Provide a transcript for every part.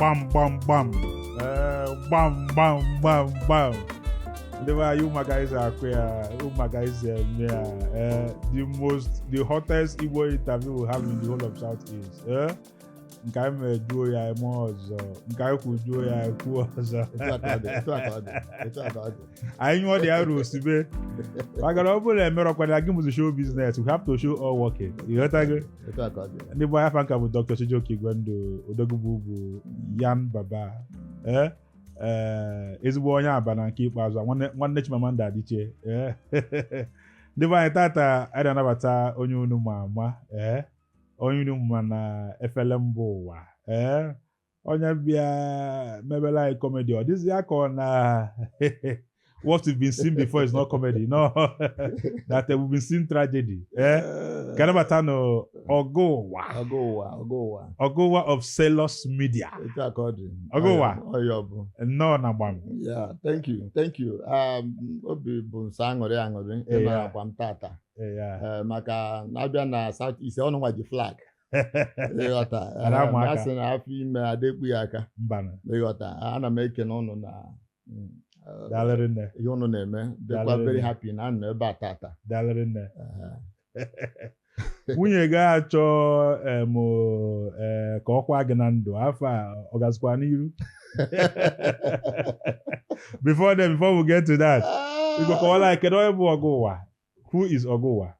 Gbam gbam gbam. Ee, gbam gbam gbam gbam. Ndị be anyị, ụmụaka anyị si akụ ya, ụmụaka anyị si eme ya. Ee, the hottest Igbo interview we have in the whole of South East. Ee, nke anyị mere juo ya eme ọzọ, nke anyị kwu juo ya ekwu ọzọ. Etu a ka ọ dị, etu a ka ọ dị, etu a ka ọ dị. Anyị nyụọ dị arụ osibe, maka na ọ bụrụ na emerọkwana gị mụzi show business, we have to show all working. Ịghọtago? Etu a ka ọ dị. Ndị bụ afa nka bụ Dr. Chijioke Igwendụ Odogwu bụ Yan Baba. Ee ee, ezigbo onye aba na nke ikpeazụ a, nwanne nwanne Chimamanda Adichie. Ee, ndị be anyị, tata anyị na-anabata onye unu ma ama, ee, onye unu ma na efele mba ụwa, ee, onye bịa mebela anyị comedy, ọ dịzị ya ka ọ na what we've been seeing before is not comedy, no, that we've been seeing tragedy. Ee, ka anabata nụ ọgụ ụwa. Ọgụ ụwa, ọgụ ụwa. Ọgụ ụwa of Sailors Media. Etu a ka ọ dị. Ọgụ ụwa. Ọya bụ. Nnọọ na gbam. Yeah, thank you, thank you. Obi bụ nsọ aṅụrị aṅụrị ịnọ akwa m tata. Maka na-abịa na South East, ọnụ nwa ji flag. Ịghọta? Ara ama aka. A sị na afọ ime adekpu ya aka. Mbanụ. Ịghọta? Ana m ekene ụnụ na Daalụrị nne. ihe ụnụ na-eme dịkwa Daalụ very nne. happy na anọ ebe a tata. Daalụrị nne. Nwunye gị achọ em ee ka ọ kwa gị na ndụ afọ a, ọ gazikwa n'iru. Before then, before we get to that, biko kọwara anyị, kedu onye bụ ọgụ ụwa? Who is ọgụ ụwa?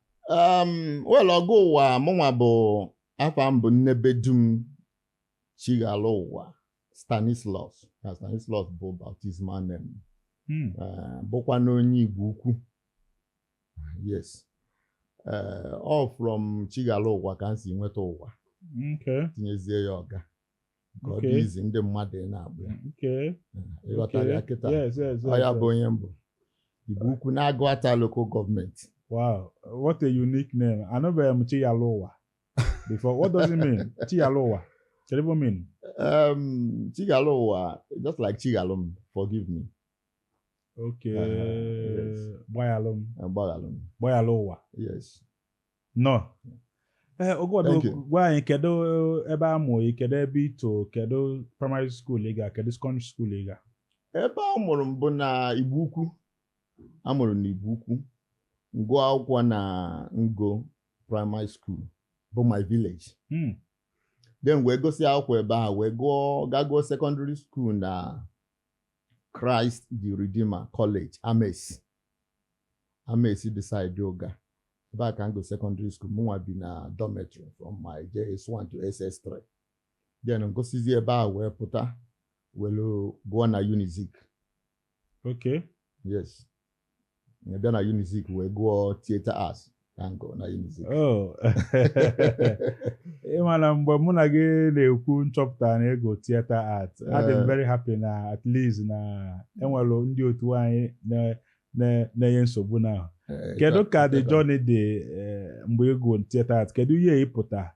Well, ọgụ ụwa mụnwa bụ, afa m bụ Nnebedum Chighalụ Ụwa Stanislaus. Na Stanislaus bụ baptismal name. Bụkwa n'onye Igbo Ukwu. Yes. All from Chighalụ Ụwa ka m si nweta ụwa. Tinyezie ya ọga ka ọ dị izi ndị mmadụ ị na-akpụ ya. Ịghọtara ya kịta? Yes. Ọ ya bụ onye mbụ Igbo Ukwu na-Agụata Local Government. Wow, what a unique name. Anụbeghị m Chiyalụ Ụwa before. What does it mean, Chiyalụ Ụwa? Kedu ebe o mean? Chighalụ Ụwa, just like Chighalụ m, forgive me. Yes. Gbaghalụ m. Gbaghalụ m. Gbaghalụ ụwa. Yes. No. Ee, Ogụwa. Thank biko you. Gwa anyị kedu ebe a mụ ị, kedu ebe ị too, kedu primary school ị ga, kedu secondary school ị ga? Ebe a mụrụ m bụ na Igbo Ukwu. A mụrụ na Igbo Ukwu, ngụọ akwụkwọ na Ngo Primary School bụ my village. Then wee gosi akwụkwọ ebe ahụ, wee gụọ, gaa gụọ secondary school na Christ the Redeemer College, Amesi, Amesi dị side Ụga. Ebe a ka m go secondary school. Mụnwa bi na dormitory from my JS1 to SS3. Then ngosizi ebe ahụ wee pụta, were gụọ na Unizik. Yes, bịa na Unizik wee gụọ theatre arts ka m gụọ na Unizik. Oh. Ị ma na mgbe mụ na gị na-ekwu nchọpụta na ego theatre art, adị m very happy na at least na enwere ndị otu anyị na-enye nsogbu na kedu ka the journey dị mgbe ị gụrụ theatre art? Kedu ihe ị pụta?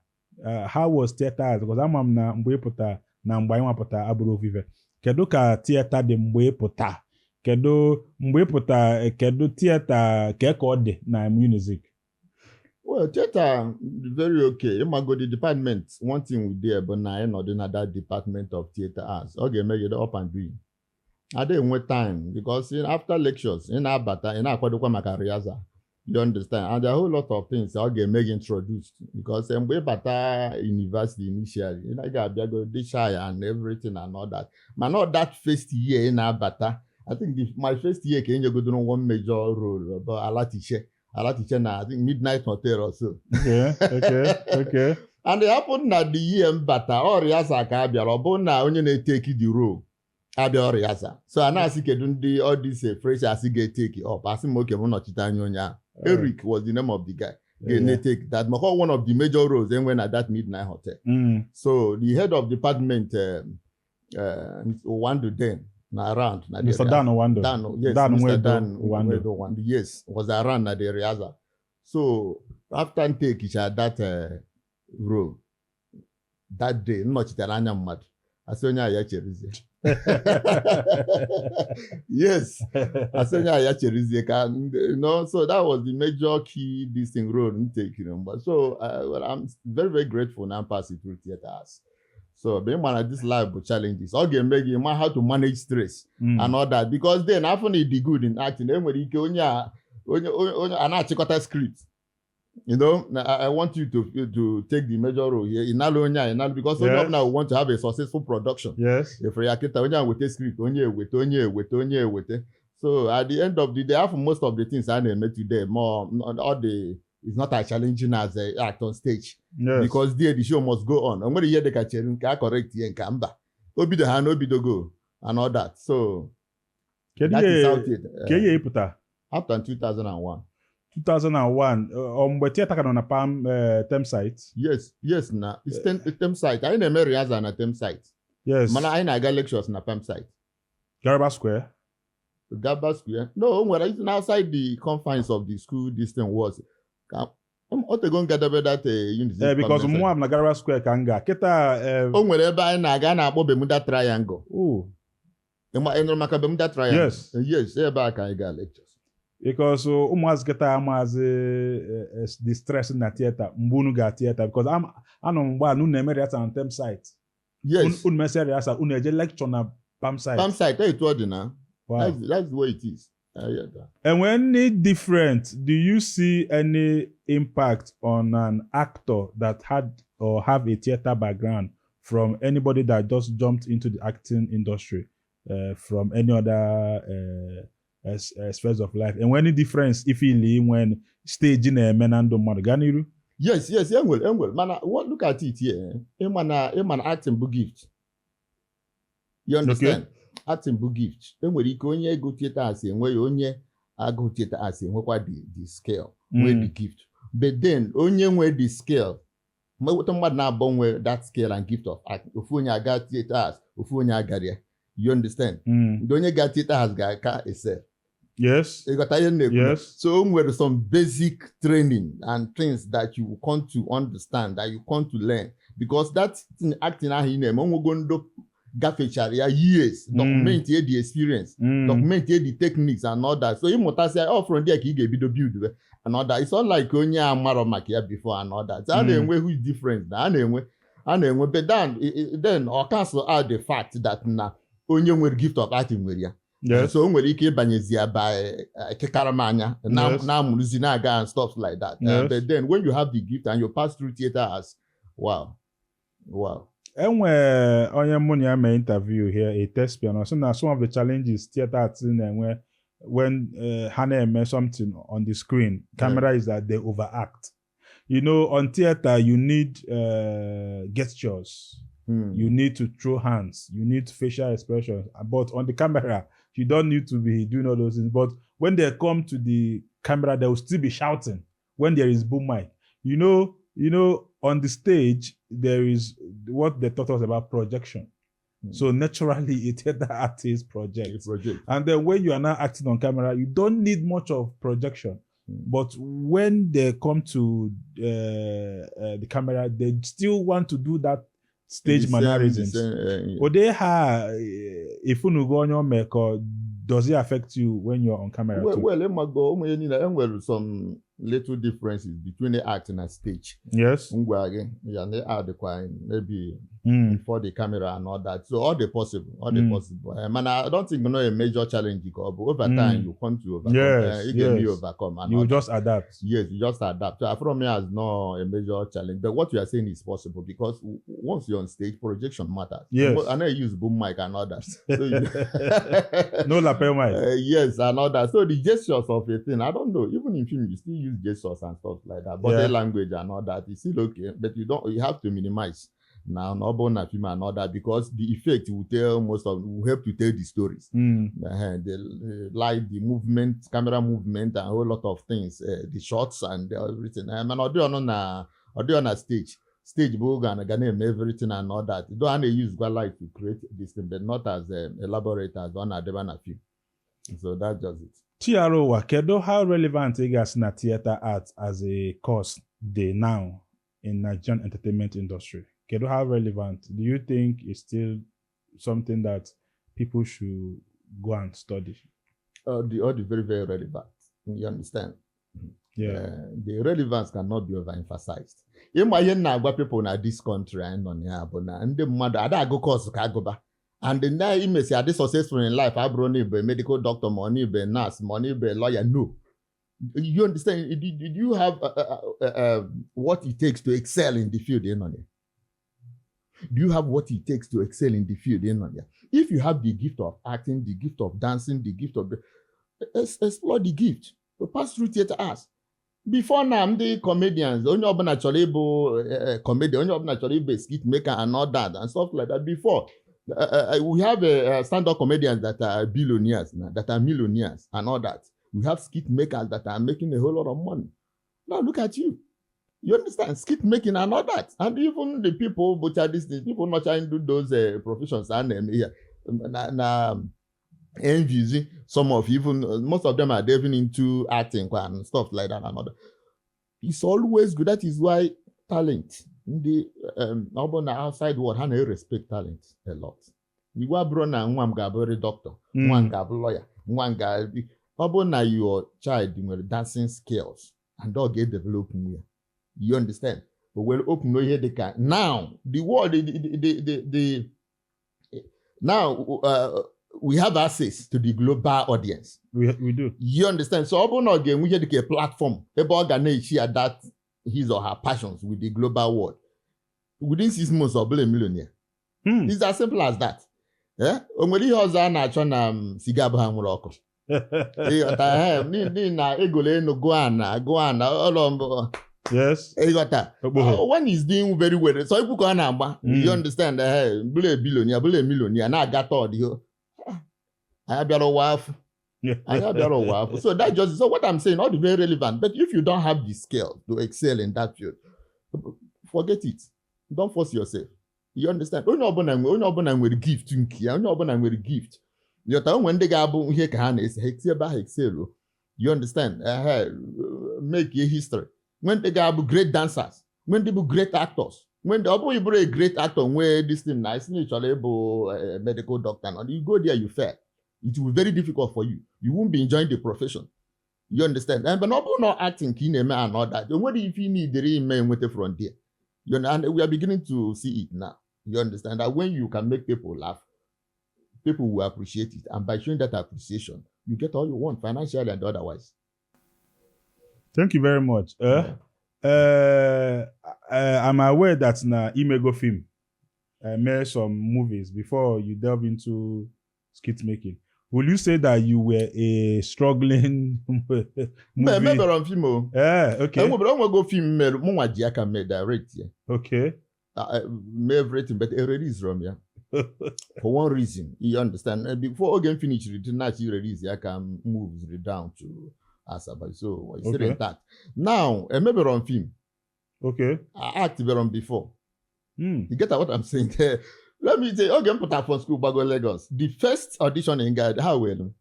How was theatre art? Because ama m na mgbe ị pụta na mgbe anyị nwapụta abụrụ ofufe. Kedu ka theatre dị mgbe ị pụta? Kedu mgbe ị pụta, kedu theatre ka ọ dị na Unizik? Well, theatre very okay. Ịmago the department, one thing we there bụ na anyị nọdụ na that department of theatre arts. Ọ ga-eme gị up and doing. Ada enwe time because after lectures, ị na-abata, ị na-akwadokwa maka rehearsal. You understand? And there are a whole lot of things ọ ga-eme gị introduced because mgbe ị bata university initially, ị ga-abịago dị shy and everything and all that. Ma not that first year ị na-abata. I think my first year ka enyegodoro one major role bụ Alatiche. Alatiche na, I think, Midnight Hotel or so. And it happened na the year m bata, ọ rehearsal ka a bịara, ọ bụrụ na onye na-eteki the role abịa rehearsal. So a na-asị kedu ndị all these freshers ga-eteki up, asị m oke m nọchite anya onye ahụ. Eric was the name of the guy ga na-etake that, maka one of the major roles enwe na that Midnight Hotel. So the head of department, Uwandu then na around na the Mr. Dan Owando. Dan, yes, Dan Mr. Nwedo Dan Uwandu. Nwedo Uwandu, yes, was around na the rehearsal. So after take that role that day, nnọchitere anya mmadụ, asị onye a ya cherezie. Yes, asị onye a ya cherezie ka so that was the major key this thing role m take mgbe. So well, I'm very very grateful na I'm passing through theatre arts. So but ịma na this life bụ challenges. Ọ ga-eme gị ma how to manage stress and all that, because then afọ na ịdị good in acting, enwere ike onye a onye onye a na-achịkọta script, na I want you to take the major role here. Ịnalụ onye a ịnalụ, because onye ọbụla will want to have a successful production. Efere ya kịta, onye a weta script, onye eweta, onye eweta, onye eweta. So at the end of the day, after most of the things a na-eme today, more all the it's not as challenging as a act on stage. Because there the show must go on. O nwere ihe dịka chere nke a correct ihe nke mba o bido ha na o bidogo and all that. So Kedu that is how ihe theatre ka ihe ịpụta? After 2001. 2001, ọ mgbe theatre ka nọ na Palm Thames site? Yes, na it's Thames site. Anyị na-eme rehearsal na Thames site. Mana anyị na-aga lectures na Palm site. Garba Square. Gaba Square, no, o nwere, it's outside the confines of the school. This thing was ka otego ngadebe that unit. Because mụnwa bụ na Garba Square ka m ga kịta. O nwere ebe anyị na-aga a na-akpọ Bermuda Triangle. Oh. Ị nụrụ maka Bermuda Triangle? Yes. Yes, ebe a ka anyị ga lectures. Because ụmụazị kịta amaazị the stress na theatre mgbe unu ga theatre, because anọ m mgbe a na unu na-eme rehearsal na Thames site. Unu mesịa rehearsal, unu eje lecture na Palm site. Palm site, etu ọ dị na. That's the way it is. Yeah. And when any different, do you see any impact on an actor that had or have a theater background from anybody that just jumped into the acting industry from any other spheres of life? And any difference if you when stage na-eme na ndụ mmadụ gaa n'iru? Yes, enwere. Mana what, look at it here. Ịma na acting bụ gift. You understand? Acting bụ gift. Enwere ike onye ego theatre arts enwe ya, onye agụ theatre arts enwekwa the skill, nwee the gift. But then onye nwe the skill, ma weta mmadụ na-abụ nwe that skill and gift of acting. Ofu onye aga theatre arts, ofu onye agara ya. You understand? Mm. Ndị onye ga theatre arts ga-aka excel. Ịghọta ihe m na-ekwu? Yes. So o nwere some basic training and things that you come to understand, that you come to learn, because that thing, acting ahụ ị na-eme, onwego ndo gafechara ya years, document ye the experience, document ye the techniques and all that. So ịmụtasịa all from there ka ị ga-ebido build we and all that. It's not like onye a marọ maka ya before and all that. So a na-enwe huge difference na a na-enwe, but then ọ cancel out the fact that na onye nwere gift of acting nwere ya. So o nwere ike ịbanyezi ya by ekekara m anya na na-amụrụzi na-aga and stuff like that. But then when you have the gift and you pass through theater as wow. Enwe onye mụ na ya mee interview here, a thespian, ọ sị na some of the challenges theatre artists na-enwe when ha na-eme something on the screen camera is that they overact. On theater you need gestures, you need to throw hands, you need facial expressions, but on the camera you don't need to be doing all those things. But when they come to the camera, they will still be shouting when there is boom mic. On the stage there is what they taught us about projection. So naturally, a theater artist projects. Project. And then when you are now acting on camera, you don't need much of projection. But when they come to the camera, they still want to do that stage mannerisms. The same, yeah. Ode ha ifunugo onye omeko, does it affect you when you're on camera Well, too? well, ịmago ụmụ ihe niile, enwere some little differences between the acting and stage. Ngwa gị ya na add kwa maybe before the camera and all that. So all the possible, all the possible. Man, I don't think no a major challenge ka ọ bụ over time you come to overcome. You can be overcome and You all that. Just adapt. Yes, you just adapt. So from me as no a major challenge. But what you are saying is possible because once you're on stage, projection matters. I know you use boom mic and all that. So No lapel mic. Yes, and all that. So the gestures of a thing, I don't know. Even in film, you still use gestures and stuff like that. Body language and all that is still okay, but you don't. You have to minimize now, not born na film and all that, because the effect will tell most of will help to tell the stories. The light, the movement, camera movement, and a whole lot of things, the shots and everything. Man, ọ dịghị na stage. Stage bụ oge a ga na-eme everything and all that. Though a na-use gwa light to create this thing, but not as elaborate as ọ na-adịba na film. So that's just it. Chiarowa, kedu how relevant ị ga-asị na theater art as a course dey now in Nigerian entertainment industry? Kedu how relevant? Do you think it's still something that people should go and study? The all the very, very relevant. You understand? The relevance cannot be overemphasized. Ịma ihe m na-agwa people na this country anyị nọ na ya bụ na ndị mmadụ ada agụ course ka agụba, and na imesi adị successful in life abụrụ na ibe medical doctor, ma ọ na ibe nurse, ma ọ na ibe lawyer. No, you understand? Did you have what it takes to excel in the field ị nọ na ya? Do you have what it takes to excel in the field ị nọ na ya? If you have the gift of acting, the gift of dancing, the gift of explore the gift to pass through theater arts. Before now, ndị comedians, onye ọbụla chọrọ ịbụ comedian, onye ọbụla chọrọ ịbụ skit maker and all that and stuff like that. Before, we have stand-up comedians that are billionaires now, that are millionaires and all that. We have skit makers that are making a whole lot of money. Now look at you. You understand? Skit making and all that. And even the people butcher these things, people not trying to do those professions and here. Na envy some of, even most of them are delving into acting and stuff like that and other. It's always good. That is why talent, ndị ọ bụ na outside world, ha na-respect talent a lot. Iwu abụrụ na nwa m ga-abụrị doctor, nwa m ga-abụ lawyer, nwa m ga, ọ bụ na your child nwere dancing skills and ọ ga-edevelop nwe ya. You understand? O were open ihe dị ka now the world, the now we have access to the global audience. We do. You understand? So ọ bụrụ na ọ ga-enwe ihe dịka a platform ebe ọ ga na-echi that his or her passions with the global world, within 6 months ọ bụla a millionaire. It's as simple as that. Eh? O nwere ihe ọzọ a na-achọ na siga abụ ha nwere ọkụ. Ịghọta? Eh, n'ihi na egolo enu gụọ ana gụọ ana ụlọ mbụ. Ịghọta? Okpogho. When he's doing very well, so ikwu ka ọ na-agba. You understand? Eh, bụrụ a billionaire, bụrụ a millionaire na-aga tọd ihe. Anyị abịara ụwa afọ. Anyị abịara ụwa afọ. So that just, so what I'm saying, all the very relevant. But if you don't have the skill to excel in that field, forget it. Don't force yourself. You understand? Onye ọbụla nwere gift nke ya, onye ọbụla nwere gift. Yọta, onwe ndị ga-abụ ihe ka ha na-ese, ha esi ebe ahụ excel o. You understand? Ehe, make a history. Nwee ndị ga-abụ great dancers, nwee ndị bụ great actors. Nwee ndị ọ bụghị bụrụ a great actor nwee this thing na isi na ị chọrọ ịbụ medical doctor. Na you go there, you fail. It will be very difficult for you. You won't be enjoying the profession. You understand? And but ọ bụrụ na acting ka ị na-eme and all that, o nwere ife ị need ime enweta from there. You know, and we are beginning to see it now. You understand that when you can make people laugh, people will appreciate it. And by showing that appreciation, you get all you want financially and otherwise. Thank you very much. I'm aware that na imego film, made some movies before you delve into skit making. Will you say that you were a struggling movie? Mgbe emebere m film o. Enwebere, onwego film mere mụnwa ji aka mee direct ya. Mee everything, but e release from ya. For one reason, you understand? Before oge m finish it, na-achị release ya ka m moves down to Asaba. So it's still intact. Now, emebere m film. I acted m before. You get what I'm saying? Let me say, oge m pụtara from school gbago Lagos, the first audition in guide, ha were m.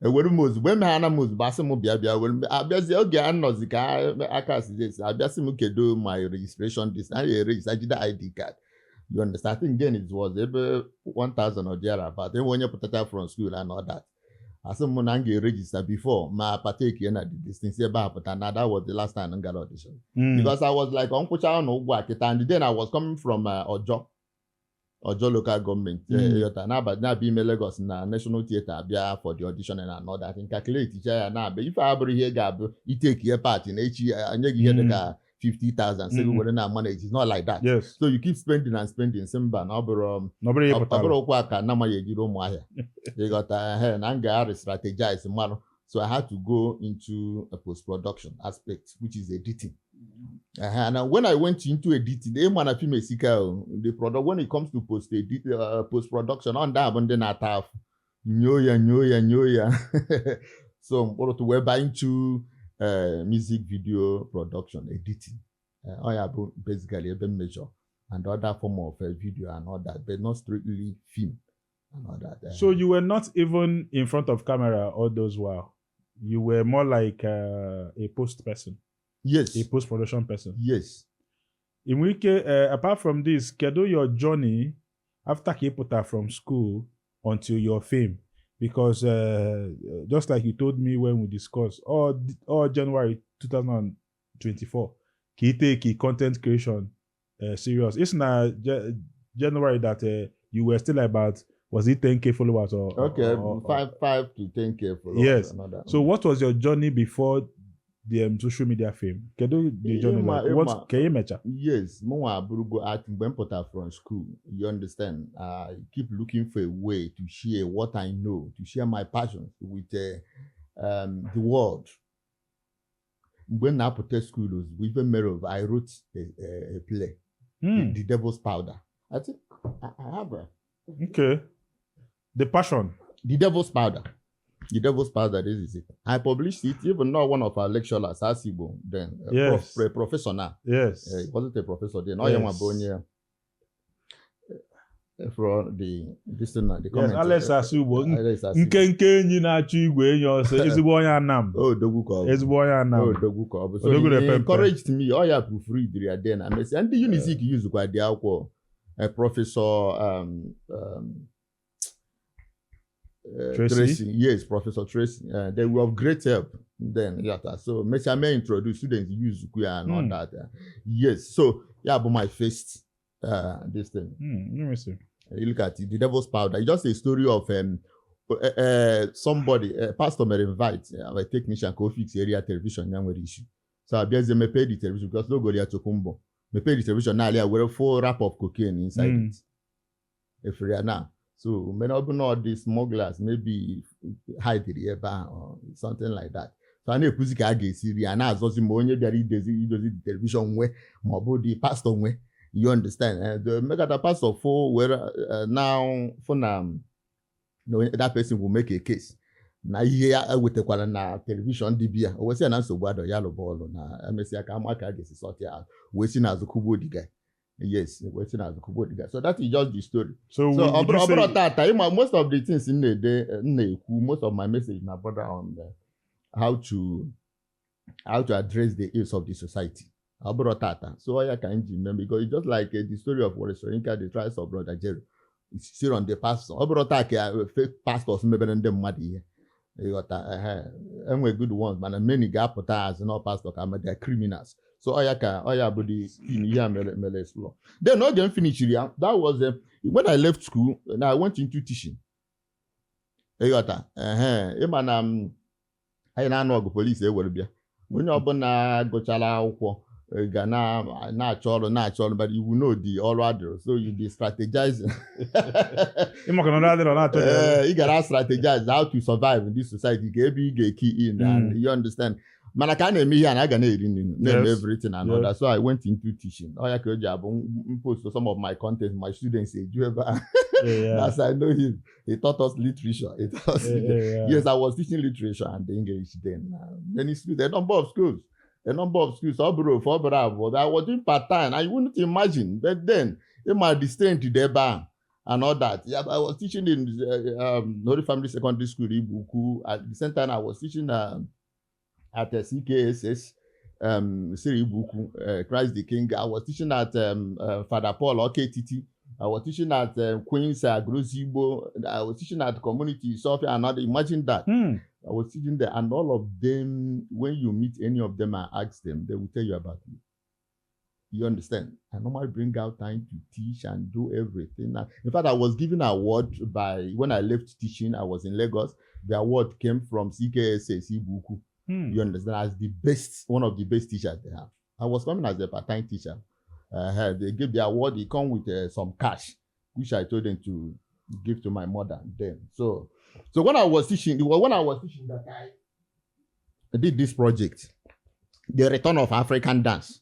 Ewere m ozugbo, emeghana m ozugbo, asị m bịa bịa were m. Abịazie oge a nọzi ka aka sizi abịasị m kedo my registration, this a na-eregister jide ID card. You understand? I think then it was ebe 1000 or thereabout. Enwe onye pụtacha from school and all that. Asị m na m ga-eregister before ma partake na the distance ebe a pụta na that was the last time m gara audition. Because I was like, nkwụcha ụnụ ụgwọ a kịta, and then I was coming from Ojo local government, yọta na-abịa ime Lagos na National Theatre abịa for the audition and all that. Calculate cha ya na-abịa ife abụrụ ihe ga-abụ itake ihe part na echi nye gị ihe dịka 50,000 sị gị were na manage. It's not like that. So you keep spending and spending, sị mba, na ọ bụrụ Na ọ bụrụ ihe ọ pụtara. Bụrụ ụkwụ a ka na-amaghị ejiri ụmụahịa. Ịghọta? Ehe, na m ga-re-strategize mmanụ. So I had to go into a post-production aspect, which is editing. And when I went into editing, ịma na film esika o, the product, when it comes to post edit, post-production, ọ ndị a bụ ndị na-ata afụ nyoo ya nyoo ya nyoo ya. So mkpụrụtụ wee baa into music video production editing. Ọ ya bụ basically ebe m major and other form of video and all that, but not strictly film and all that. So you were not even in front of camera all those while. You were more like a post person, Yes. a post production person. Yes. In wike, apart from this, kedu your journey after ka ị pụta from school until your fame? Because just like you told me when we discussed, all January 2024, ka ị take content creation serious. It's not January that you were still about, was it 10K followers or Okay, 5 to 10K followers. Yes. And all that. So what was your journey before the social media fame? Kedu the journey like? What ka ị mecha? Yes, mụnwa abụrụgo art mgbe m pụtara from school, you understand? I keep looking for a way to share what I know, to share my passions with the world. Mgbe m na-apụta school ozugbo, ife mere bụ I wrote a play, The Devil's Powder. I think I have a, Okay. The passion. The Devil's Powder. The Devil's Powder, this is it. I published it, even though one of our lecturers, Asigbo, then, a professor now. He wasn't a professor then. Ọ ya nwa bụ onye from the this thing, the Yes, comment. Alex Asugbo. Alex Asigbo. Nkenke enyi na-achụ igwe enyi ọsọ, ezigbo onye Anam. Odogwu ka ọ bụ. Ezigbo onye Anam. Odogwu ka ọ bụ. So Odogwu he na-epe mpe. encouraged me. Ọ ya proofread ya then. Amesịa ndị Unizik use kwa dị akwụkwọ. Professor Tracy? Tracy. Yes, Professor Tracy. They were of great help then. Yeah, so mesịa mee introduce students use ya and all that. Yes, so yeah, but my first this thing. Let me see. You look at it, The Devil's Powder. It's just a story of somebody, pastor may invite a technician ka o fix area television ya nwere issue. So abịazie mepee the television because n'ogo ya tokumbo. Mepee the television n'ala ya were full wrap of cocaine inside it. Efere ya na. So many ọ bụ na ọ dị smugglers maybe hide ebe ahụ or something like that. So a na-ekwuzi ka a ga-esi ri a na-azọzi ma onye bịara idozi the television nwe ma ọ bụ the pastor nwe. You understand? The mekata pastor for where now for na no, that person will make a case. Na ihe ya ewetakwara na television dị bịa o wee sị ya na nsogbu adọ ya lụba ọlụ na emesịa ka ama ka a ga-esi sort ya out, wee si n'azụ kụgbuo the guy. Yes, wee si n'azụ kụgbuo the guy. So that is just the story. So, So would you ọ bụrụ say tata ịma most of the things m na-ede, m na-ekwu, most of my message na border on how to address the ills of the society. Ọ bụrụ tata so ọ ya ka m ji mee because it's just like the story of Wole Soyinka, the trials of Brother Jerry. It's still on the pastor. Ọ bụrụ taa ka fake pastors mebere ndị mmadụ ihe, ịghọta? Ehe, enwe good ones, mana many ga-apụta as not pastor ka ma they are criminals. So ọ ya ka ọ ya bụ the thing ihe a mere explore. Then oge m finishiri ya, that was when I left school and I went into teaching, ịghọta? Ehe, ịma na m anyị na-anụ ọgụ polisi ewere bịa, onye ọbụla gụchara akwụkwọ ga na-achọ ọrụ, na-achọ ọrụ, but you will know the ọrụ adịrọ, so you be strategizing. Ịmaka na ọrụ adịrọ na-achọ ya. Ị gara strategize how to survive in this society ka ebe ị ga-eki in and you understand, mana ka a na-eme ihe a na a ga na-eri nri, na-eme everything and all that. So I went into teaching. Ọ ya ka o ji abụ m post some of my content, my students eju ebe a. As I know him, he taught us literature. He taught us Yes, I was teaching literature and English then. Many schools, a number of schools, a number of schools. Ọ bụrụ ofu, ọ bụrụ abụọ. I was doing part time. I wouldn't imagine. But then, in my strength to the bar and all that. Yeah, I was teaching in Holy Family Secondary School, Ibuku. At the same time, I was teaching at CKSS, Siri Ibuku, Christ the King. I was teaching at Father Paul OKTT. I was teaching at Queen's Grozigbo. I was teaching at Community Sophia and other. Imagine that. I was teaching there, and all of them, when you meet any of them and ask them, they will tell you about me. You understand? I normally bring out time to teach and do everything. In fact, I was given an award by when I left teaching. I was in Lagos. The award came from CKSS Ibuku. You understand? As the best, one of the best teachers they have. I was coming as a part-time teacher. They gave the award. They come with some cash, which I told them to give to my mother. Then, so when I was teaching, it was when I was teaching that I did this project, the return of African dance.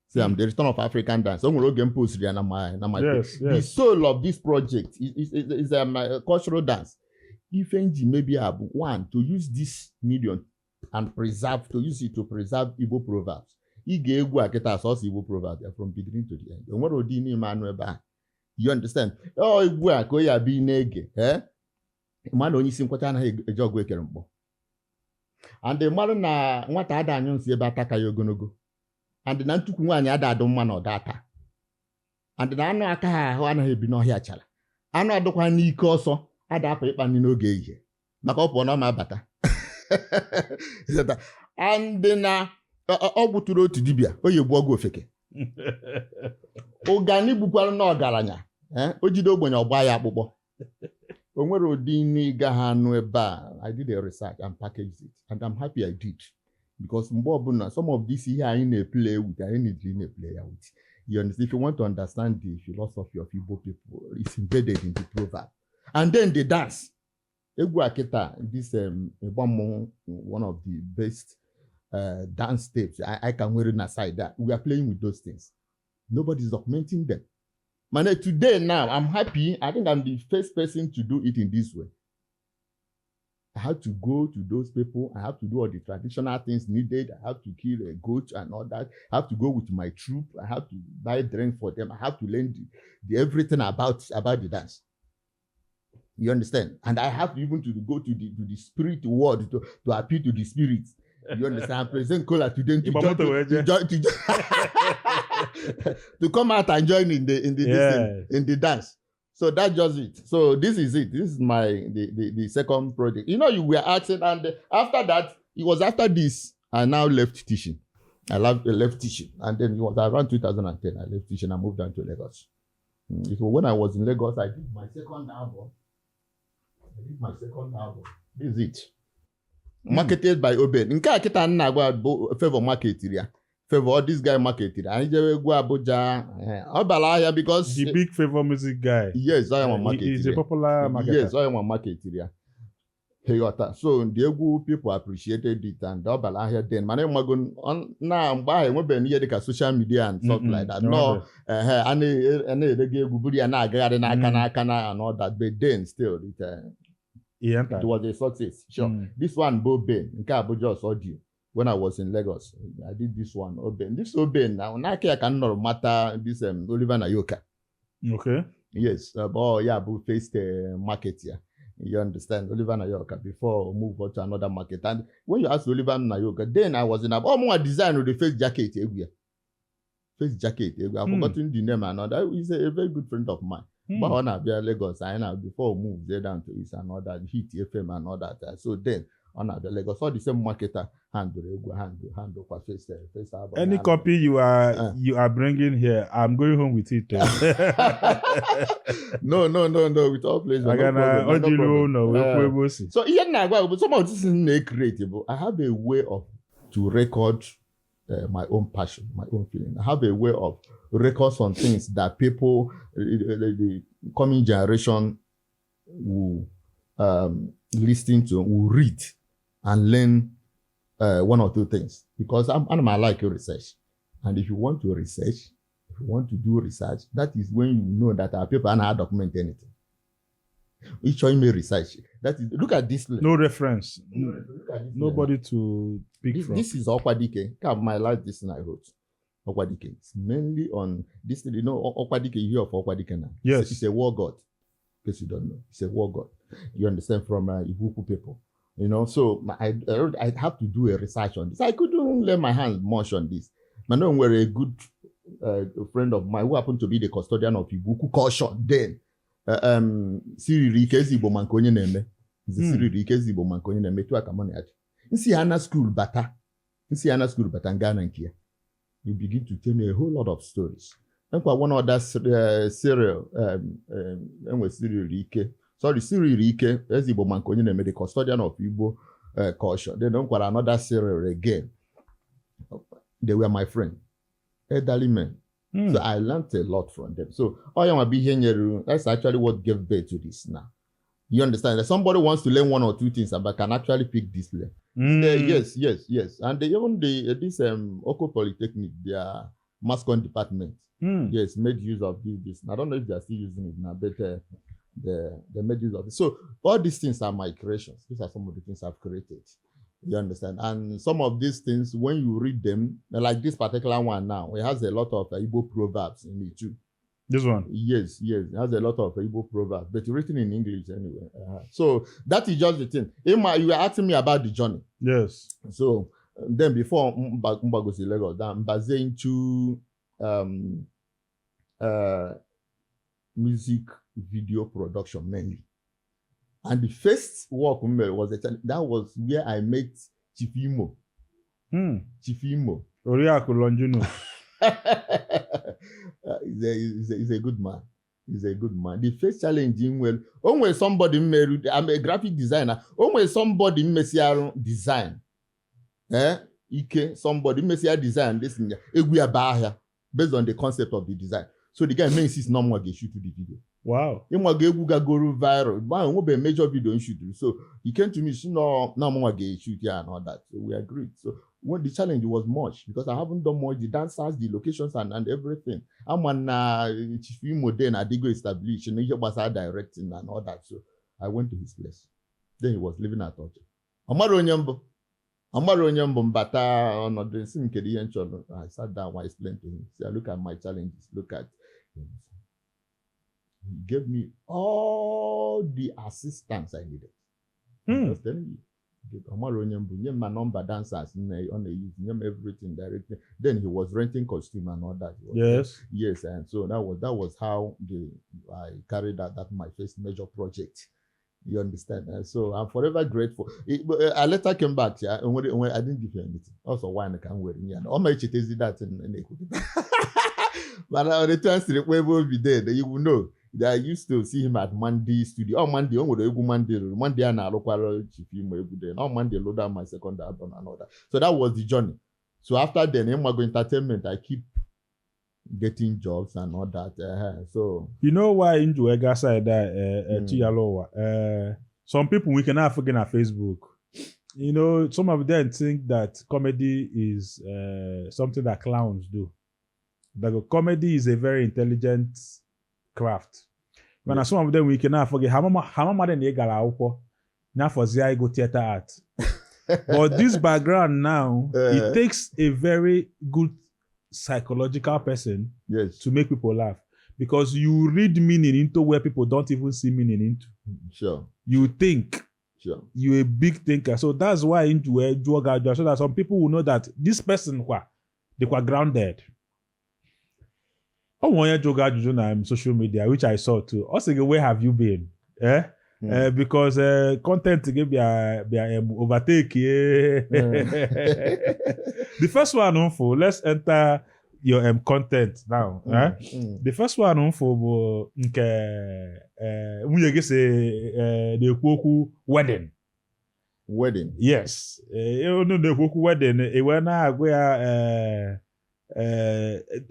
See, I'm the return of African dance. O nwere oge m post ya na my The soul of this project is a cultural dance. Ife nji maybe abụ one to use this medium and preserve, to use it to preserve Igbo proverbs. Ị ga-egwu a kịta sọsọ Igbo proverbs ya from beginning to the end. O nwere ụdị n'ime anụ ebe a. You understand? Ọ egwu a ka o ya bụ ị na-ege, eh? Ma na onye isi nkwọcha anaghị eje ọgụ ekere mkpọ. And mmadụ na nwata ada anyụ nsị ebe aka ya ogologo. And na ntukwu nwaanyị ada adụ mma na ọda ata. And na anụ aka ha ahụ anaghị ebi n'ọhịa chara. Anụ adụkwa n'ike ọsọ. Ada apụ ịkpa nri n'oge ehihie maka ọ pụọ na ọ ma abata. And na ọ gbuturu otu dibịa o yi egbu ọgwụ ofeke. Ụgani gbukwara na ọgaranya, o jide ogbenye ọgba ya akpụkpọ. O nwere ụdị nri ga ha anụ ebe a. I did a research and packaged it, and I'm happy I did, because mgbe ọbụla some of this ihe anyị na-eplay with, anyị need to na-eplay ya with. You understand? If you want to understand the philosophy of Igbo people, it's embedded in the proverb and then the dance. Egwu a kịta, this ịgba mmọnwụ, one of the best dance steps I can nwere na side that we are playing with. Those things, nobody's documenting them. Mana today now, I'm happy. I think I'm the first person to do it in this way. I had to go to those people. I have to do all the traditional things needed. I have to kill a goat and all that. I have to go with my troop. I have to buy drink for them. I have to learn the everything about the dance. You understand? And I have even to go to the spirit world to appeal to the spirits. You understand? Present kola to them to Ịgba join, moto wee to, jee. join, to, join, to come out and join in the this thing, in the dance. So that's just it. So this is it. This is my the second project. You were asking, and after that, it was after this I now left teaching. I left teaching, and then it was around 2010. I left teaching and moved down to Lagos. It was when I was in Lagos, I did my second album. I did my second album. This is it. Marketed by Oben. Nke a kịta m na-agwa bụ Favor market ya. Favor, this guy marketed. Anyị jere egwu Abuja. Ọ bara ahịa because The big Favor music guy. Yes, I am a He is a marketer. popular marketer. Yes, I am a marketer ya. Ịghọta? So the egwu, people appreciated it and ọ bara ahịa then. Mana ịmago na mgbe ahụ enwebeghị ihe dịka social media and stuff like that. No, ehe, a na-erego egwu buru ya na-agagharị n'aka n'aka na and all that. But then still He entered. it was a success. Sure. This one bụ Oben, nke a bụ just audio. When I was in Lagos, I did this one, Oben. This Oben, now, n'aka ya ka m nọrọ mata this Oliver Nayoka. Yes, but yeah, bụ first market ya. You understand? Oliver Nayoka before move on to another market. And when you ask Oliver Nayoka, then I was in a oh, more design with the first jacket egwu ya. First jacket egwu. I've forgotten the name and all that. He's a very good friend of mine. Mgbe ọ na-abịa Lagos, anyị na before move there down to East and all that, Hit FM and all that. So then ọ na-abịa Lagos, all the same marketer handle egwu, handle kwa first album. Any handle. Copy you are you are bringing here, I'm going home with it, oh. No, with all pleasure. No Maka na problem, ọ no jiri problem. ụlọ wee kwuo ebe o si. So ihe m na-agwa bụ some of this things na-create bụ I have a way of to record my own passion, my own feeling. I have a way of record some things that people, the coming generation will listen to, will read and learn one or two things. Because I like research. And if you want to research, if you want to do research, that is when you know that our people are not document anything. Each one may research. That is, look at this. No reference. Look at this. Nobody to pick This, from. this is Okwadike. Kind of my last this thing I wrote. Okwadike. It's mainly on this thing. You know, Okwadike, you hear of Okwadike now. Yes. It's a war god. In case you don't know. It's a war god. You understand, from Ibuku people. So I have to do a research on this. I couldn't lay my hands much on this. But no, we're a good friend of mine who happened to be the custodian of Ibuku culture then. Siriri ike ezi Igbo ma nke onye na-eme. Nze siriri ike ezi Igbo ma nke onye na-eme etu a ka mụ na ya dị. Nsi ya na school bata. Nsi ya na school bata nga na nke ya. You begin to tell me a whole lot of stories. Enwekwa one other serial, enwe Cyril Ike. Sorry, Cyril Ike, eze Igbo ma nke onye na-eme, the custodian of Igbo culture. Then enwekwara another Cyril again. They were my friend. Elderly men. So I learned a lot from them. So all ya be here, that's actually what gave birth to this now. You understand that somebody wants to learn one or two things, but can actually pick this learn. Yes. And they, even the this Oko Polytechnic, their mass department, yes, made use of this. This. I don't know if they are still using it now, but they made use of it. So all these things are my creations. These are some of the things I've created. You understand? And some of these things, when you read them, like this particular one now, it has a lot of Igbo proverbs in it too. This one. Yes, it has a lot of Igbo proverbs, but written in English anyway. So that is just the thing. Emma, you were asking me about the journey. Yes. So then before Mba goes to Lagos, then Mbaze into music video production mainly. And the first work m mere was a challenge. That was where I met Chief Imo. Chief Imo. Oriakụ Longinus. He's a good man. He's a good man. The first challenge m nwere, o nwere somebody m merụ, I'm a graphic designer. O nwere somebody m mesịarụ design. Ike somebody mesịa design this egwu ya baa ahịa based on the concept of the design. So the guy may insist na ọmụnwa ga-shoot the video. Ịnwa ga egwu gagoro viral. Mgbe ahụ enwebeghị major video m shoot. So he came to me si na ọmụnwa ga-shoot ya and all that. So we agreed. So when the challenge was much because I haven't done much, the dancers, the locations and everything. Ama na Chief Imo then adịgo established na ihe gbasara directing and all that. So I went to his place. Then he was living at Oche. Ọmara onye mbụ mbata ọnọdụ nsị m kedu ihe m chọrọ. I sat down and explained to him. See, look at my challenges. Look at him. He gave me all the assistance I needed. Just telling you. Ọmara onye mbụ nye m ma number dancers ọ na-use, nye m everything directly. Then he was renting costume and all that. Yes, and so that was how I carried out that my first major project. You understand? And so I'm forever grateful. But I later came back. Yeah, and when I didn't give you anything. Also, why I can't wear it. All my chetezi that in But on the chance to will be there, you will know that I used to see him at Monday studio. Oh, Monday, on with Monday, Monday, and I look at Chief Imo every day. On Monday, load out my second album and all that. So that was the journey. So after then, in my entertainment, I keep getting jobs and all that. So you know why in Juega side that Chiyalowa? Some people we cannot forget on Facebook. You know, some of them think that comedy is something that clowns do. But comedy is a very intelligent craft. When some of them we cannot forget how mama now go theater art. But this background now, it takes a very good psychological person to make people laugh, because you read meaning into where people don't even see meaning into. Sure. You think. Sure. You're a big thinker. So that's why into so that some people will know that this person they were grounded. Oh, one year on social media, which I saw too. Also, where have you been? Eh? Because content give be overtake. Yeah. The first one, for let's enter your content now. The first one for nke nwunye gị sị na-ekwu okwu wedding. Wedding. Yes. Unu na-ekwu okwu wedding, e wee na-agụ ya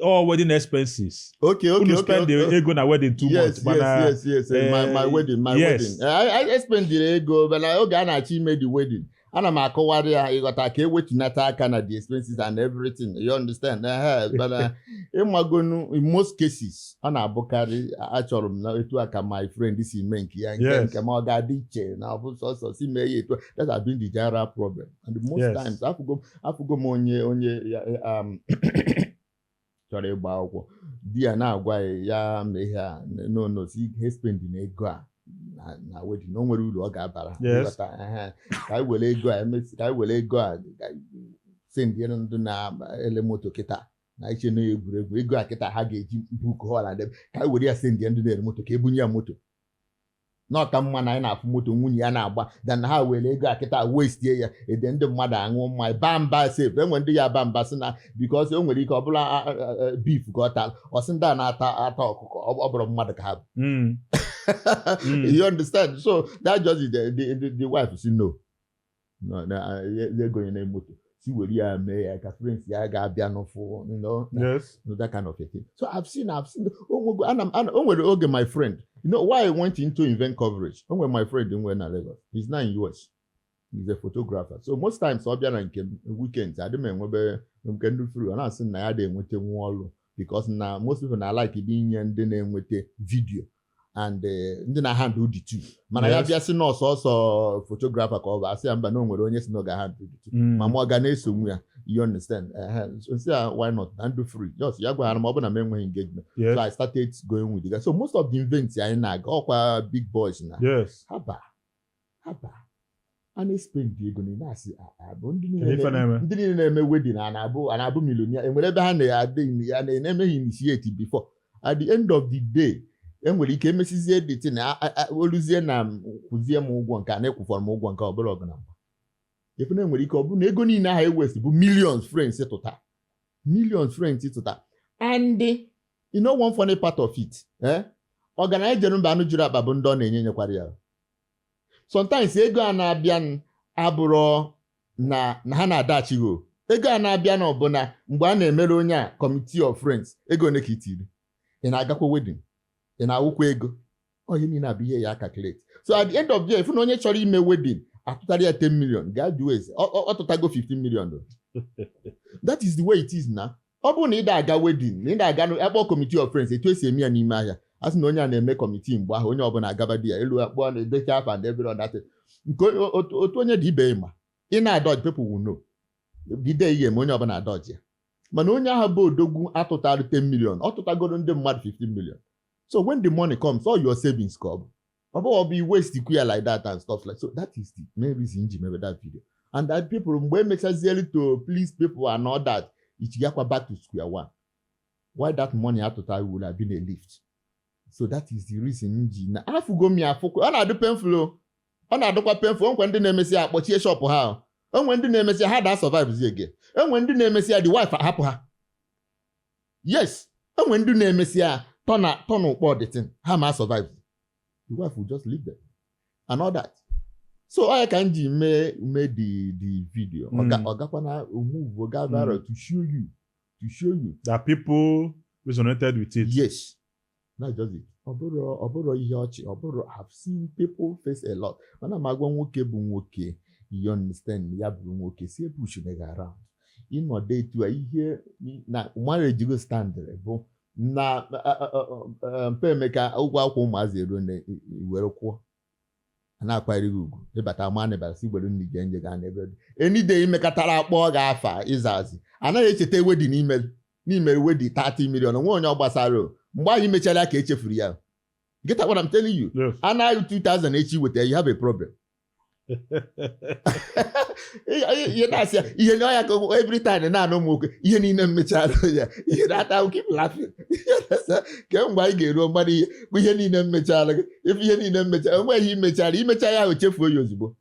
all wedding expenses. Okay. Unu spend the ego na wedding too much. Yes. My wedding, my wedding. I spend the ego, but oge a na-achọ ime the wedding. Ana m akọwara ya ịghọta ka ewetunata aka na the expenses and everything. You understand? But ịmagonu in most cases, ọ na-abụkarị achọrọ m na etu a ka my friend si mee nke ya nke ma ọ ga-adị iche na ọ bụ sọsọ si mee ya etu. That has been the general problem. And most times, afụgo m onye chọrọ ịgba akwụkwọ di ya na-agwa ya ma ihe a no si he spend na ego a na wedding o nwere uru ọ ga-abara ka anyị were ego a ka anyị were ego a send ndị na-ele moto kịta na iche na egwuregwu ego a kịta ha ga-eji book hall and ka anyị were ya send ndị na-ere moto ka ebunye ya moto na ọka mma na anyị na-afụ moto nwunye ya na-agba dan ha were ego a kịta westie ya ede ndị mmadụ aṅụ mmanya ba mba sef enwe ndị ya ba mba sị na because o nwere ike ọ bụla beef ka ọ tara ọ sị ndị a na-ata ata ọkụkọ ọ bụrụ mmadụ ka ha bụ. You understand? So that just is the wife say no. No, going in a motor. See where you are, me, ka friends ya ga-abịa n'ụfụ, you know. Yes. That kind of a thing. So I've seen. Oh, okay, my friend. You know why I went into event coverage? Oh, my friend in Lagos. He's now in US. He's a photographer. So most times, ọ bịa na nke weekends, I don't remember nke ndị free. Ọ na-asị na ya dị enwete nwa ọrụ because na most people na like inye ndị na-enwete video. And ndị na-handle the two. Mana ya bịa sị na ọsọsọ photographer ka ọ bụ asị ya mba na o nwere onye si na ọ ga-handle the two. Ma mụ ọ ga na-esonwu ya, you understand? So why not? Handle free. Just ya gwara m ọ bụ na m enweghị engagement. So I started going with the guy. So most of the events anyị na-aga ọkwa big boys na. Yes. Haba. A na-espend ego na na-asị abụ ndị niile na-eme wedding a na-abụ millionaire. Enwere ebe ha na-adị ya na-emeghị initiate before. At the end of the day, Enwere ike emesizie the thing, oluzie na m kwụzie m ụgwọ nke a na ekwụfọrọ m ụgwọ nke ọ bụla ọgụ na mgba. Efu na enwere ike ọ bụrụ na ego niile ahụ ewest bụ millions friends tụta, millions friends tụta. And you know one funny part of it, eh? Ọgaranya jere mba anụ juru akpa bụ ndị ọ na-enye nyekwara ya. Sometimes ego a na-abịa abụrọ na ha na-adachigho. Ego a na-abịa na ọbụna mgbe a na-emere onye a committee of friends, ego ole ka itiri, ị na-agakwa wedding, ị na-awụkwa ego, ọ ihe niile abụ ihe ya calculate. So at the end of the day, ifu na onye chọrọ ime wedding atụtara ya 10 million, gaa jụọ eze, ọ tụtago 15 million o. That is the way it is. Na ọ bụrụ na ị da-aga wedding, na ị da-aga akpọ committee of friends, etu esi eme ya n'ime ahịa, a sị na onye a na-eme committee, mgbe ahụ onye ọbụla agaba di ya elu akpọ na-edecha afa and every other thing. Nke otu onye dị ibe ma ị na-adọji, people will know the day ihe eme onye ọbụla adọji ya. Mana onye ahụ bụ odogwu atụtara 10 million, ọ tụtagoro ndị mmadụ 15 million. So when the money comes, all your savings ka ọ bụ ọ bụ waste ya like that and stuff like. So that is the main reason ji mebe that video. And that people, mgbe emechazielu to please people and all that, ichigakwa back to square one. Why that money atụtara would have been a lift. So that is the reason ji na afụgo m ya afụkwa. Ọ na-adị painful o, ọ na-adịkwa painful. Onwe ndị na-emesi ya akpọchie shop ha o. Onwe ndị na-emesi ya ha da survive zi again. Enwe ndị na-emesi ya the wife ahapụ ha. Yes, enwe ndị na-emesi ya tọna tọna ụkpọ the thing ha ma survive, the wife will just leave them and all that. So ọ ya ka m ji mee the video. Ọ gakwana move ga viral to show you that people resonated with it. Yes, that's just it. Ọ bụrụ ihe ọchị, ọ bụrụ I've seen people face a lot. Mana m agwa nwoke bụ nwoke, you understand, ya bụrụ nwoke si push nigga around ịnọdụ etu a, ihe na marriage go stand bụ na mpe Emeka ụgwọ akwụkwọ ụmụazị eruo na were kwụọ, a na-akwanyere gị ugwu, ịbata ma na ịbata si gbere nri gị nje gaa n'ebe dị enide imekọtara akpọọ gị afa ịzazi anaghị echeta wedi n'ime n'imere wedi 30 million onwe onye ọ gbasara o. Mgbe anyị mechara ya ka echefuru ya. Get what I'm telling you? Yes. Anaghị 2000 echi weta, you have a problem. Ihe na-asị ya ihe na ya ka every time na-anụ ụmụ nwoke ihe niile m mechara ya ihe na-ata, keep laughing kemgbe anyị ga-eruo mmadụ ihe bụ ihe niile m mechara gị, ife ihe niile m mechara, enweghị imechara imecha ya ahụ chefuo ya ozugbo.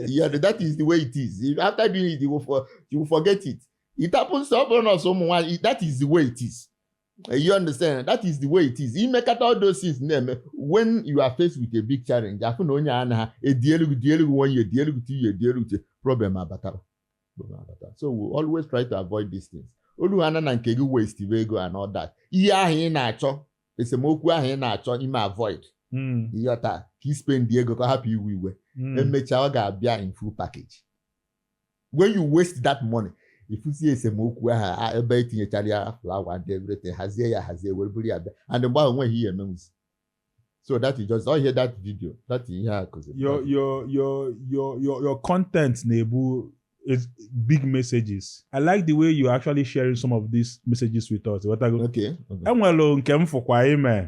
Yeah, that is the way it is. If after doing it, you will forget it. It happens to ọ bụrụ na ọsọ ụmụ nwaanyị. That is the way it is. You understand? That is the way it is. Imekata all those things na-eme, when you are faced with a big challenge, afụ na onye a anaghị edielu gị, dielu gị 1 year, dielu gị 2 year, dielu gị problem abatara, problem abatara. So we always try to avoid these things. Olu ha na na nke gị waste ego and all that. Ihe ahụ ị na-achọ, esemokwu ahụ ị na-achọ ime avoid, ịghọta, ka i spend ego ka ọ hapụ iwe iwe. Emechaa ọ ga-abịa in full package. When you waste that money, ifusi esemokwu ahụ ebe etinyechara ya flower and everything, hazie ya hazie were buru ya bịa, and mgbe ahụ onweghị ihe emenwuzi. So that is just all here, that video, that is ihe a kụziri. Your content na-ebu is big messages. I like the way you actually sharing some of these messages with us. Ghọtago? Okay. Enwelu nke m fụkwa ime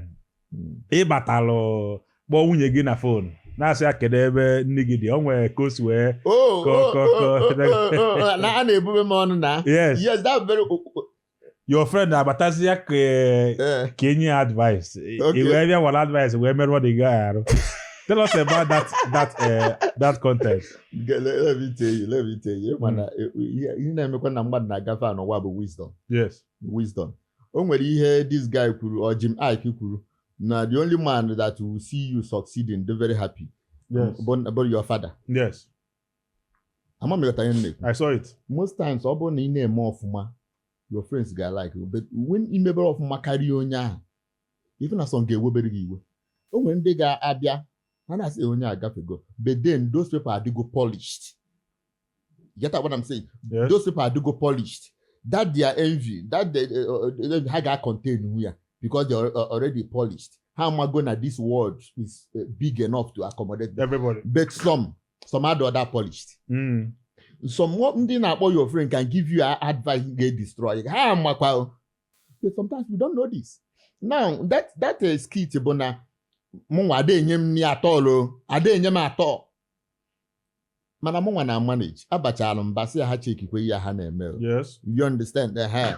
ịbatalụ kpọọ nwunye gị na phone na-asị ya kedu ebe nne gị dị, o nwere ka o si wee Oh, Ko- oh, na a na-ebube m ọnụ na Yes. Yes, that very oh, Your friend abatazi ya ka ka enye ya advice. I wee bịa were advice wee merụọ the guy arụ. Tell us about that content. Let me tell you, let me tell you, mana ihe na-emekwa na mmadụ na-agafe a n'ụwa bụ wisdom. Wisdom. O nwere ihe this guy kwuru, or Jim Iyke kwuru, na the only man that will see you succeeding dey very happy bụ your father. Ama m ịghọta ihe m na-ekwu. I saw it. Most times, ọ bụrụ na ị na-eme ọfụma, your friends ga-like you, but when ị mebere ọfụma karịa onye ahụ, even na some ga-ewebere gị iwe. O nwere ndị ga-abịa ha na-asị onye a gafego, but then those people adịgo polished. You get what I'm saying? Yes. Those people adịgo polished. That their envy, that they, ha ga-contain ya because they are already polished. Ha amago na this world is big enough to accommodate them. Everybody. But some are other polished. Some ndị na-akpọ your friend can give you advice ga-destroy ha amakwa o. But sometimes we don't know this. Now that skit bụ na mụnwa ada enye m nri atọ o, ada enye m atọ. Mana mụ nwa na manage abachara mba sị ya ha chekikwe ihe ha na-eme o. You understand? Ehe.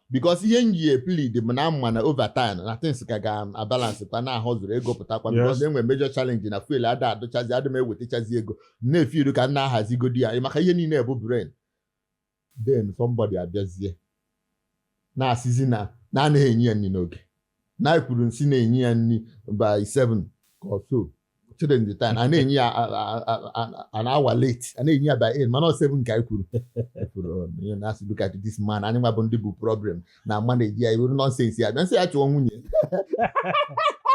Because ihe m ji plead bụ na mma na overtime na things ka ga-abalance kwa na ahọzuru ego pụtakwa, because enwere major challenge na fuel ada adụchazi, adị m ewetachazi ego na-efe iru ka m na-ahazigodi ya maka ihe niile bụ brain. Then somebody abịazie na-asịzi na na anaghị enye ya nri n'oge, na ekwuru nsị na-enye ya nri by 7 or so, children the time a na-enye ya an hour late, a na-enye ya by 8, mana ọ 7 ka anyị kwuru. Ihe na-asị, "Look at this man, anyị nwa bụ ndị bụ problem na manage ya iwuru nonsense ya bịa." Nsị ya chụọ nwunye.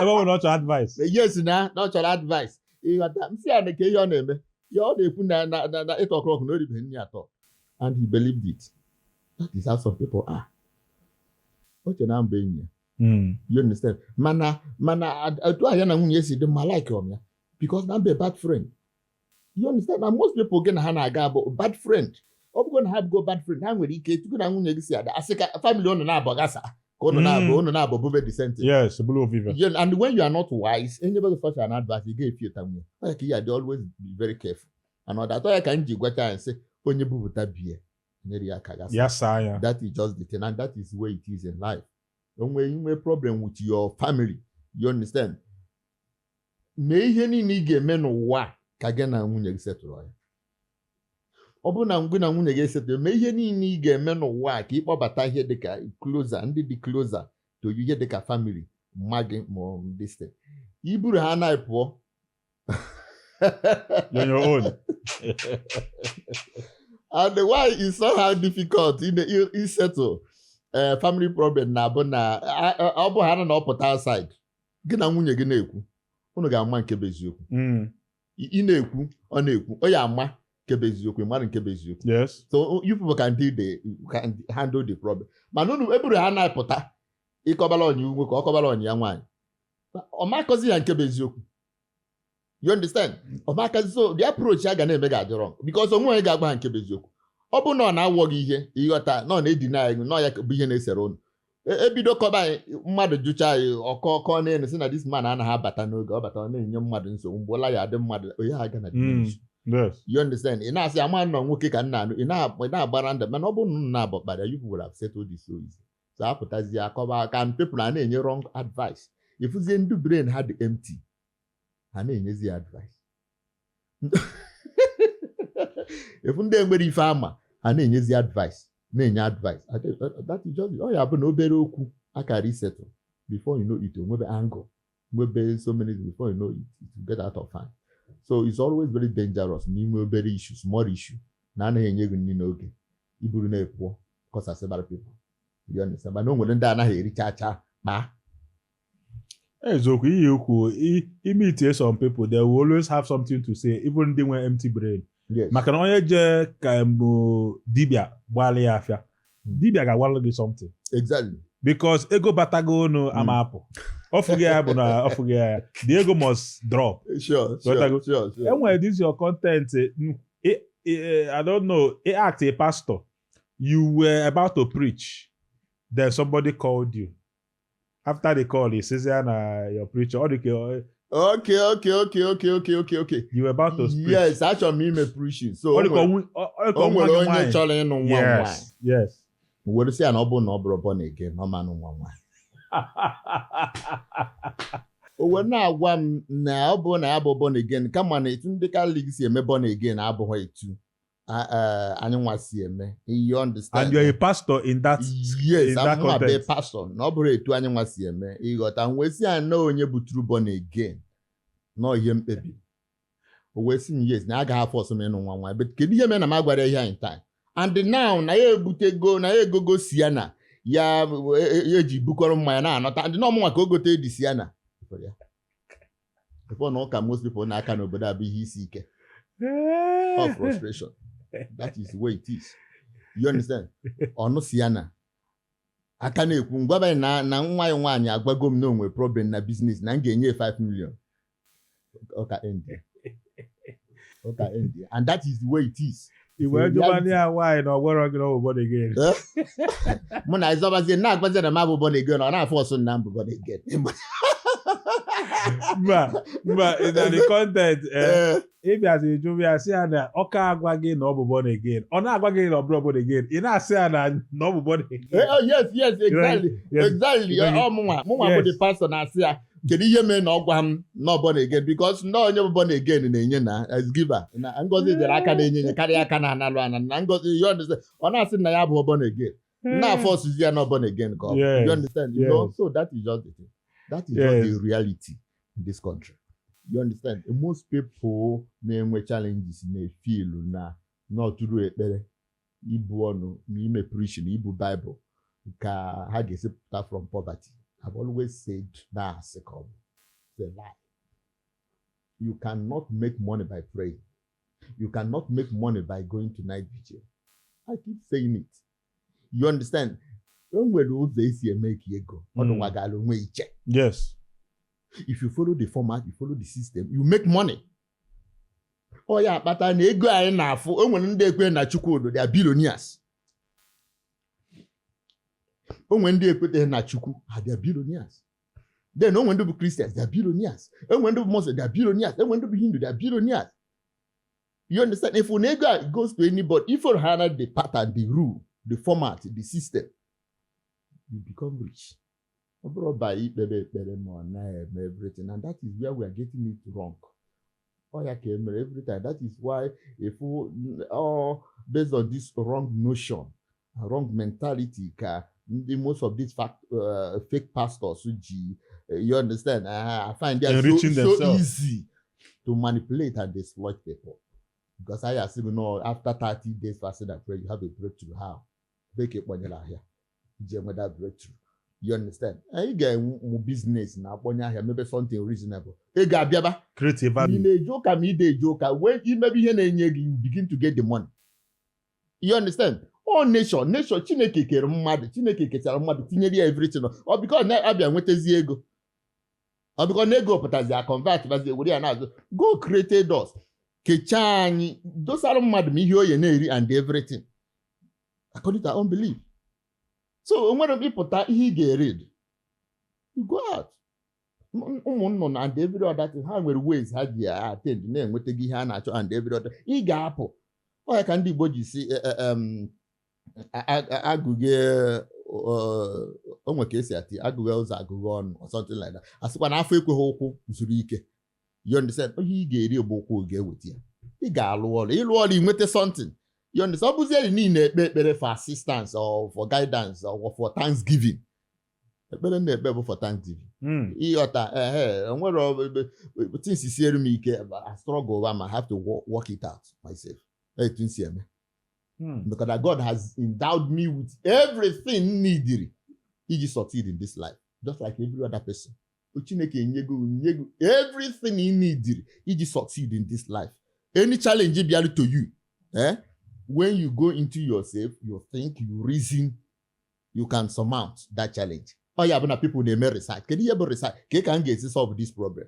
Ebe ọ bụ na ọ chọrọ advice. Yes, na ọ chọrọ advice, ịghọta? Nsị ya na ka ihe ọ na-eme ya, ọ na-ekwu na 8 o'clock na o ribeghị nri atọ, and he believed it. That is how some people are. O che na mbụ enyi ya. You understand? Mana otu a ya na nwunye si dị mma, like ya because na mbe bad friend. You understand? Na most people gị na ha na-aga bụ bad friend. Ọ bụgo na ha bụgo bad friend, ha nwere ike tupu na nwunye gị si ada asị ka family unu na-abọ gasa ka unu na-abụ unu na-abụ bube the same thing. Yes, bụrụ ovive. Yeah, and when you are not wise, enyebe gị such an advice, ị ga-efi ụta nwunye. Ọ ya ka you dey always be very careful. And ọ datọ ya ka m ji gwacha ya sị onye bupụta bie nyere ya aka gasa. Ya saa ya. That is just the thing, and that is the way it is in life. Onwe inwe problem with your family, you understand? Mee ihe niile ị ga-eme n'ụwa a ka gị na nwunye gị setụrụ ya. Ọ bụrụ na gị na nwunye gị esetụrụ, mee ihe niile ị ga-eme n'ụwa a ka ịkpọbata ihe dịka closer, ndị dị closer to you, ihe dịka family, mma gị ma ọ bụ this thing. Iburu ha anaghị pụọ. You're on your own. And why is somehow difficult in the settle family problem na-abụ na ọ bụ ha na ọ pụta outside, gị na nwunye gị na-ekwu, unu ga-ama nke bụ eziokwu. Ị na-ekwu, ọ na-ekwu, ọ ya ama nke bụ eziokwu, ị mara nke bụ eziokwu. So you people can handle the problem. Mana unu eburu ha na-apụta, ịkọbara ọnya nwoke, ọ kọbara ọnya ya nwaanyị, ọ makọzi ya nke bụ eziokwu. You understand? Ọ makazi. So the approach a ga na-eme ga-adị wrong because onwe onye ga-agwa ha nke bụ eziokwu. Ọ bụ na ọ na-awọ gị ihe, ịghọta na ọ na-edina gị, na ọ ya bụ ihe na-esere unu. Ebido kọba anyị, mmadụ jụcha anyị ọkọ kọ n'elu sị na this man anaghị abata n'oge, ọ bata ọ na-enye mmadụ nsogbu, mgbe ụla ya adị mmadụ onye ha aga na diminish. You understand? Ị na-asị ama nọ nwoke ka nna anụ, ị na-agbara ndụ, mana ọ bụrụ na unu na-abọ kpara, you would have settled this so easy. So apụtazie akọba aka and people a na-enye wrong advice. Ịfụzie ndị brain ha dị empty, ha na-enyezi ya advice. Efu ndị enwere ife ama, ha na-enyezi advice, na-enye advice. That is just ọ ya bụ na obere okwu akara isettle, before you know it, nwebe angle, nwebe so many, before you know it, it will get out of hand. So it's always very dangerous n'ime obere issue, small issue na anaghị enye gị nri n'oge, iburu na-epụọ kọsasịbara people. You understand? Mana o nwere ndị anaghị ericha cha kpaa. Eziokwu ihe ikwu, imeet some people, they will always have something to say, even ndị nwere empty brain. Maka na onye jee ka mbụ dibịa gbalị ya afịa, dibịa ga-agwalụ gị something. Because ego batago unu ama apụ, ọfụghị ya bụ na ọfụghị ya, the ego must drop. Ghọtago? Sure. Enwere this your content, I don't know, act a pastor, you were about to preach, then somebody called you. After the call, he says ya na your preacher ọ dị ka you were about to preach. Yes, achọrọ m ime preaching, so Ọ o dị ka nwere ọ dị ka o nwa nwere gị onye nwaanyị. Chọrọ ịnụ nwa m nwaanyị. Were sị ya na ọ bụrụ na ọ bụrụ born again, ọ manụ nwa nwaanyị. O wee na-agwa m na ọ bụ na ya bụ born again, kama na etu ndị Catholic si eme born again abụghị etu anyị nwa si eme. You understand? And you're a pastor in that Yes. in that I'm be context. Pastor na ọ bụrụ etu anyị nwa si eme, ịghọta? M wee sị ya na onye bụ true born again nọ ihe mkpebi. O wee sị m yes, na agaghị afọ ọsọ m ịnụ nwa nwa, but kedu ihe mere na m agwara ya ihe anyị time, and now na ya ebutego na ya egogo Sienna ya, ya eji bukọrọ mmanya na-anọta ndị na ọmụnwa ka o gote di Sienna before na ụka. Most people na-aka n'obodo a bụ ihe isi ike of frustration. That is the way it is. You understand? Ọnụ Sienna aka na-ekwu ngwaba na nwa ya nwaanyị agwago m na o nwere problem na business, na m ga-enye ya 5 million. Ụka end, ụka end, and that is the way it is. I wee jụba ndị ya nwaanyị na ọ gwara gị na ọ bụ born again. Mụ na ịzọbazie na-agbazie na m abụ born again, ọ na-afọ ọsọ na m bụ born again. Mba, mba, na the content, ị bịazi jụ ya, sị ya na ọka agwa gị na ọ bụ born again, ọ na-agwa gị na ọ bụrụ born again, ị na-asị ya na ọ bụ born again. Oh, yes, exactly. Exactly. Ọ mụnwa bụ the pastor na-asị ya, kedu ihe mere na ọ gwa m na ọ born again? Because na onye bụ born again na-enye na as giver, na ngozi dịrị aka na-enye nye karịa aka na-analụ ana na ngozi. You understand? Ọ na-asị na ya bụ born again, na-afọ ọsụzi ya na born again ka ọ bụ. You understand? You know, so that is just the thing. That is just the reality in this country. You understand? Most people na-enwe challenges na-efeel na n'ọtụrụ ekpere, ibu ọnụ na ime preaching, ibu Bible ka ha ga-esi pụta from poverty. I've always said na asị ka ọ bụ. It's a lie. You cannot make money by praying. You cannot make money by going to night vigil. I keep saying it. You understand? E nwere ụzọ esi eme ka ego ọ dụwagara onwe iche. If you follow the format, you follow the system, you make money. Ọ ya akpata na ego anyị na-afụ, o nwere ndị ekwe na Chukwudo, they are billionaires. O nwere ndị ekweteghị na Chukwu, ha, they are billionaires. Then o nwere ndị bụ Christians, they are billionaires. O nwere ndị bụ Muslim, they are billionaires. O nwere ndị bụ Hindu, they are billionaires. You understand? If na ego a goes to anybody, if you have the pattern, the rule, the format, the system, you become rich. Ọ bụrụ by ikpebe ekpere ma ọ na-eme everything, and that is where we are getting it wrong. Ọ ya ka e mere every time. That is why if all based on this wrong notion, wrong mentality, ka ndị most of these fake pastors ji, you understand, I find it so, Enriching so themselves. Easy to manipulate and exploit people, because I assume no, after 30 days fasting and prayer, you have a breakthrough. How? Bekee kpọnyere ahịa iji enwe that breakthrough. You understand? Anyị ga-enwe business na akpọnye ahịa, mebe something reasonable, ego abịaba. Create a Ị value. Na-eje ụka ma ị na-eje ụka wee imebe ihe na-enye gị, you begin to get the money. You understand? All nation Chineke kere mmadụ, Chineke kechara mmadụ, tinyere ya everything. Ọ biko na abịa nwetazi ego, ọ biko na ego pụtazi a convert bazi were ya na-azụ. God created us, kechaa anyị, dosara mmadụ ma ihe oye na-eri and everything according to our own belief. So o nwere ịpụta ihe ị ga-eri, you go out. Ụmụ nnụnụ and every other thing, ha nwere ways ha ji attend na-enweta gị ihe a na-achọ and every other. Ị ga-apụ. Ọ ya ka ndị Igbo ji si agụghe, o nwe ka esi ati agụghe ụzọ, agụghe ọnụ or something like that. A sịkwa na afọ ekweghị ụkwụ zuru ike. You understand? Ihe ị ga-eri bụ ụkwụ ga-eweta ya. Ị ga-alụ ọrụ, ịlụ ọrụ, ị nweta something. You understand? Ọ bụzie niile ekpe ekpere for assistance or for guidance or for thanksgiving. Ekpere m na-ekpe bụ for thanksgiving. Ịghọta? Ehe, onwere things siere m ike, I struggle over, I have to work it out myself. Etu m si eme, because that God has endowed me with everything needed iji succeed in this life, just like every other person. Chineke enyego everything he needed iji succeed in this life. Any challenge bịara to you, when you go into yourself, you think, you reason, you can surmount that challenge. Ọ ya bụ na people na-eme research. Kedu ihe bụ research? Ka m ga-esi solve this problem?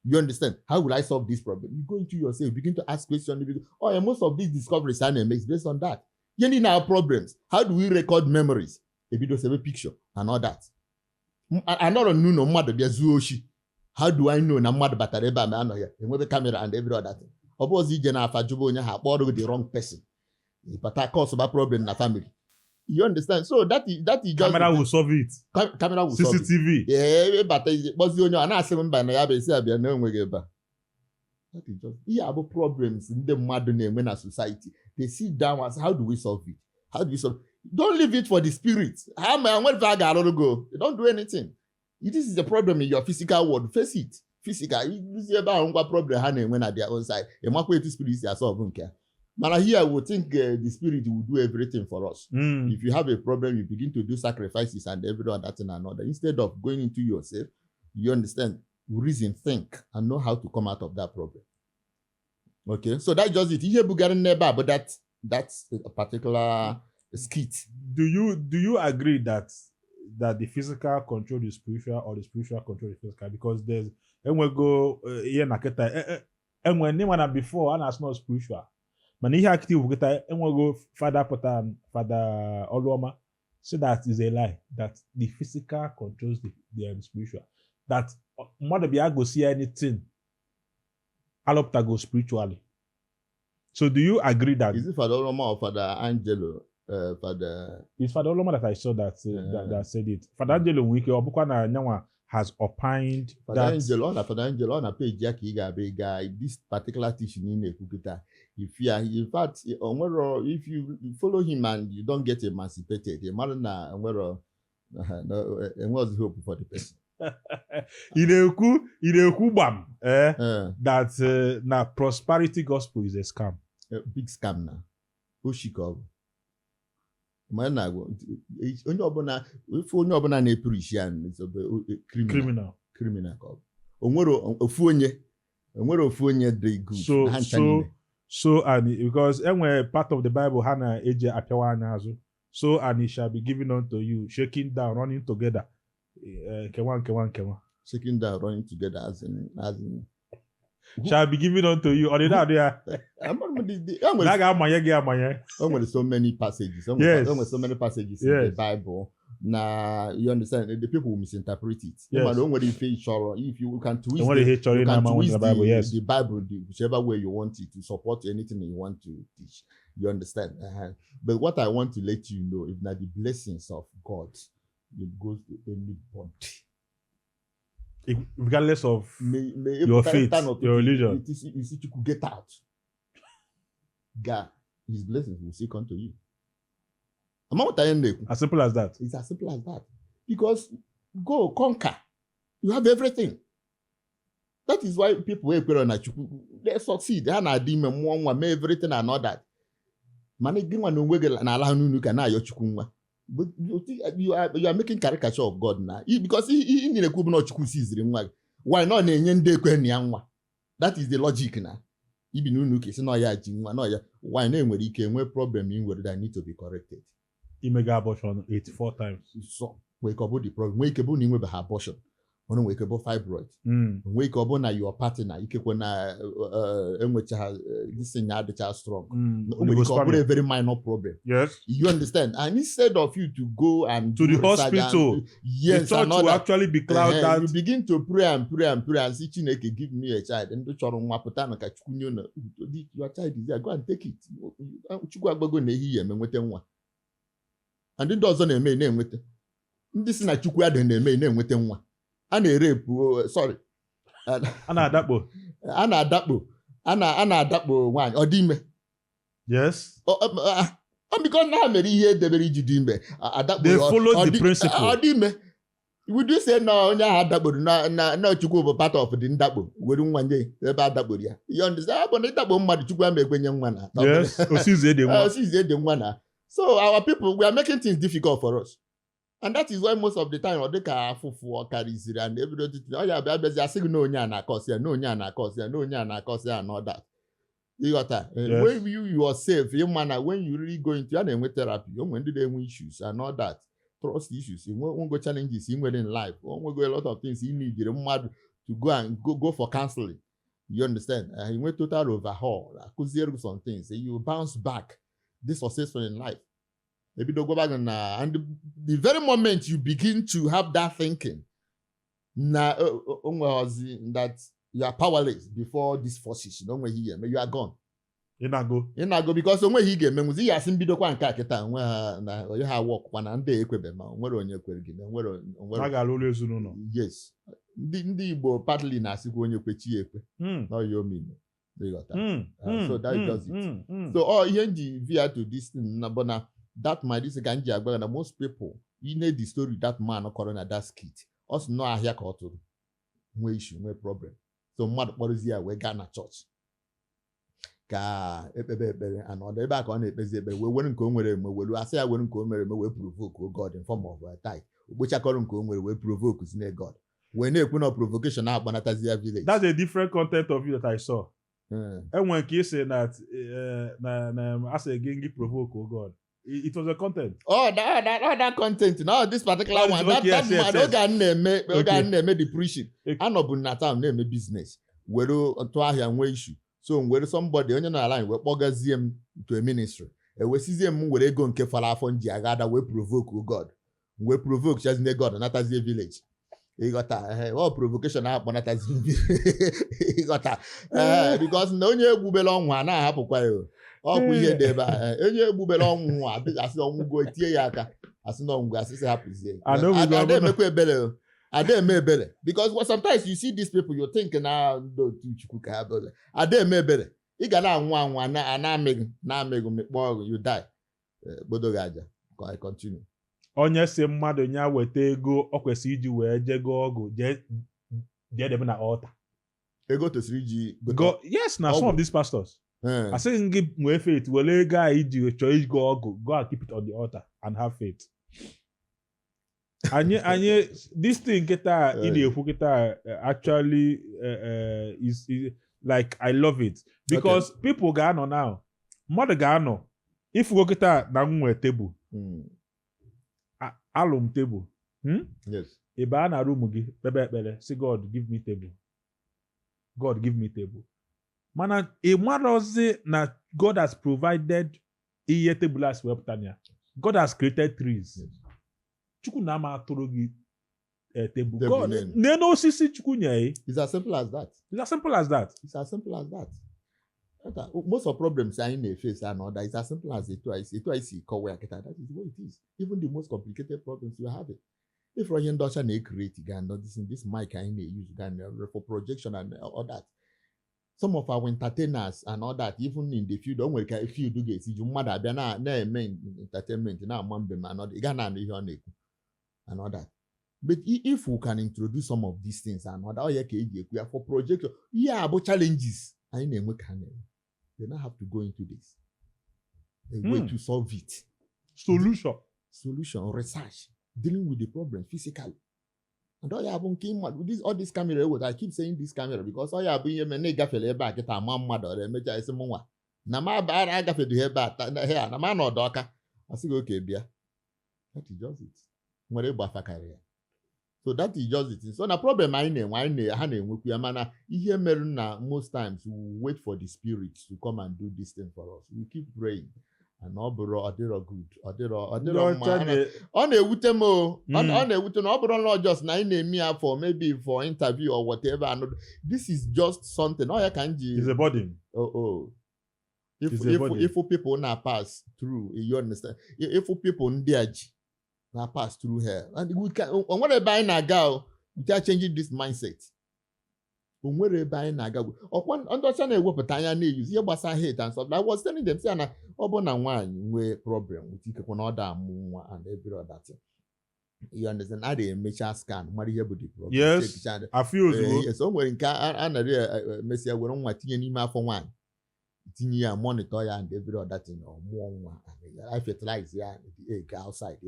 You understand? How will I solve this problem? You go into yourself, begin to ask questions. You begin, oh, yeah, most of these discoveries a na-eme is based on that. Ihe niile are problems. How do we record memories? Ebido sebe picture and all that. Anọrọ n'ụlọ, mmadụ bịa zuo oshi. How do I know na mmadụ batara ebe a ma anọ ya? Enwebe camera and every other thing. Ọ bụ ọzọ ije na-afa jụba onye ha akpọrọ gị the wrong person. Ịbata cause ba problem na family. You understand? So that is just Camera will solve it. Camera will solve it. CCTV. Ee, ịbata ije kpọzie onye ọ na-asị m mba na ya bụ esi abịa na enweghị ebe a. That is just ihe a bụ problems ndị mmadụ na-enwe na society. They sit down and say, "How do we solve it? How do we solve it?" Don't leave it for the spirit. Ha ma nwere ife a ga-arụrụ go. You don't do anything. If this is a problem in your physical world, face it physical. Iruzi ebe ahụ, ngwa, problem ha na-enwe na their own side, ịmakwa etu spirit si asolve nke ya. Mana here we think the spirit will do everything for us. If you have a problem, you begin to do sacrifices and every other thing and other, instead of going into yourself, you understand, reason, think, and know how to come out of that problem. Okay, so that's just it. Ihe bugara n'ebe a bụ that particular skit. Do you agree that the physical control the spiritual or the spiritual control the physical? Because there's enwego ihe na kịta enwe ndị ma na before a na-asị not spiritual, mana ihe active bụ kịta enwego fada pụta, Fada Ọlụọma, say that is a lie, that the physical controls the spiritual, that Mmadụ bịa gosi ya anything alụpụtago spiritually. So do you agree that Is it Father Oloma or Father Angelo? Father It's Father Oloma that I saw that said it. Father Angelo nwere ike ọ bụkwa na nyanwa has opined Father that. Angelo, ọ na Father Angelo, ọ na page ya ka ị ga-abịa ị ga this particular teaching ị na-ekwu kịta. If you are, in fact, o nwero, if you follow him and you don't get emancipated, ị mara na enwero enweghịzi hope for the person. Ị na-ekwu gbam Eh, that na prosperity gospel is a scam. A big scam na oshi ka ọ bụ. Ma na-agwa onye ọbụla, ife onye ọbụla na-epreach ya is a criminal. Criminal. Criminal ka ọ bụ. O nwere ofu onye, o nwere ofu onye dị good So na ha ncha so niile. So and because enwere part of the Bible ha na-eji apịawa anya azụ, "So and it shall be given unto you, shaking down, running together." Nkewa nkewa nkewa. Shaking down, running together, as in Shall be given unto you. Ọ dị na-adị ya Amara m e nwere na a ga-amanye gị amanye. O nwere so many passages. O nwere, o nwere so many passages in the Bible. Na you understand, the people will misinterpret it. Mana o nwere ife ị chọrọ, if you can twist Enwere ihe ị chọrọ you ị can na-ama twist na Bible. The Bible whichever way you want it to support anything you want to teach. You understand? But what I want to let you know is that the blessings of God, it goes to anybody. Regardless of May your faith, your religion. You see, you could get out. God, His blessings will still come to you. Am I what I am? As simple as that. It's as simple as that. Because go conquer. You have everything. That is why people wey kwere na Chukwu, they succeed. Ha na-adị ime, mụọ nwa, mee everything and all that. Mana gị nwa na onwe gị na-ala ha n'unu ka na-ayọ Chukwu nwa. But you think you are making caricature of God na. Because ị na-ekwu bụ na Chukwu siziri nwa gị. Why not na-enye ndị ekwe na ya nwa? That is the logic na. Ibi n'unu ka isi na ọya ji nwa na ọya. Why na enwere ike nwee problem ị nwere that need to be corrected. Imega abortion 84 times. So nwee ike ọ bụ the problem, nwee ike bụ na ị nwebeghị abortion, mana nwee ike bụ fibroid, nwee ike ọ bụ na your partner ikekwe na enwechaghị this thing adịcha strong. O nwere ike ọ bụrụ a very minor problem. You understand? And instead of you to go and To do the research hospital, yes, the church and all will that. Actually be cloud that You begin to pray and pray and pray and say, "Chineke, give me a child." Ndị chọrọ nwa pụta na ka Chukwu nye unu. Your child is there, go and take it. Chukwu agbago na ehihie eme nweta nwa. And ndị ọzọ na-eme na-enweta. Ndị si na Chukwu adịghị na-eme na-enweta nwa. A na-erepụ, sorry. A na-adakpo. A na-adakpo. A na-adakpo nwaanyị. Ọ dị ime. Ọ biko na ha mere ihe edebere iji dị ime. Adakpo They followed ọ the principle. Ọ dị ime. Would you say na onye ahụ adakporo na Chukwu bụ part of the ndakpo were nwa nye ebe adakporo ya? You understand? Ọ bụ na ịdakpo mmadụ, Chukwu ama ekwenye nwa na. Yes. Osizie dị nwa. Osizie dị nwa na. So our people, we are making things difficult for us. And that is why most of the time ọ dị ka afụfụ ọ karịziri and everything. Ọ ya bịa bịazi asị gị na onye a na-akọsị ya, na onye a na-akọsị ya, na onye a na-akọsị ya and all that. Ịghọta? Yes. When you yourself, ịma na when you really go into, a na-enwe therapy, o nwere ndị na-enwe issues and all that, trust issues, nwego challenges ị nwere in life, o nwego a lot of things ị need mmadụ to go and go for counseling. You understand? You nwee total overhaul, akụziere gị some things, you bounce back, dị successful in life. Ebido gwaba gị na and the very moment you begin to have that thinking na o nweghọzi that you are powerless before these forces, na o nweghị ihe eme, you are gone. Ị na-agụ. Ị na-agụ because o nweghị ị ga-emenwuzi ihe asị mbidokwa nke a kịta onwe ha na onye ha wọkwa na ndị ekwebe ma o nwere onye kwere gị na o nwere A ga-alụ ụlọ ezinụlọ. Yes, ndị Igbo partly na-asịkwa onye kwe chi ya ekwe na ọya omimi, ịghọta? So that does it. So ọ ihe m ji via to this thing na bụ na that my this ka m ji agwa gị na most people, you know the story that man kọrọ na that skit, ọ sị nọọ ahịa ka ọ tụrụ nwee issue, nwee problem, so mmadụ kpọrọzi ya wee gaa na chọọchị ka ekpebe ekpere, and ọ dị ebe a ka ọ na-ekpezi ekpere wee were nke o nwere eme welu asị ya were nke o mere eme wee provoke God in form of a tithe, okpochakọrọ nke o nwere wee provoke zine God wee na-ekwu na provocation na-akpanatazi ya village. That's a different content of you that I saw. Enwere nke isi na asị gị gị provoke, oh God. It was a content. Oh, that content. No, this particular Oh, one. okay, That, yes, that yes, man, yes. oge a na-eme the preaching. Anọbụ na town na-eme business. Were tụọ ahịa nwee issue. So m were somebody onye nọ n'ala anyị wee kpọgazie m to a ministry. Ewesizie m were ego nke fara afọ m ji aga ada wee provoke God. M wee provoke chazine God natazie village. Ịghọta? Ehe, ọ provocation akpọnatazi mmiri, ịghọta? Ee, because na onye egbubela ọnwụ a na-ahapụkwa ya o. Ọkwa ihe dị ebe a. Ee, onye egbubela ọnwụ asị ọnwụgo, etie ya aka, asị na ọnwụgo, asịsị hapụzie. Ada obigo. Ada emekwa ebere o. Ada eme ebere, because, well, sometimes you see these people, you think na ndị otu Chukwu ka ha bụ. Ada eme ebere. Ị ga na-anwụ anwụ, a na-amị gị, na-amị gị, mịkpọọ gị, you die. Eh, gbodo gị aja. Ka I continue. Onye si mmadụ ya weta ego ọ kwesịrị iji wee jee gụọ ọgwụ, jee jee debe na altar. Ego tosiri iji gote Go, yes, na some ọgwụ. Of these pastors Eh, asịghị gị nwee faith, were ego a iji chọọ igo ọgwụ, go and keep it on the altar and have faith. Anyị this thing kịta ị na-ekwu kịta, actually, is like, I love it because people ga-anọ now, mmadụ ga-anọ ifugo kịta na m nwee tebụl, alụ m tebụl, Yes. Ị baa na room gị kpebe ekpere, si, "God, give me table. God, give me table." Mana ị marọzi na God has provided ihe tebụl a si wepụta na ya. God has created trees. Chukwu na ama atụrụ gị tebụl. Tebụl God n'elu. n'elu osisi Chukwu nye ya. It's as simple as that. It's as simple as that. It's as simple as that. Most of problems anyị na-eface and other, it's as simple as etu anyị si kọwa ya kịta. That is the way it is. Even the most complicated problems you have it. If onye ndị ọcha na-ecreate ga and this mic anyị na-use ga for projection and all that. Some of our entertainers and all that, even in the field, o nwere ka field ga-esi ju mmadụ abịa na-eme entertainment, na-ama mbem and all that. Ị ga na-anụ ihe ọ na-ekwu and all that. But if we can introduce some of these things and all that, ọ ya ka eji ekwu ya for projection. Ihe a bụ challenges anyị na-enwe ka ha na-enwe. They now have to go into this. A way to solve it. Solution. Solution, research, dealing with the problem physically. And ọ ya bụ nke ịma this, all this camera eweta. I keep saying this camera because ọ ya bụ ihe mere na ịgafere ebe a kịta ama mmadụ ọrụ emecha isi mụ nwa na m aba agafedughị ebe a ya na m anọdụ ọka asị gị oke bịa. That is just it. Nwere ịgba afa karịa ya. So that is just it. So na problem anyị na-enwe, anyị na ha na-enwekwu ya, mana ihe mere na most times we wait for the spirit to come and do this thing for us. We keep praying and ọ bụrụ ọ dịrọ good, ọ dịrọ ọ Ndị dịrọ mma. ọcha na Ọ na-ewute m o. Ọ na-ewute na ọ bụrụ na just na anyị na-eme ya for maybe for interview or whatever, and this is just something ọ ya ka m ji Is a burden. Oh. If It's a if burden. if people na pass through, you understand, if people ndị a ji na pass through here and we can, o nwere ebe anyị na-aga o without changing this mindset. O nwere ebe anyị na-aga. Ọkwa ndị ọcha na-ewepụta anya na-eyuzi ihe gbasara hate and stuff. I was telling them say na ọ bụ na nwaanyị nwee problem with ikekwe na ọ da amụ nwa and every other thing, you understand, a na-emecha scan mara ihe bụ the problem. Check. Afị ozugbo. Eh, yes, o nwere nke a narị emesịa were nwa tinye n'ime afọ nwaanyị, tinye ya, monitor ya and every other thing, ọ mụọ nwa, I fertilize ya the egg outside,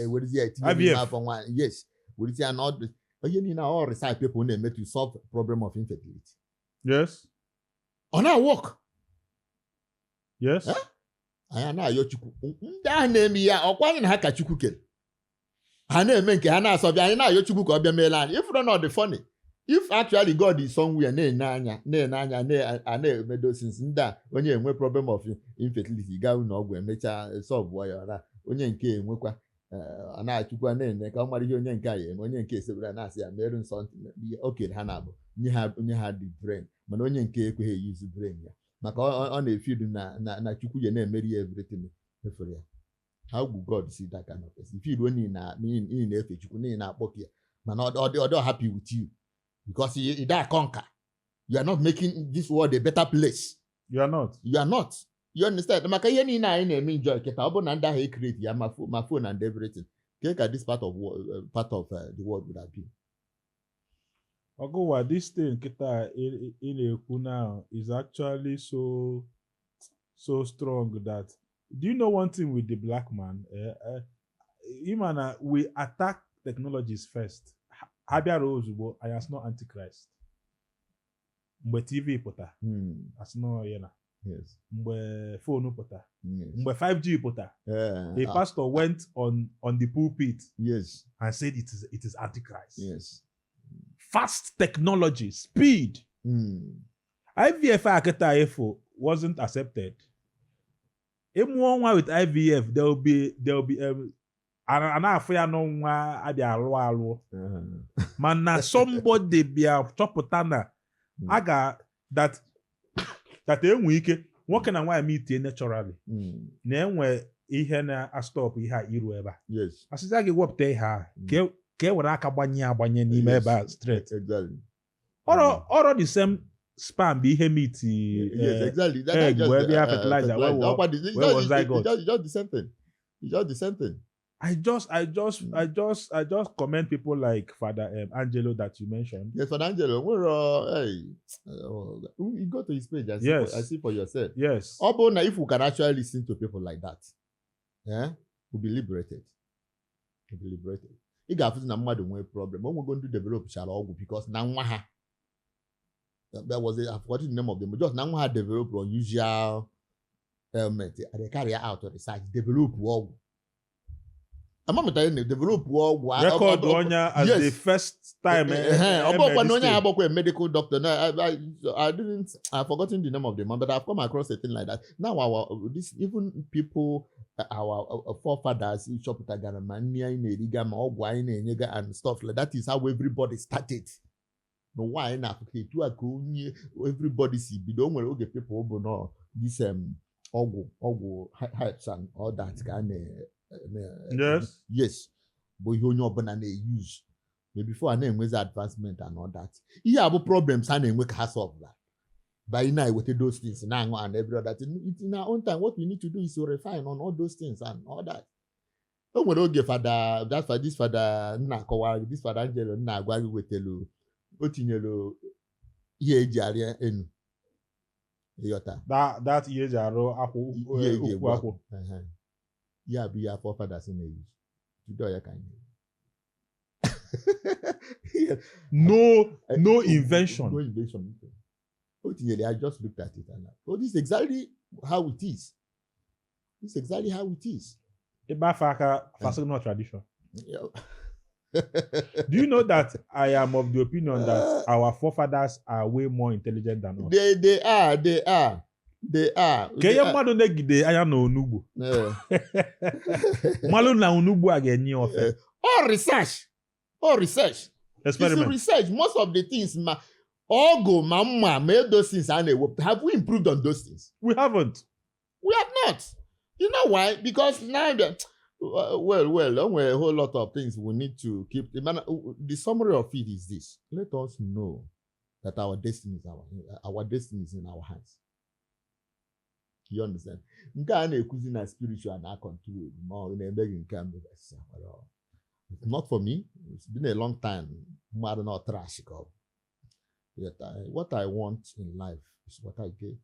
ewerezi ya tinye n'ime IVF. afọ nwaanyị, yes, werezi ya na ọdụ onye niile, all research people na-eme to solve problem of infertility. Ọ na-work. Eh? Anyị na-ayọ Chukwu, ndị ahụ na-eme ya, ọkwa anyị na ha ka Chukwu kere, ha na-eme nke ha na-asọbịa, anyị na-ayọ Chukwu ka ọ bịa meela anyị. If not the funny, if actually God is somewhere na-ene anya, na-ene anya, a na-emedo since ndị a, onye enwe problem of infertility gaa ụlọ ọgwụ, emechaa solve ya, ọra onye nke enwekwa, ọ na-achụkwa na-ene ka ọ mara ihe onye nke a ya eme, onye nke esebere na-asị ya merụ nsọ o kere ha na-abụ nye ha, onye ha dị brain, mana onye nke ekweghị eyuzu brain ya maka ọ na-efidu na Chukwu ya na-emeri ya everything efere ya. How would God see that kind of person? If you n'ihi na n'ihi na-efe Chukwu, n'ihi na-akpọ ya, mana ọ dị happy with you because you don't conquer, you are not making this world a better place. You are not. You are not, you understand? Maka ihe niile anyị na-eme enjoy kịta, ọ bụrụ na ndị ahụ ecreate ya, ma phone and everything, ke ka this part of the world would have been? Ọgụwa, this thing kịta ị na-ekwu now is actually so so strong that, do you know one thing with the black man? Ịma na we attack technologies first. Ha bịara ozugbo, anyị asị no antichrist. Mgbe TV pụta, asị no ya na. Mgbe phone pụta, mgbe 5G pụta, a pastor went on the pulpit and said it is antichrist. Fast technology, speed. IVF a kịta efo wasn't accepted. Ịmụọ nwa with IVF, there will be A na-afụ ya n'nwa abịa alụ alụ, mana somebody bịa chọpụta na a ga that enwe ike nwoke na nwaanyị meetie naturally, na-enwe ihe na-astop ihe a iru ebe a. Asịza gị wepụta ihe a ka e were aka gbanye agbanye n'ime ebe a straight. Ọrọ the same sperm bụ ihe meet That egg just wee the, bịa fertilizer, wee it's wee wụọ zygote. It's just the same thing. It's just the same thing. I just commend people like Father Angelo that you mentioned. Yes, Father Angelo, nwere hey, you go to his page and see, and see for yourself. Ọ bụrụ na if we can actually listen to people like that, eh, we'll be liberated. We'll be liberated. Ị ga-afụzi na mmadụ nwee problem. O nwego ndị develop chara ọgwụ because na nwa ha, that was it, I've forgotten the name of them, just na nwa ha develop unusual ailment, they carry out research, develop ọgwụ. Amamụta na develop ọgwụ. Record onye as the first time. Ọ bụkwa na onye ahụ agbakwa a medical doctor. No, I didn't, I've forgotten the name of the man, but I've come across a thing like that. Now our this even people, our forefathers chọpụtagara ma nri anyị na-eriga, ma ọgwụ anyị na-enyega and stuff like that is how everybody started. N'ụwa anyị na-afụ ka etu a ka onye everybody si bido. O nwere oge people bụ nọ this ọgwụ herbs and all that ka a na- Yes, bụ ihe onye ọbụla na-use. But before a na-enwezi advancement and all that, ihe a bụ problems a na-enwe ka ha solve that by na-eweta those things na-aṅụ and every other thing. In our own time, what we need to do is to refine on all those things and all that. O nwere oge fada that this fada nna akọwara gị, this Fada Angelo nna agwa gị, wetelu o tinyere ihe eji arị enu, ịghọta? That ihe eji arụ akwụ. Ihe eji ukwu egbu akwụ. Ehe. Ya bụ ihe forefathers na-use today, ya ka anyị na-use. No invention. No invention. O tinyere, I just looked at it and I, oh, this is exactly how it is. This is exactly how it is. Ebe afọ aka fasị no tradition. Do you know that I am of the opinion that our forefathers are way more intelligent than us? They are, they are, they are. Ka They ihe are. Mmadụ na-egide anya na onugbu, mmalụ na onugbu a ga-enye ya ofe. All research, all research. It's Experiment. Research. Most of the things, ma ọgụ, ma mma, ma those things a na-ewepụta, have we improved on those things? We haven't. We have not. You know why? Because now the well, o nwere a whole lot of things we need to keep. The summary of it is this: let us know that our destiny is in our hands. You understand? Nke a na-ekwuzi na spiritual na control ma ọ na-eme gị nke a mere. It's not for me. It's been a long time. Mmadụ na trash ka ọ bụ. Yet what I want in life is what I get.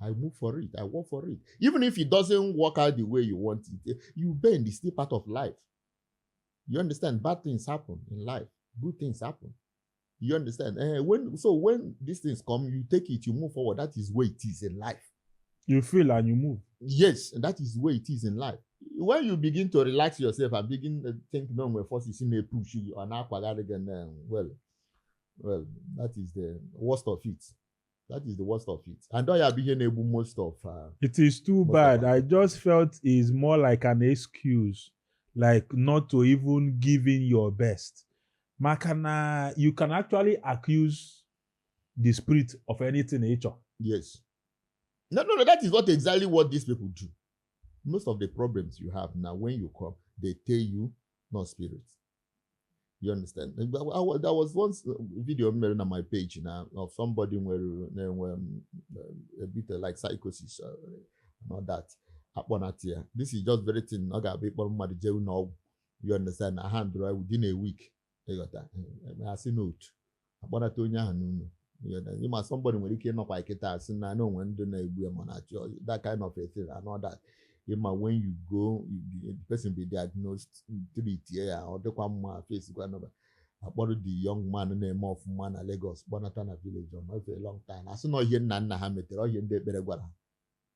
I move for it. I work for it. Even if it doesn't work out the way you want it, you bend. It's still part of life. You understand? Bad things happen in life. Good things happen. You understand? When these things come, you take it, you move forward. That is where it is in life. You feel and you move. Yes, and that is the way it is in life. When you begin to relax yourself and begin to think, no, we're forces in a push you and again, well, that is the worst of it. That is the worst of it. And don't you be able most of It is too most of bad. our I just felt it's more like an excuse, like not to even give in your best. Maka na you can actually accuse the spirit of anything nature. Yes. No. That is what exactly what these people do. Most of the problems you have now, when you come, they tell you not spirit. You understand? There was once a video m on my page now of somebody where a bit like psychosis and all that. Akpọnata ya. This is just very thin. Ọ ga-abụ ịkpọrọ mmadụ jee ụlọ ọgwụ. You understand? Na hand within a week. Ịghọta? Asị n'otu. Akpọnata onye ahụ n'ụlọ. You understand? Ịma somebody nwere ike ịnọkwa kịta asị na na onwe ndị na-egbu ya ma na-achọ that kind of a thing and all that. Ịma when you go, the person be diagnosed, treat ya, ọ dịkwa mma, face gwa nọba. Akpọrọ the young man na-eme ọfụma na Lagos kpọnata na village ọ nọfe a long time. Asị na ihe nna nna ha metere, ọ ihe ndị ekpere gwara ha.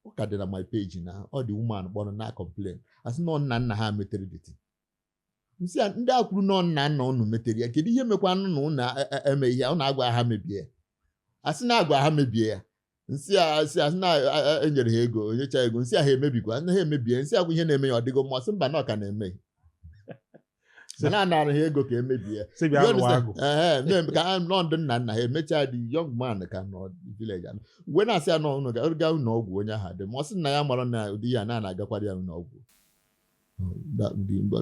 Ọ ka dị na my page na ọ dị woman kpọrọ na complain. Asị na ọ nna nna ha metere the thing. Nsị a ndị a kwuru na ọ nna nna unu metere ya, kedu ihe mekwanụ na unu emeghị ya, unu agwa ha mebie ya? Asị na agwa ha mebie ya. Nsị a asị na enyere ha ego, onyecha ego, nsị a ha emebikwa, ha emebie, nsị agwa ihe na-eme ya ọ dịgo mma, sị mba na ọ ka na-eme. Mana anara ha ego ka emebie. Si bịa You rụọ understand? agụ. Ehe, mee ka ha nọ ndụ nna nna ha emechaa, the young man ka nọ village anọ mgbe na-asị ya nọ ụnụ ga ụlọ ọgwụ, onye ahụ dị ma ọ sị na ya mara na ụdị ya na na-agakwara ya ụlọ ọgwụ.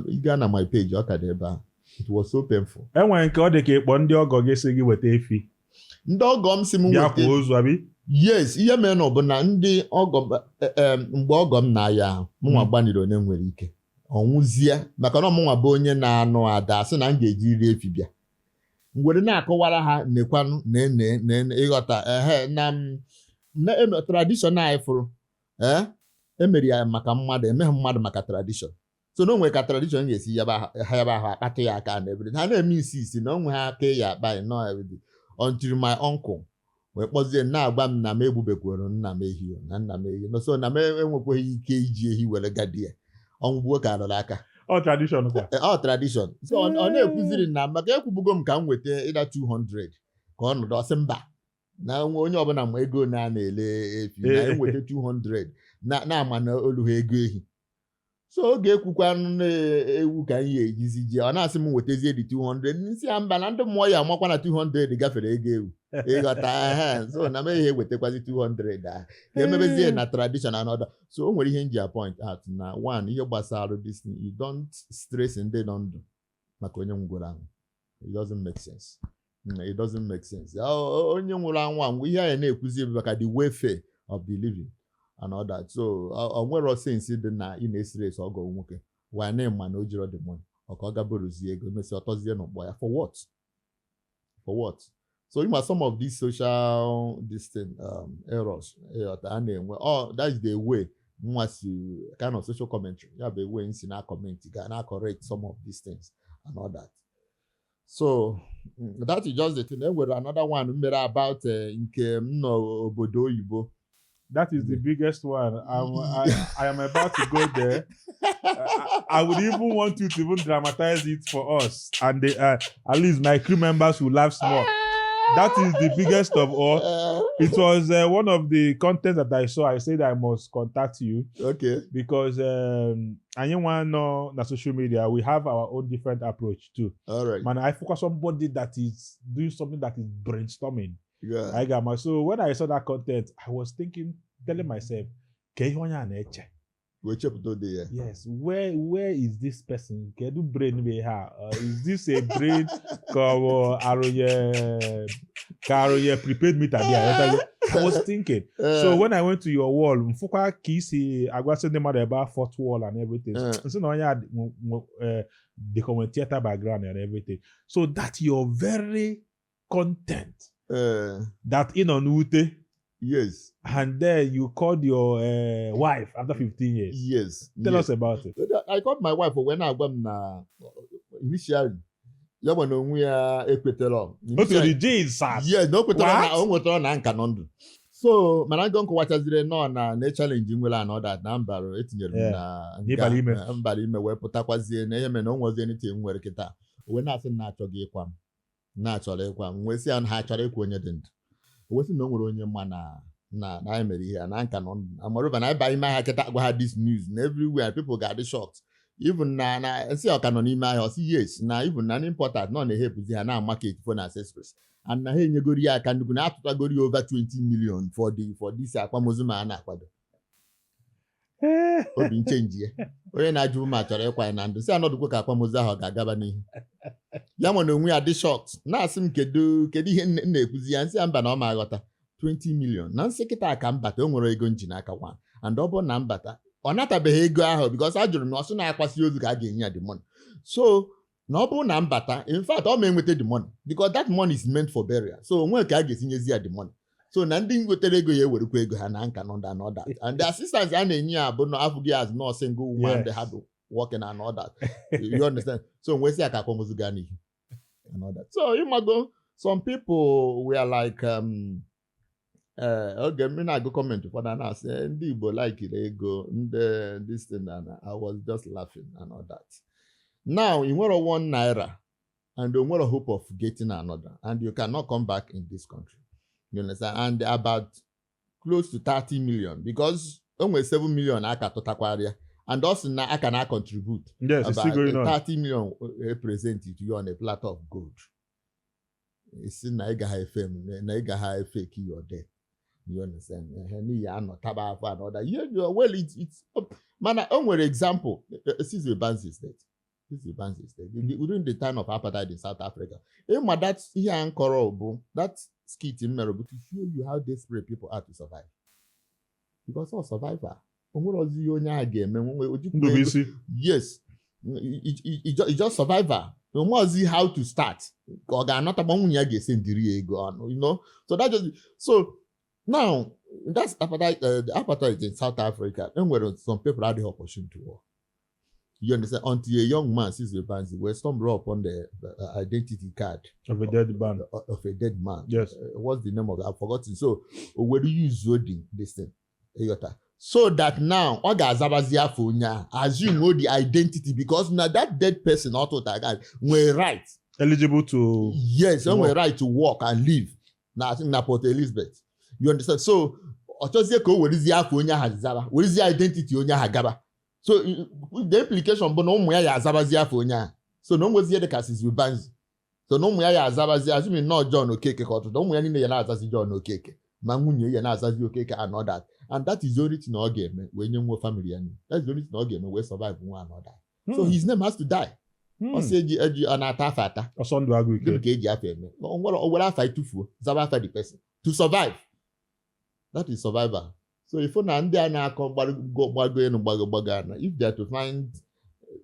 Ị gaa na my page, ọ ka dị ebe ahụ. It was so painful. Enwere nke ọ dị ka ịkpọ ndị ọgọ gị sị gị weta efi. Ndị ọgọ m si m bịa weta kwuo ozu abi. Yes, ihe mere na ọ bụ na ndị ọgọ m, mgbe ọgọ m na-aya ahụ, mụnwa gbaniri onye nwere ike ọnwụzie, maka na ọmụnwa bụ onye na-anụ ada sị na m ga-eji iri efi bịa m were na-akọwara ha nekwanụ na ene ịghọta ehe na m na tradition anyị fụrụ ee emere ya maka mmadụ, emeghị mmadụ maka tradition. So na o nwere ka tradition ga-esi ha yaba ahụ akpatụ ya aka na ebere ha na-eme isi isi na onwe ha aka ya akpa nọ everything, until my uncle wee kpọzie m na-agwa m na m egbubekwuru nna m ehi o, na nna m ehi no, so na m enwekwaghị ike iji ehi were gadi ya ọnwụ gbuo ka arụrụ aka. Ọ tradition kwa. Eh, ọ tradition. So ọ na-ekwuziri na maka ekwubugo m ka m weta ịda 200 ka ọ nọdụ, ọsị mba, na onye ọbụla ma ego na a na-ele efi na enweta 200 na na-ama na olu ha ego ehi. So oge ekwukwanụ na-ewu ka anyị ejizi ji, ọ na-asị m wetazie dị 200, nsị ya mba, na ndị mmụọ ya amakwa na 200 gafere ego ewu, ịghọta? Ehe, so na m ehe ewetakwazi 200 a ka emebezie na tradition and other. So o nwere ihe m ji point out na one ihe gbasara this thing, you don't stress ndị nọ ndụ maka onye nwụgoro anwụ. It doesn't make sense. It doesn't make sense. Onye nwụrụ anwụ anwụ, ihe anyị na-ekwuzi bụ maka the welfare of the living and all that. So ọ nwere sense dị na ị na-estress ọgọ nwoke wa na ịma na o jiro the money, ọ ka ọ gaboruzie ego mesị ọtọzie n'ụkpọ ya. For what? For what? So you some of these social this thing, errors ịghọta a na-enwe, oh, that is the way nwa si kind of social commentary ya bụ way nsi na comment ga na correct some of these things and all that. So that is just the thing. E nwere another one m mere about nke m nọ obodo oyibo. That is the biggest one. I am about to go there. I would even want you to even dramatize it for us, and at least my crew members will laugh small. That is the biggest of all. It was one of the content that I saw. I said I must contact you because anyị nwa nọ na social media, we have our own different approach too. All right. Man, I focus somebody that is doing something that is brainstorming. I got my so when I saw that content, I was thinking, telling myself, "Ka ihe onye a na-eche?" Wee chepụta ụdị ya. Yes, where is this person? Kedu brain be ha? Is this a brain ka ọ bụ arụnye ka arụnye prepaid meter dị a? I was thinking. So when I went to your wall, mfụkwa ka isi agwasị ndị mmadụ ebe a fourth wall and everything. Nsị na onye a dịka onwe theater background and everything. So that your very content that ị nọ n'ute and then you called your wife after 15 years. Yes. Tell Yes. us about it. I called my wife wee na-agwa m na initially ya gwa na onwe ya ekwetara. Otu the Jesus. Yes, na o kwetara na What? o nwetara na nka nọ ndụ. So mana ngo nkọwachaziri nọ na challenge nwere anọda na mbara etinyere m na nga, N'ịbara ime. Mbara ime wee pụtakwazie na ihe mere na o nwezie anything m nwere kịta wee na-asị m na-achọghị ịkwa m na-achọrọ ịkwa m, wee sị ya na ha chọrọ ịkwa onye dị ndụ. O wee sị na o nwere onye mma na anyị mere ihe a na nka nọ ndụ amaroba na ịba ime ahịa kịta gwa ha this news na everywhere people ga-adị shocked, even na nsị ọka nọ n'ime ahịa. Ọ sị yes, na even na importers nọ na-ehepụzi ha na market phone accessories and na ha enyegoro ya aka nnukwu na atụtagoro ya over 20 million for this akwamozu ma a na-akwado obi nchenji ya. Onye na-ajụ ma chọrọ ịkwa ya na ndụ si anọdụkwa ka akwamozu ahụ ọ ga-agaba n'ihu. Ya nwere onwe ya dị shocked na-asị m kedu ihe m na-ekwuzi ya. Nsị ya mba, na ọ ma aghọta 20 million na nsị kịta ka mbata o nwere ego nji n'aka nwa and ọ bụrụ na mbata ọ natabeghị ego ahụ because a jụrụ m na ọ sị na-akwasị ozu ka a ga-enye ya the money. So na ọ bụrụ na mbata, in fact, ọ ma enweta the money because that money is meant for burial. So onwe ka a ga-esinyezi ya the money. So na ndị nwetere ego ya ewerekwa ego ha na nka nọ and all that, and the assistance a na-enye ya bụ na afụghị as no single woman they had working and all that, you understand? So nwesị ya ka akwamozu gaa n'ihu and all that. So ịmago some people were like oge m na-agụ comment ụfọdụ a na-asị, "Eh, ndị Igbo likiri ego ndị this thing," and I was just laughing and all that. Now ị nwere ₦1 and o nwere hope of getting another and you cannot come back in this country, you understand? And about close to 30 million because o nwere 7 million aka tụtakwarịa. And ọ sị na aka na contribute Yes, it's still about going on. 30 million present to you on a platter of gold. Isi na ị gaghị efe m na ị gaghị fake your death. You understand? Ehe, n'ihi anọ taba afọ and other. Yeah, well, it's mana o nwere example. Sizwe Banzi death. Sizwe Banzi death. During the time of apartheid in South Africa. Ịma that ihe a nkọrọ bụ that skit m mere bụ to show you how desperate people are to survive. Because all survivor. O nwere ọzọ ihe onye ahụ ga-eme o jikwa ego. Ndubuisi. Yes, you just survivor. No mazi how to start. Ka ọ ga-anọta ma nwunye ya ga-ese ndiri ya ego ọnụ. So that just so now that's apartheid, the apartheid in South Africa. Enwere some people had the opportunity to work. You understand? Until a young man sees the Banzi were stumble upon the identity card Of a dead man. of a dead man. Yes. What's the name of that? I've forgotten. So where do you use this thing? Ịghọta? So that now ọ ga-azabazi afọ onye ahụ, assume the identity, because now that dead person ọtụta guy nwere right. Eligible to Yes, o nwere work. right to work and live na, I think, na Port Elizabeth. You understand? So ọ chọzie ka o werezie afọ onye ahụ zaba, werezie identity onye ahụ gaba. So the implication bụ na ụmụ ya ya azabazi afọ onye ahụ. So na o nwezie dị ka Sizwe Banzi. So na ụmụ ya ya azabazi, assuming nọ John Okeke ka ọtụtụ ụmụ ya niile ya na-azazi John Okeke, ma nwunye ya na-azazi Okeke and all that. And that is the only thing ọ ga-eme wee nye nwa family ya nri. That is the only thing ọ ga-eme wee survive nwa and all that. So his name has to die. Ọ sị eji ọ na-ata afa ata. Ọsọ ndụ agụ Gịnị ike. ka eji afa eme? O nwere afa etufuo, zaba afa the person to survive. That is survival. So if na ndị a na-akọ gbago gbago elu gbago gbago ana, if they are to find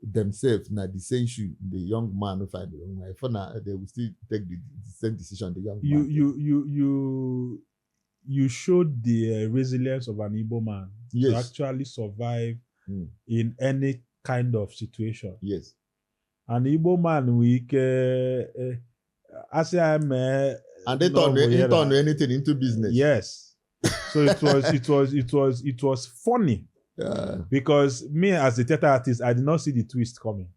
themselves na the same shoe the young man find onwe, if na they will still take the same decision the young You man. you showed the resilience of an Igbo man to actually survive in any kind of situation. An Igbo man nwere ike asị ya mee And they no, turn, we they hear turn that. anything into business. Yes. So it was funny because me as a theater artist, I did not see the twist coming.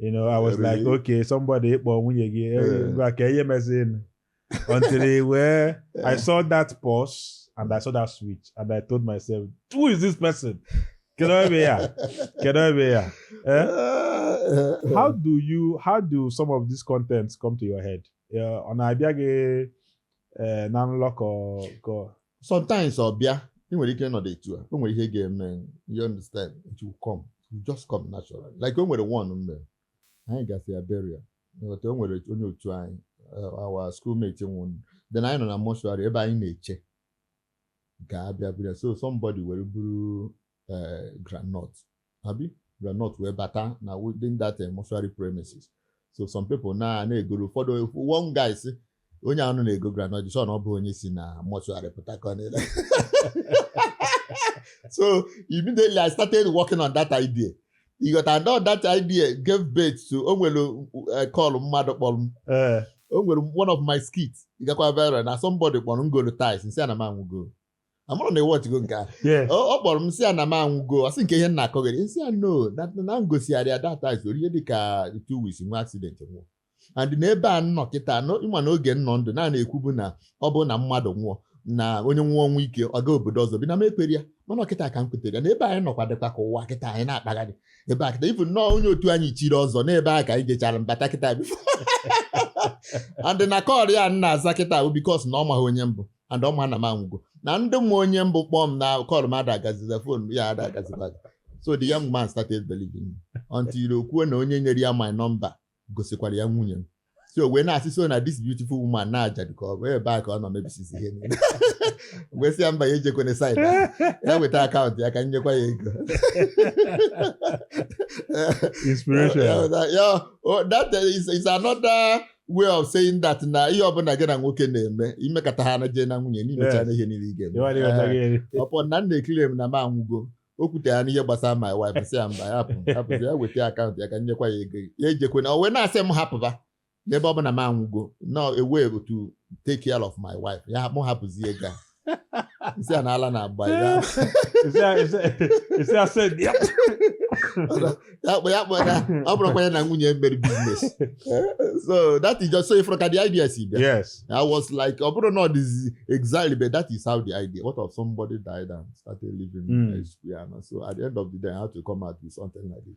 I was like, Really? okay, somebody kpọọ nwunye gị, ngwa ka ihe mezin. Until where I saw that pause and I saw that switch and I told myself, who is this person? Kedu ebe ya? Kedu ebe ya? Eh? How do some of these contents come to your head? Yeah, ọ na-abịa gị na nlọ ka Sometimes ọ bịa, ị nwere ike ịnọdụ etu a, o nwere ihe ga-eme, you understand, it will come, it will just come naturally. Like o nwere one m mere, anyị gasị ya burial. Nghọta, o nwere onye otu anyị, our schoolmate nwụrụ. Then anyị nọ na mortuary ebe anyị na-eche ka abịa burial. So somebody were buru groundnut, abi groundnut wee bata na within that mortuary premises. So some people na na-egoro ụfọdụ. One guy sị onye ahụ na-ego groundnut sọ na ọ bụ onye si na mortuary pụta ka ọ na-ele. So immediately I started working on that idea. You got and all that idea gave birth to o nwere call mmadụ kpọrọ m. O nwere one of my skits gakwa viral na somebody kpọrọ m goro tiles nsị ana m anwụgo. Amụrụ na ewọchigo nke a. Yes. Ọ kpọrọ m sị ana m anwụgo, ọ sị nke ihe m na-akọgịrị nsị ya no na m gosigharị that tiles ori ihe dịka 2 weeks nwe accident nwụọ. And n'ebe a nnọ kịta ịma na oge nnọ ndụ na na-ekwubu na ọ bụ na mmadụ nwụọ na onye nwụọ ọnwụ ike ọ gaa obodo ọzọ bi na m ekwere ya, mana ọkịta ka m kwetere ya na ebe anyị nọkwa dịkwa ka ụwa kịta anyị na-akpagharị ebe a kịta ifu nnọọ onye otu anyị chiri ọzọ n'ebe a ka anyị jechara mbata kịta before. And na call ya m na-aza kịta bụ because na ọ maghị onye mbụ and ọ ma na m anwụgo na ndị mụ onye mbụ kpọọ m na call m ada agaziza phone ya ada agazikwa. So the young man started believing me until o kwuo na onye nyere ya my number gosikwara ya nwunye m. So wee na-asị so na this beautiful woman na-ajadu ka ọ bụ ebe a ka ọ nọ mebisisi ihe niile. Wee sị ya mba, ya ejekwana side ahụ. Ya weta account ya ka m nyekwa ya ego. Inspiration. Yeah, oh, that is another way of saying that na ihe ọbụla gị na nwoke na-eme imekata ha na jee na nwunye n'imecha na ihe niile ị ga-eme. Ịwa na-eweta gị. Ọpọ na m na-ekiri m na m anwụgo, o kwutere ya n'ihe gbasara my wife, sị ya mba, ya hapụ hapụ ya weta account ya ka m nyekwa ya ego, ya ejekwana. O wee na-asị m hapụba n'ebe ọ bụ na m anwụgo, no a way to take care of my wife, ya mụ hapụzi ego a. Nsị a na ala na-agba ya. Isi ya sị ya. Ya kpọ, ya kpọ ya, ọ bụrụkwa ya na nwunye m mere business. So that is just so ifuru ka the idea si bịa. I was like, ọ bụrụ na ọ dịzi exactly, but that is how the idea. What if somebody died and started living in square? And so at the end of the day, I had to come out with something like this.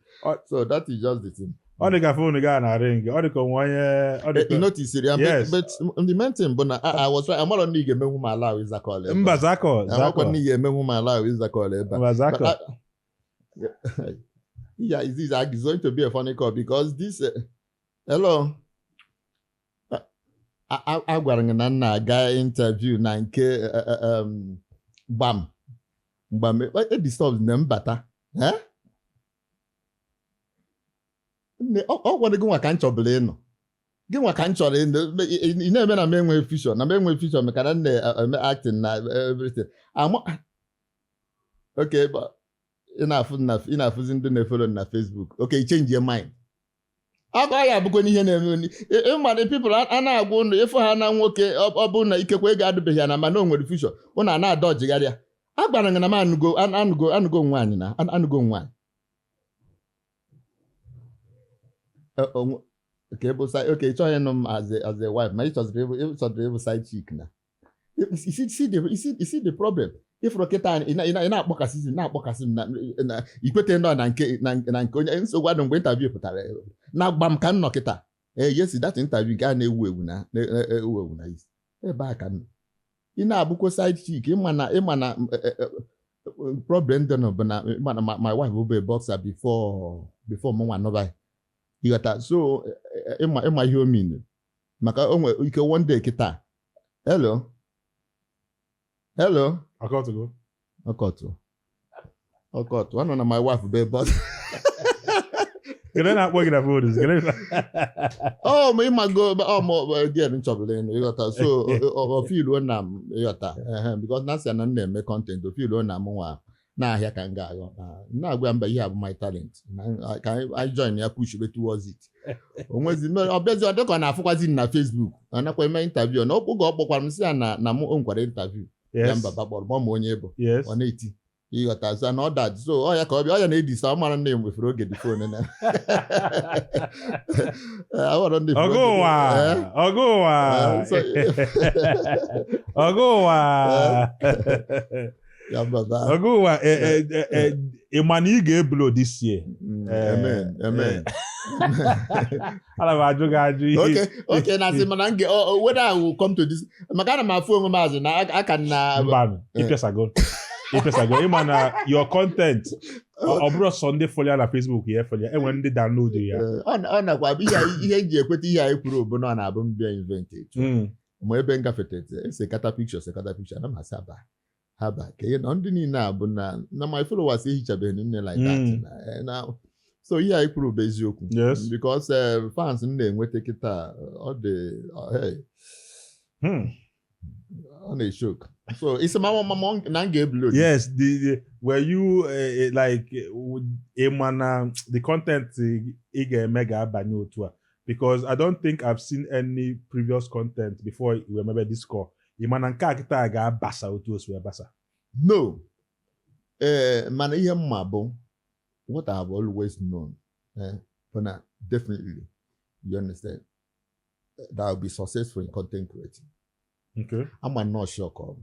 So that is just the thing. Ọ dị ka phone gị a na-ring, ọ dị ka onwe onye ọ dị You ka notice it, yeah, Yes. but the main thing bụ na I was right. Amarọ na ị ga-emenwu m ala ịza call ebe a. Mba, zakọ. Amakwa Zakọ. na ị ga-emenwu m ala ịza call ebe a. Mba, zakọ. But yeah, it is it's going to be a funny call because this. Hello. A gwara m na m na-aga interview na nke gbam gbam e disturb na mbata. Eh? Nne, ọ gwara gị nwa ka m chọbụla ịnọ, gị nwa ka m chọrọ ịnọ. Ị na-eme na m enwe future, na m enwe future, maka na m na-eme acting na everything. Ama okay, but ị na-afụzi ndị na-efollow na Facebook. Okay, change your mind. Ọ ya abụkwa n'ihe na-eme ịma the people a na-agwa ụnụ ịfụ ha na nwoke, ọ bụ na ikekwe ego adịbeghị ya na, mana o nwere future, ụnụ a na-adọjigharị ya. A gwara gị na m anụgo nwaanyị na anụgo nwaanyị. Okay, bụ side, okay, ị chọghị ịnụ m as a wife, ma ị chọziri ịbụ side chick na. You see the problem. Ifuru kịta, ị na-akpọkasị m na ikwete nọ na nke onye nsogbu adụ mgbe interview pụtara na gba m ka m nọ kịta. Ee, yes, that interview nke a na-ewu ewu na-ewu ewu na isi ebe a ka m nọ. Ị na-abụkwa side chick. Ịma na problem dị nụ bụ na ịma na my wife bụ a boxer before mụ nwa nọba ya. Ịghọta? So ịma ihe o mean, maka o nwere ike one day kịta. Hello, hello. Akọtụgo. Ọkọtụ, ọkọtụ, anọ na my wife bụ a boxer. Kedu onye na-akpọ gị na phone? Kedu Ọ ma ịmago, ọ ma again nchọbụla ịnụ, ịghọta? So ofiluo na m, ịghọta? Ehe, because na sị na m na-eme content, ofiluo na m nwa n'ahịa ka m ga-aghọ na-agwa mba ihe a bụ my talent na ka anyị join ya push be towards it. O nwezi ọ bịazi, ọ dịka ọ na-afụkwazi m na Facebook, ọ nakwa eme interview na oge ọ kpọkwara m sị ya na mụ o nkwara interview ya. Mba, kpọrọ m, ọ ma onye bụ. Ọ na-eti, ịghọta? So na ọ dat, so ọ ya ka ọ bịa, ọ ya na-edisa, ọ mara nne m wefere oge dị phone na awọrọ ndị Ọgụ ụwa. Ọgụ ụwa. Ọgụ ụwa. Ya baba. Ọgụ ụwa. Ị ma na ị ga-eblow this year? Amen, amen. Ana m ajụ gị ajụ ihe. Okay, na sị mana nge whether I will come to this, maka ana m afụ onwe m azụ na aka na Mbanụ, ịpịasago, ịpịasago. Ịma na your content, ọ bụrụ sọ ndị follow ya na Facebook ya efollow ya, enwere ndị download ya. Ọ nakwa ihe m ji ekweta ihe anyị kwuru bụ na ọ na-abụ mbịa invent etu ma ebe m gafete esekata picture, sekata picture, ana m asị aba haba ka ihe na ndị niile a bụ na my followers ehichabeghị nne like that. Na so ihe anyị kwuru bụ eziokwu. Because fans m na-enweta kịta, ọ dị hey, ọ na-eshok. So isi mama mama na m ga-eblow. Yes, the were you like ịma na the content ị ga-eme ga-abanye otu a, because I don't think I've seen any previous content before we emebe this call. Ịma na nke a kịta ga-abasa otu o si wee basa? No, ee, mana ihe mma bụ what I have always known, bụ na definitely, you understand, that I will be successful in content creating. I'm not sure of,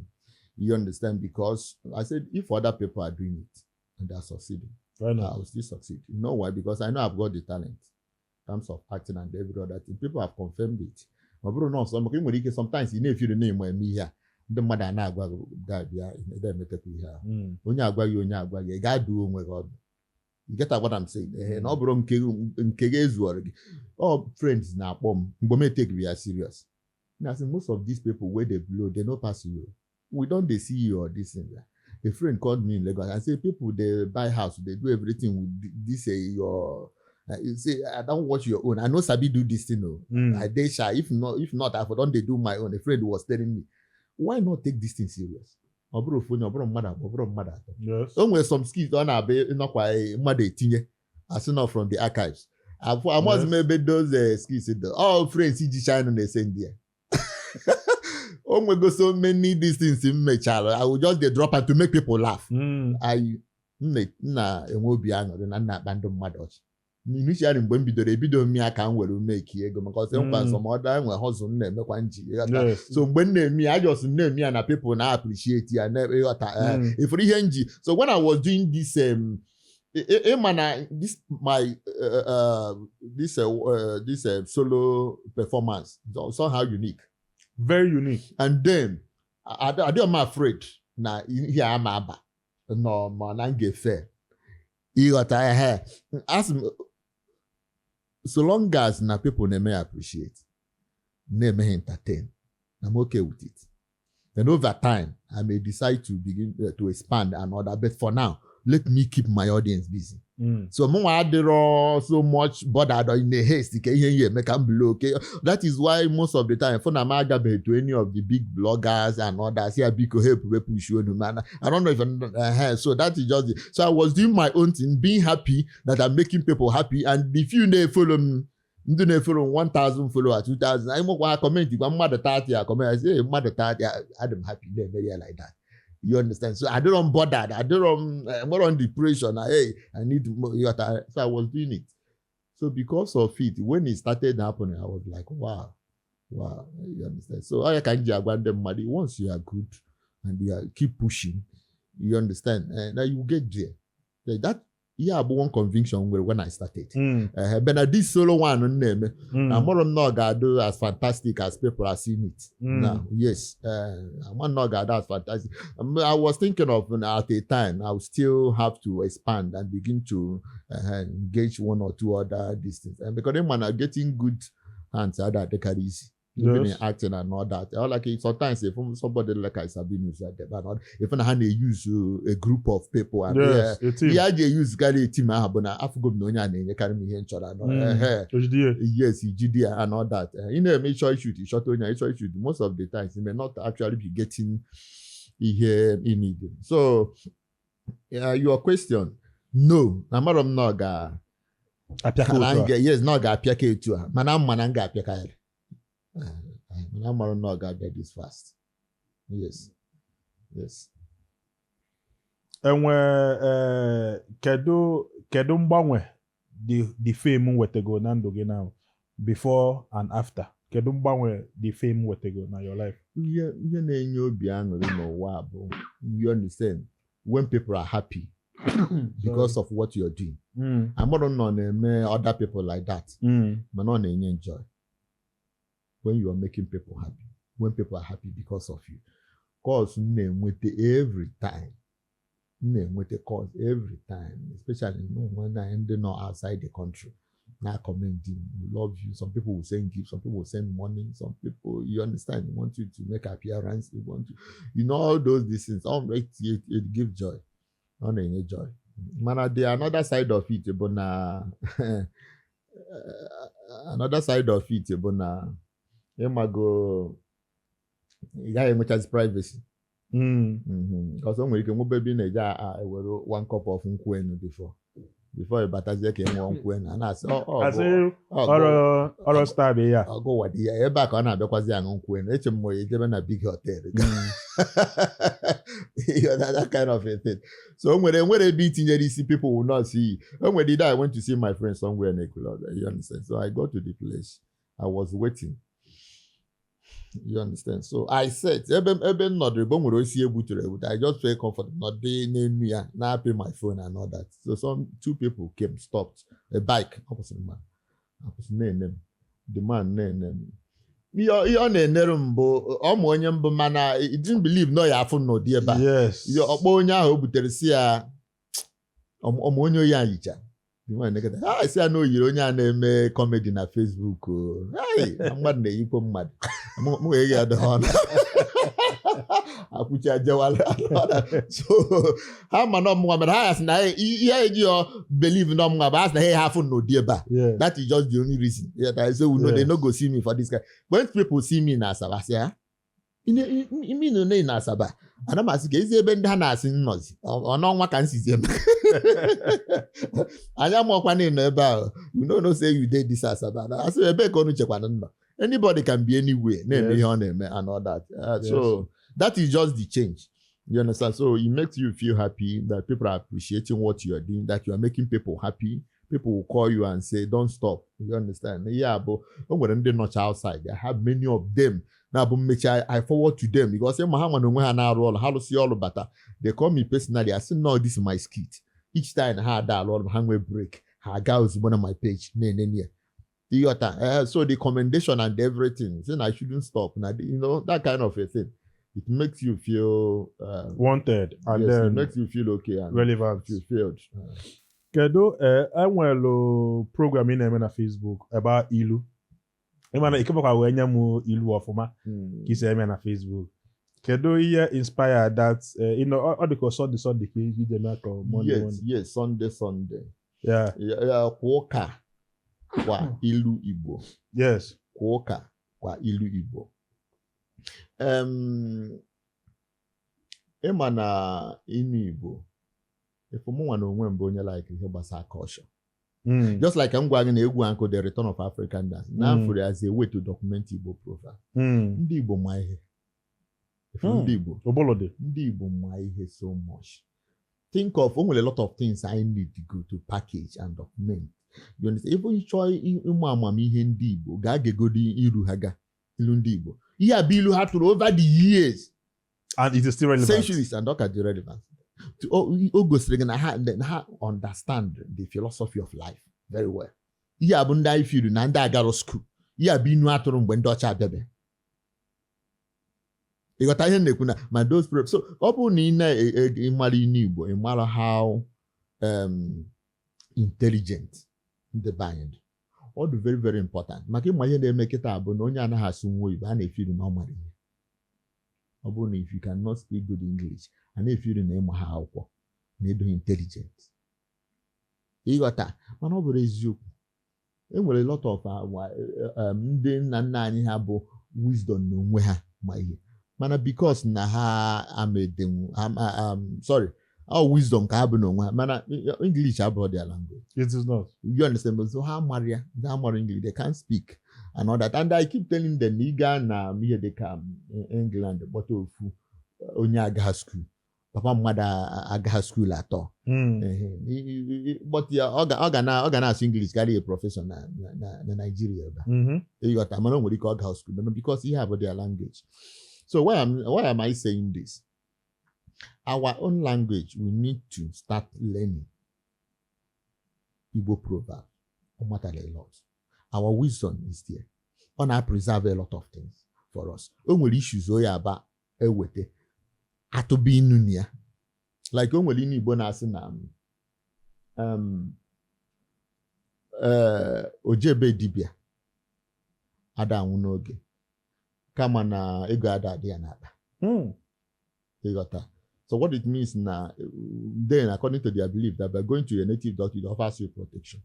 you understand, because I said if other people are doing it and they are succeeding, Why I not? will still succeed. You know why? Because I know I've got the talent in terms of acting and every other thing. People have confirmed it. Ọ bụrụ na ọsọ maka ị nwere ike sometimes ị na-efiri na ịma eme ihe a, ndị mmadụ a na-agwa gị ga-abịa emetekwa ihe a. Onye agwaghị, onye agwaghị, ị ga-adụ onwe gị ọdụ. You get what I'm saying? Ehe, na ọ bụrụ nke gị ezuọrọ gị. All friends na-akpọ m mgbe m etake ya serious. Na say most of these people wey dey blow, they no pass you. We don dey see you or this thing. A friend called me in Lagos and say people dey buy house, dey do everything with this your you say I don watch your own. I no sabi do this thing o. I dey shy. If not, I for don dey do my own. A friend was telling me, why not take this thing serious? Ọ bụrụ ofu onye, ọ bụrụ mmadụ abụọ, ọ bụrụ mmadụ atọ. O nwere some skits ọ na-abịa ịnọkwa mmadụ etinye asị nọ from the archives. Amaghịzi m ebe those skits dị. All friends iji china na-ese ndị ya. O nwego so many these things m mechara, I will just dey drop am to make people laugh. I m na-enwe obi aṅụrị na m na-akpa ndị mmadụ ọchị. Initially, mgbe m bidoro, ebido m ya ka m were make ego, maka ọsị nkwa some other enwe hustle m na-emekwa nji, ịghọta? So mgbe m na-eme ya, just m na-eme ya na people na appreciate ya na ịghọta, ifuru ihe nji. So when I was doing this, ịma na this my this this solo performance is somehow unique. Very unique. And then adịghị m afraid na ihe a ama aba nọ ma na m ga-efe, ịghọta? Ehe, asị m, so long as na people na-eme ya appreciate, na-eme ha entertain, I'm okay with it. Then over time I may decide to begin to expand and other, but for now let me keep my audience busy. So mụnwa adịrọ so much bothered or in a haste ka ihe ya eme ka m blow. Okay, that is why most of the time fụ na m agabeghị to any of the big bloggers and others ya, biko help we push unu. Man, I don't know if so that is just it. So I was doing my own thing, being happy that I'm making people happy, and the few na-follow m, ndị na-follow m, 1000 followers, 2000, anyị nwekwa comment kwa mmadụ 30 a comment, I say, "Hey, mmadụ 30," adị m happy na-eme ya like that, you understand? So I don't bothered, I don't nwere on depression na, hey, I need more, you got. So I was doing it. So because of it, when it started happening, I was like, Wow," you understand? So ọ ya ka m ji agwa ndị mmadụ, once you are good and you are keep pushing, you understand, and then you get there. Like that, ihe a bụ one conviction nwere when I started. But na this solo one m na-eme, amụrụ m na ọ ga-adụ as fantastic as people are seeing it now. Yes, ama na ọ ga-adụ as fantastic. I was thinking of at a time I will still have to expand and begin to engage one or two other these things, and because ịma na getting good hands ada adịkarị easy, even in acting and all that. All like sometimes if somebody like Sabinus and all, if na ha na-use a group of people and Yes, a team. Ihe a ji use karị team ahụ bụ na afụgo m na onye a na-enyekarị m ihe m chọrọ anọ. Ehe. Ojidie. Yes, ijide ya and all that. Ị na-eme ịchọ shoot, ịchọta onye a, ịchọ shoot, most of the times you may not actually be getting ihe ị need. So your question, no, amarọ m na ọ ga Apịaka na otu m a. Yes, na ọ ga-apịa ka etu a, mana mma na m ga-apịa ya. Mana amarọ m na ọ ga-abịa this fast. Yes. Enwe kedu mgbanwe the fame wetego na ndụ gị now, before and after? Kedu mgbanwe the fame wetego na your life? Ihe na-enye obi aṅụrị n'ụwa a bụ, you understand, when people are happy because of what you're doing. Amarọ m na ọ na-eme other people like that, mana ọ na-enye joy when you are making people happy, when people are happy because of you. Calls m na-enweta every time, m na-enweta calls every time, especially nwanne anyị ndị nọ outside the country na commend m, "We love you." Some people will send gifts, some people will send money, some people, you understand, want you to make appearance, they want to, all those these things. All it give joy, ọ na-enye joy. Mana the another side of it bụ na another side of it bụ na ịmago ị gaghị enwechazi privacy. Because o nwere ike nwebe ebe ị na-eje ewere one cup of nkwụ enu before ị batazie ka ị ṅụọ nkwụ enu, a na-asị ọ Asị ọgụ ọrụ star bụ ya. Ọgụ ụwa dị ya ebe a ka ọ na-abịakwazi aṅụ nkwụ enu. Eche m ma ejebe na big hotel. You know, that kind of a thing. So o nwere ebe itinyere isi, people will not see you. O nwere the day I went to see my friend somewhere in Ekwulobia, you understand? So I got to the place, I was waiting, you understand? So I said ebe m nọdụrụ, ebe o nwere osisi egbuturu egbutu, I just feel comfortable nọdụ n'enu ya na-apị my phone and all that. So some two people came, stopped a bike, ọ kwụsịrị ma akwụsị na-ene m. The man na-ene m, ihe ọ na-enere m bụ ọ ma onye mbụ, mana he didn't believe na ọ ya afụ m n'ụdị ebe a. Ihe ọkpọ onye ahụ o butere si ya ọmụ onye oyi a yicha. The man nekọta, ha si ya na o yiri onye a na-eme comedy na Facebook o. Hey, na mmadụ na-eyikwo mmadụ. Mụ wee ga adọ ọnụ akwụcha jewala. So ha ma na ọmụnwa mere ha ya sị na ihe eji ọ believe na ọmụnwa bụ ha sị na ha afụ n'ụdị ebe a. That is just the only reason. Yeah, I say we know they no go see me for this guy. When people see me na Asaba, say, "Ah, imi na na na Asaba." Ana m asị ka ezi ebe ndị ha na-asị nnọzi. Ọ n'ọnwa ka m sizi eme. Anyị amụọkwa na ịnọ ebe ahụ. You no know say you dey this Asaba. Na asị ebe ka unu chekwana nnọ. Anybody can be anywhere na-eme Yes. ihe ọ na-eme and all that. So that is just the change. You understand? So it makes you feel happy that people are appreciating what you are doing, that you are making people happy. People will call you and say, "Don't stop." You understand? Yeah, but o nwere ndị nọcha outside. I have many of them. Na-abụ mmechi I forward to them because ịma ha nwa na onwe ha na-arụ ọrụ, ha rụsị ọrụ bata, they call me personally. I say, "No, this is my skit." Each time ha ada alụ ọrụ, ha nwee break, ha aga ozugbo na my page na-enene ya. Ịghọta? So the commendation and everything, saying I shouldn't stop. Na that kind of a thing. It makes you feel Wanted and yes, it then makes you feel okay and relevant. Fulfilled. Kedu enwelu program ị na-eme na Facebook about ilu? Ịma na ikebakwa wee nye m ilu ọfụma ka isi eme na Facebook. Kedu ihe inspire that ọ dị ka Sunday Sunday ka iji eme ka Monday? Yes, Monday. Yes, Sunday, Sunday. Yeah, kwa ụka kwa ilu Igbo. Kwa ụka kwa ilu Igbo. Ịma na inu Igbo, ifu mụnwa na onwe m bụ onye like ihe gbasara culture. Just like m gwa gị na egwu ankụ, The Return of African Dance, na afụrụ as a way to document Igbo proverb. Ndị Igbo ma ihe. Ifu ndị Igbo. Ụbụlụ dị. Ndị Igbo ma ihe so much. Think of, o nwere a lot of things I need to go to package and document. You understand? Even chọọ ịmụ amamihe ndị Igbo, gaa gegodi iru ha, ga ilu ndị Igbo. Ihe a bụ ilu ha tụrụ over the years, And it is still relevant. Centuries, and ọ ka dị relevant. O gosiri gị na ha understand the philosophy of life very well. Ihe a bụ ndị anyị feel na ndị agaro school. Ihe a bụ inu atụrụ mgbe ndị ọcha abịabe. Ịghọta ihe m na-ekwu na ma those so ọ bụrụ na ị na-ịmara inu Igbo, ị mara how intelligent ndị be anyị dị. Ọ dị very, very important maka ịma ihe na-eme kịta bụ na onye anaghị asụ nwa oyibo, a na-efiri na ọ mara ihe. Ọ bụrụ na if you cannot speak good English, a na-efiri na ịma ha akwụkwọ na edoghị intelligent. Ịghọta? Mana ọ bụrụ eziokwu, e nwere a lot of ndị nna nna anyị ha bụ wisdom n'onwe ha ma ihe, mana because na ha amedenwu sorry, ọ wisdom ka ha bụ n'onwe ha, mana English abụghị their language. It is not. You understand? But so ha mara ya, ha mara English, they can't speak and all that. And I keep telling them na ị gaa na ihe dị ka England, kpọta ofu onye agaghị school, papa mmadụ agaghị school atọ. Ehe, but ya ọ ga na-asụ English karịa a professor na Nigeria ebe a. Ịghọta? Mana o nwere ike ọ gaa school, no, because ihe a bụ their language. So why am I saying this? Our own language, we need to start learning Igbo proverb. Ọ matara a lot. Our wisdom is there. Ọ na-preserve a lot of things for us. O nwere issues o ya aba eweta atụba inu na ya, like o nwere inu Igbo na-asị na ojebe dibịa ada anwụ n'oge, kama na ego ada adị ya n'akpa. Ịghọta? So what it means na then, according to their belief, that by going to a native doctor, it offers you protection.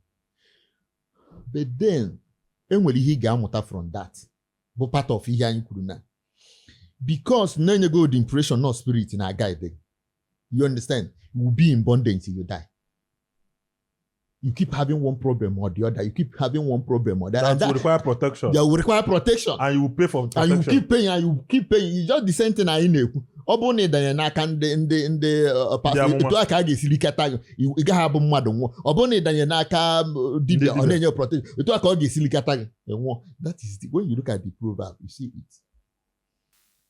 But then enwere ihe ị ga-amụta from that, bụ part of ihe anyị kwuru na because na-enyego the impression not spirit na guide gị. You understand? You will be in bondage till you die. You keep having one problem or the other. You keep having one problem or the other. That And will require protection. That will require protection. And you will pay for And protection. You keep paying and you keep paying. It's just the same thing anyị na-ekwu. Ọ bụrụ na ị danye n'aka ndị pastor, Ndị amụma. Etu a ka a ga-esi likata gị, ị gaghị abụ mmadụ nwụọ. Ọ bụrụ na ị danye n'aka dibịa, ọ dibịa. Na-enye protection, etu a ka ọ ga-esi likata gị, ị nwụọ. That is the, when you look at the proverb, you see it.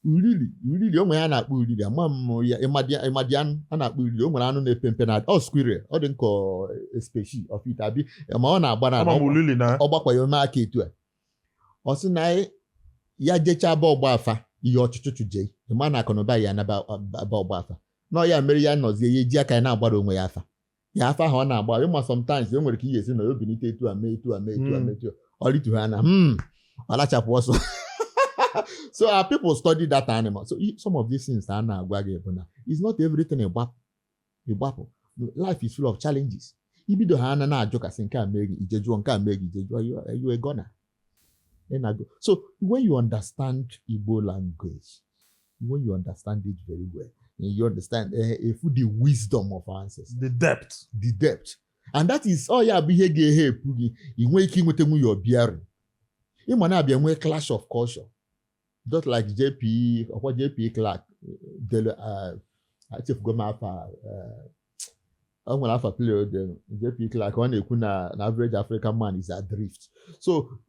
Uriri, uriri, o nwere ya na-akpọ uriri, ama m ya, ịmadị anụ a na-akpọ uriri, o nwere anụ na-epe mpe na ọ squirrel, ọ dị nkọ species of it, abi ma ọ na-agba na Ama m ulili na ọ gbakwa ya ome aka etu a, ọ sị na ya jechaa ba ọgba afa ihe ọchụchụ jee, ịma na akụnụba ya anaba aba ọgba afa na ọ ya mere ya nọzie ya eji aka ya na-agbara onwe ya afa, ya afa ahụ ọ na-agba. Ịma sometimes e nwere ka ihe esi na ya obinite etu a mee, etu a mee, etu a mee, etu a ọ rịtu ha na ọ lachapụ ọsọ. So our people study that animal. So some of these things a na-agwa gị bụ na it's not everything ịgbapụ ịgbapụ. Life is full of challenges. Ibido ha na na-ajụkasị nke a mee gị, ije jụọ nke a mee gị, ije jụọ, you a gonna. Ị na-go. So when you understand Igbo language, when you understand it very well, you understand if the wisdom of our ancestors, the depth. The depth, and that is all ya bụ ihe ga-ehe epu gị ị nwee ike inwetanwu your bearing. Ịma na-abịa nwee clash of culture, just like JP, ọkwa JP Clark delu, echefugo m afa, o nwere afa play o delu JP Clark. Ọ na-ekwu na average African man is adrift. So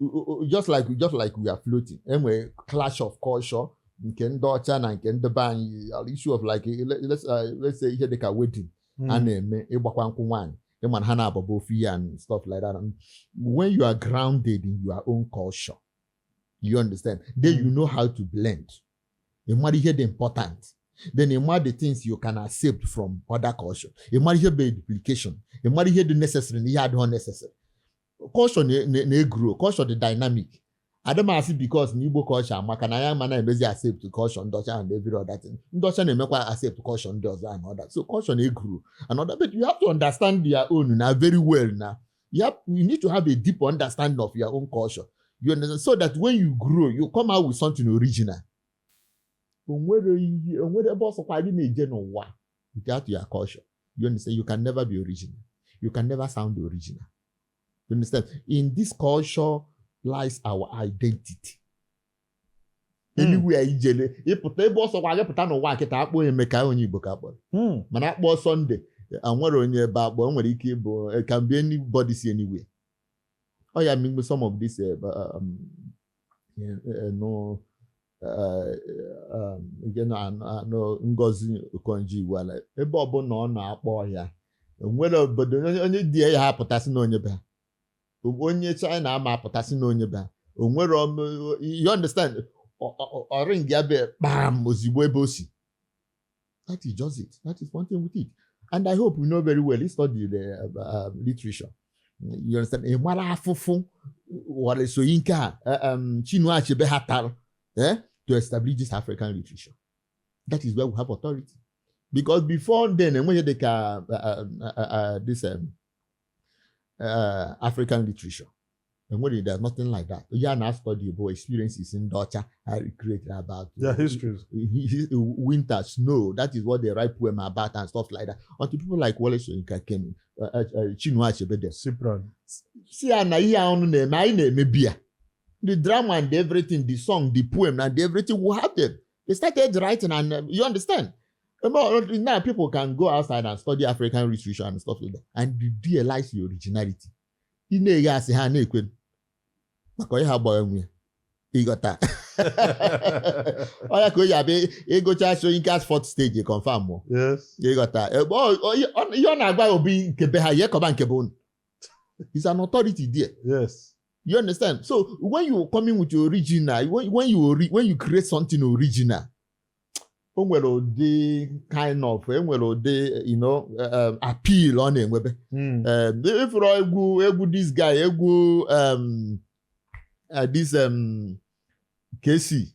just like we are floating, enwere clash of culture nke ndị ọcha na nke ndị be anyị. Issue of like, let's say, ihe dịka wedding a na-eme, ịgbakwa nkwụ nwaanyị, ịma na ha na-abọba ofu ihe and stuff like that. And when you are grounded in your own culture, you understand, then you know how to blend. Ị mara ihe dị important, then ị mara the things you can accept from other culture, ị mara ihe bụ duplication, ị mara ihe dị necessary na ihe adịghị necessary. Culture na-egrow, culture dị dynamic. Adịmasị because na Igbo culture amaka na ya ma na-emezi accept culture ndị ọcha and every other thing. Ndị ọcha na-emekwa accept culture ndị ọzọ and other. So culture na-egrow and other, but you have to understand your own na very well. Na you need to have a deep understanding of your own culture, you understand, so that when you grow, you come out with something original. Onwere ihe, onwere ebe ọsọkwa gị na-eje n'ụwa without your culture, you understand, you can never be original, you can never sound original, you understand? In this culture lies our identity. Anywhere ijele, ịpụta, ebe ọsọkwa gị pụta n'ụwa kịta, akpọ Emeka, onye Igbo ka akpọrọ. Mana akpọ Sunday, nwere onye ebe akpọ, o nwere ike ịbụ, it can be anybody si anywhere. Ọ ya mgbe some of this no nke na Ngozi Okonjo-Iweala, ebe ọbụla ọ na-akpọ ya, nwere obodo onye di ya apụtasị na onye be ha, onye China ama apụtasị na onye be ha, o nwere you understand, ọring ya be kpam ozigbo ebe o si. That is just it. That is one thing with it. And I hope you know very well, he studied literature, you understand? Ị mara afụfụ Wole Soyinka, Chinua Achebe ha tara to establish this African literature. That is where we have authority, because before then, enweghị dịka this African literature. Enweghị, there's nothing like that. Ihe a na-study bụ experiences ndị ọcha ha created about Their histories. Winter snow. That is what they write poem about and stuff like that, until people like Wole Soyinka came in, Chinua Achebe them. Cyprian. Si ya na ihe a unu na-eme, anyị na-emebi ya. The drama and everything, the song, the poem and everything, we have them. They started writing and you understand. Now people can go outside and study African literature and stuff like that and you realize your originality. Ị na-eghe asị, ha na-ekwe maka onye ha gbara onwe ya, ịghọta? Ọ ya ka o ji abịa ịgụcha Soyinka's fourth stage, confirm mụ. Ịghọta? Ebe ihe ọ na-agwa obi nke be ha, ihe kọba nke be unu is an authority there. You understand? So when you come in with your original, when you create something original, o nwere ụdị kind of, e nwere ụdị appeal ọ na-enwebe. Ifuru egwu this guy, egwu this KC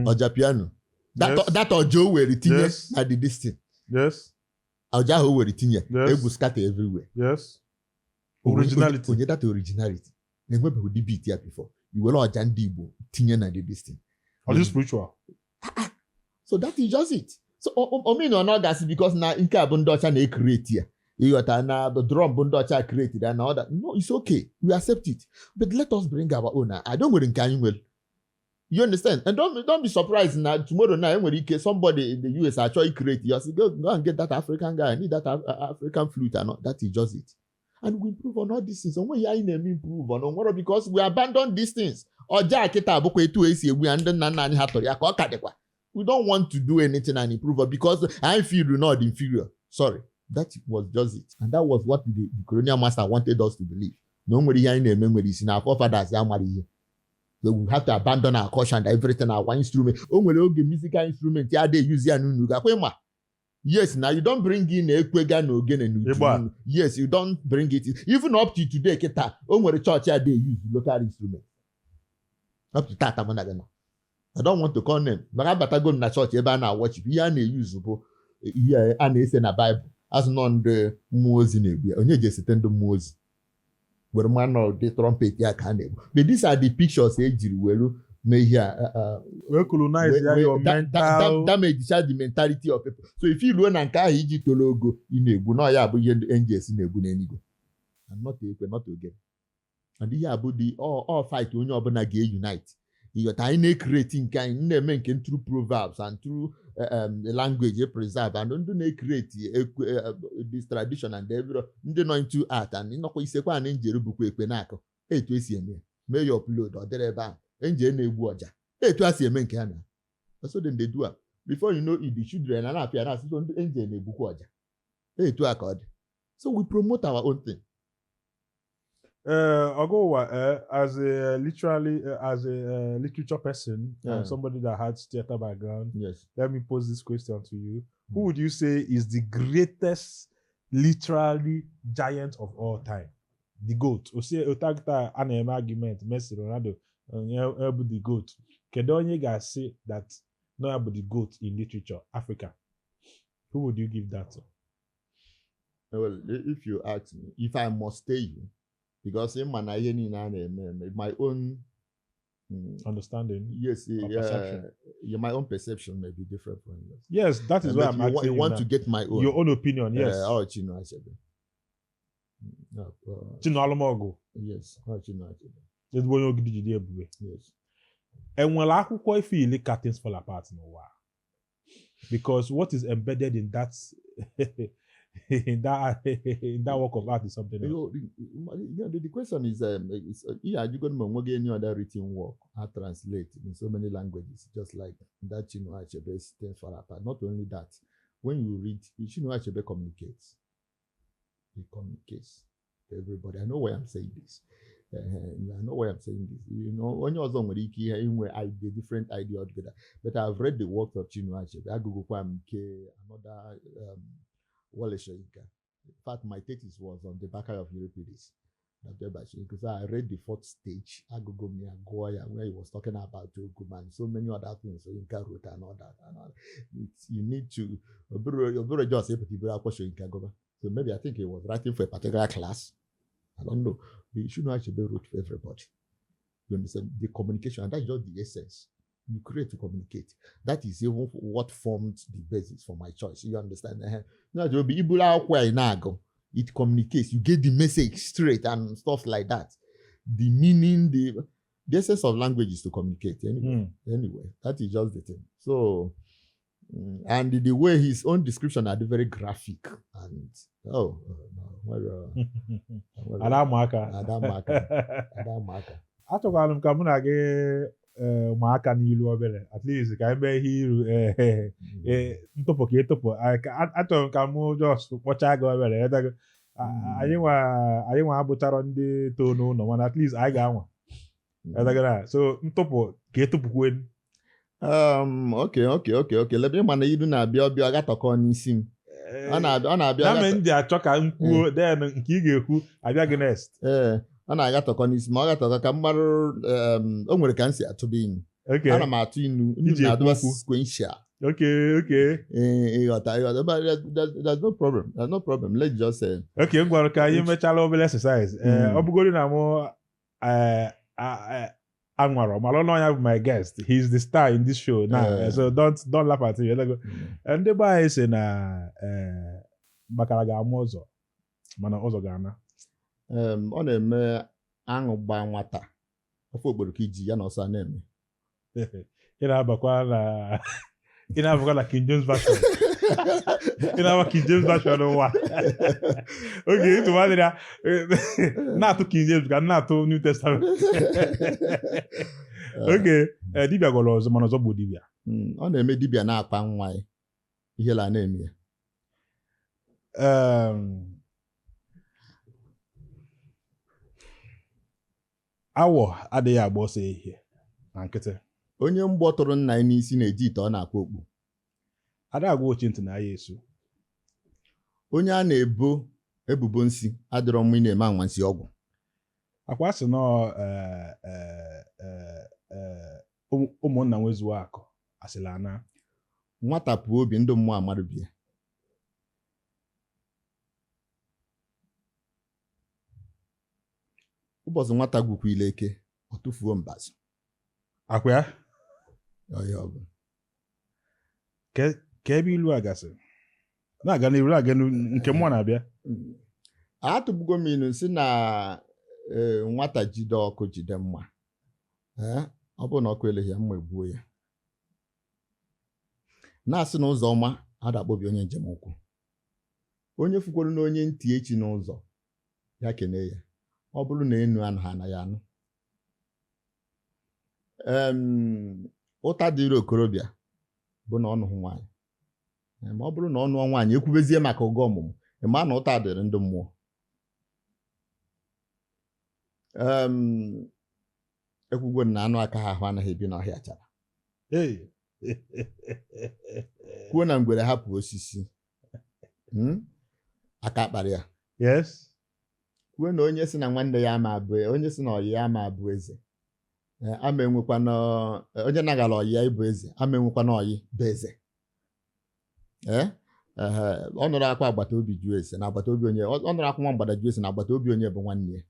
Ojapiano. That that ọja o were tinye na the this thing. Ọja ahụ o were tinye, egwu scatter everywhere. Originality. Onye that originality na-enwebeghị ụdị beat ya before. I were ọja ndị Igbo tinye na the this thing. Are you spiritual? So that is just it. So omen ọ gasị because na nke a bụ ndị ọcha na-ecreate ya, ịghọta, na the drum bụ ndị ọcha create ya na other. No, it's okay, we accept it, but let us bring our own. I don't nwere nke anyị nwere, you understand? And don't be surprised na tomorrow na enwere ike somebody in the US achọ create ya, say, Go and get that African guy. I need that African flute," and all. That is just it. And we improve on all these things. Onwe ihe anyị na-eme improve on onwere, because we abandon these things. Ọja kịta abụkwa etu esi egbu ya, ndị nna nna anyị ha tọrọ ya ka ọ ka dịkwa. We don't want to do anything and improve on because I feel not inferior. Sorry, that was just it. And that was what the colonial master wanted us to believe, na o nwere ihe anyị na-eme nwere isi, na forefathers ya mara ihe. So we have to abandon our culture and everything, our instrument. O nwere oge musical instrument ya adịghị use ya n'unu gakwa ịma. Yes, na you don bring in ekwega na ogene na Ịgba. uju. Yes, you don bring it in. Even up to today kịta, o nwere chọọchị adịghị use local instrument up to tata. Mụ na gị nọ, I don't want to call name, maka abatago m na chọọchị ebe a na-worship, ihe a na-eyuzu bụ ihe a na-ese na Baịbụl, azụ nọ ndị mmụọ ozi na-egbu ya. Onye ji esete ndị mmụọ ozi were mmanụ ụdị trumpet ya ka a na-egbu. But these are the pictures ejiri were mee ihe a Wee colonize ya, your mental damage cha the mentality of people. So if you ruo na nke ahụ iji toro ogo, ị na-egbu na ya bụ ihe ndị angels na-egbu n'eluigwe, and not ekwe, not ogene. And ihe a bụ the all fight onye ọbụla ga-unite. Ịghọta, anyị na-ecreate nke anyị na-eme nke through proverbs and through language e preserve, and ndị na-ecreate this tradition and every ndị nọ into art and ịnọkwa isekwa na njere bụkwa ekwe na-akụ etu esi eme ya, mee ya upload, ọ dịrị ebe ahụ enje na-egbu ọja etu a si eme nke ha na. So then they do am. Before you know it, the children na na-apịa na-asị, so ndị angel na-egbukwa ọja etu a ka ọ dị. So we promote our own thing. Ogowa, as a literally as a literature person and somebody that has theater background, let me pose this question to you: Who would you say is the greatest literary giant of all time? The GOAT. Ose otagta a na-eme argument Messi, Ronaldo, onye bụ the GOAT. Kedu onye ga-asị that no ya bụ the GOAT in literature, Africa? Who would you give that to? Well, if you ask me, if I must tell you, because ịma na ihe niile a na-eme eme, my own Understanding. Yes, Or perception. Yeah, my own perception may be different from yours. Yes, that is why But I'm you, asking you you want now. to get my own. Your own opinion, yes. Oh, Chinua Achebe. No, Chinua Alụmọgụ. Yes, oh, Chinua Achebe. Ezigbo onye Ogidi jide ebube. Yes. Enwere akwụkwọ ifili ka Things Fall Apart n'ụwa? Because what is embedded in that work of art is something else. The question is, yeah, you got to any other written work I translate in so many languages, just like that Chinua Achebe's Things Fall Apart. Not only that, when you read, Chinua Achebe communicates. He communicates to everybody. I know why I'm saying this. I know why I'm saying this. Onye ọzọ nwere ike ihe inwe idea, different idea altogether. But I've read the works of Chinua Achebe. Agụgụkwa m nke another Wole Soyinka. In fact, my thesis was on the Bacchae of Euripides. Dr. Bashir, so I read the fourth stage, Agụgụ m ya, gụọ ya, where he was talking about Ogun and so many other things Soyinka wrote and all that. And all that. You need to, obere just ịpụta ibere akwụkwọ Soyinka gụba. So maybe I think he was writing for a particular class. I don't know. But Chinua Achebe wrote for everybody. You understand? The communication, and that's just the essence. You create to communicate. That is even what formed the basis for my choice. You understand? No, it will be iburu akwụkwọ ị na-agụ. It communicates. You get the message straight and stuff like that. The meaning, the essence of language is to communicate. Anyway, anyway, that is just the thing. So, and the way his own description are very graphic and oh, no, well, Ada ụmụaka. Ada ụmụaka. Ada ụmụaka. Achọkwara m ka mụ na gị ma aka n'ilu obere, at least ka anyị mee ihe iru ntụpụ ka ịtụpụ. Achọrọ m ka mụ just kpọchaa gị obere ghọtago? Anyị nwa abụcharọ ndị too n'ụlọ, mana at least anyị ga-anwa. Ghọtago na? So ntụpụ ka ịtụpụkwen. Okay. Lebe ịma na ilu na-abịa ọbịa agatọkọ n'isi m. Ọ na-abịa Na mere m ji achọ ka m kwuo, then nke ị ga-ekwu abịa gị next. Ee, ọ na-agatọkọ n'isi ma ọ gatọkọ ka m marụ. O nwere ka m si atụba inu. Ana m atụ inu inu Iji ekwu na-adịba okwu. sequential. Okay. Ee, ịghọta, but there's no problem. There's no problem. Let's just Okay, m gwara ka anyị mechala obere exercise. Ee, ọ bụgoro na mụ anwara mara ọnụ ya bụ my guest. He is the star in this show now. So don't laugh at him. Ndị be anyị sị na mbakara ga-amụ ụzọ mana ụzọ ga-ana. Ọ na-eme aṅụ gbaa nwata ofe okporoko iji ya na ọsọ a na-eme. Ị na-abakwa na King James Version. Ị na-aba King James Version ụwa oge ntụmadịrị ya na-atụ King James ka m na-atụ New Testament. Oge dibịa gwọrọ ọzọ mana ọzọ bụ dibịa. Ọ na-eme dibịa na-akpa nwa ya ihe la na-eme ya. Awọ adịghị agba ọsọ ehihie na nkịtị. Onye mgbọ tụrụ nna ya n'isi na-eji ite ọ na-akwa okpu. Ada agwa ochie ntị na ya esu. Onye a na-ebo ebubo nsi adịrọ mma ị na-eme anwansi ọgwụ. Akwa sị nọọ ụmụnna nwezuo akụ asịla ana. Nwata pụọ obi ndị mmụọ amarụbie. Ụbọchị nwata gwukwa ile eke ọ tụfuo mbazụ. Akwa ya. Ọhịa ọ bụ. Ka ebe ilu a gasị na-aga n'iru, na-aga n'iru nke mmụọ na-abịa. Atụbugo m ilu si na Nwata jide ọkụ jide mma. Ọ bụrụ na ọkụ eleghị ya, mma egbuo ya. Na-asị na ụzọ ọma adakpọbi onye njem ụkwụ. Onye fukwara na onye ntị echi n'ụzọ ya kene ya. Ọ bụrụ na enu anaghị anaghị anụ. Ụta dịrị okorobịa bụ na ọ nụghị nwaanyị. Ma ọ bụrụ na ọ nụọ nwaanyị, ekwubezie maka ụgwọ ọmụmụ, ị ma na ụta dịrị ndị mmụọ. Ekwugo na anụ aka ha ahụ anaghị ebi n'ọhịa chara. Hey. Kwuo na ngwere hapụ osisi, aka kpara ya. Kwuo na onye si na nwanne ya ama abụ, onye si na ọyị ya ama abụ eze, ama enwekwana onye nagara ọyị ya ịbụ eze, ama enwekwana ọyị bụ eze. Ee, ehe, ọ nụrụ akwa agbata obi jụọ ese na agbata obi onye, ọ nụrụ akwa nwa mgbada jụọ ese na agbata obi onye bụ nwanne ya.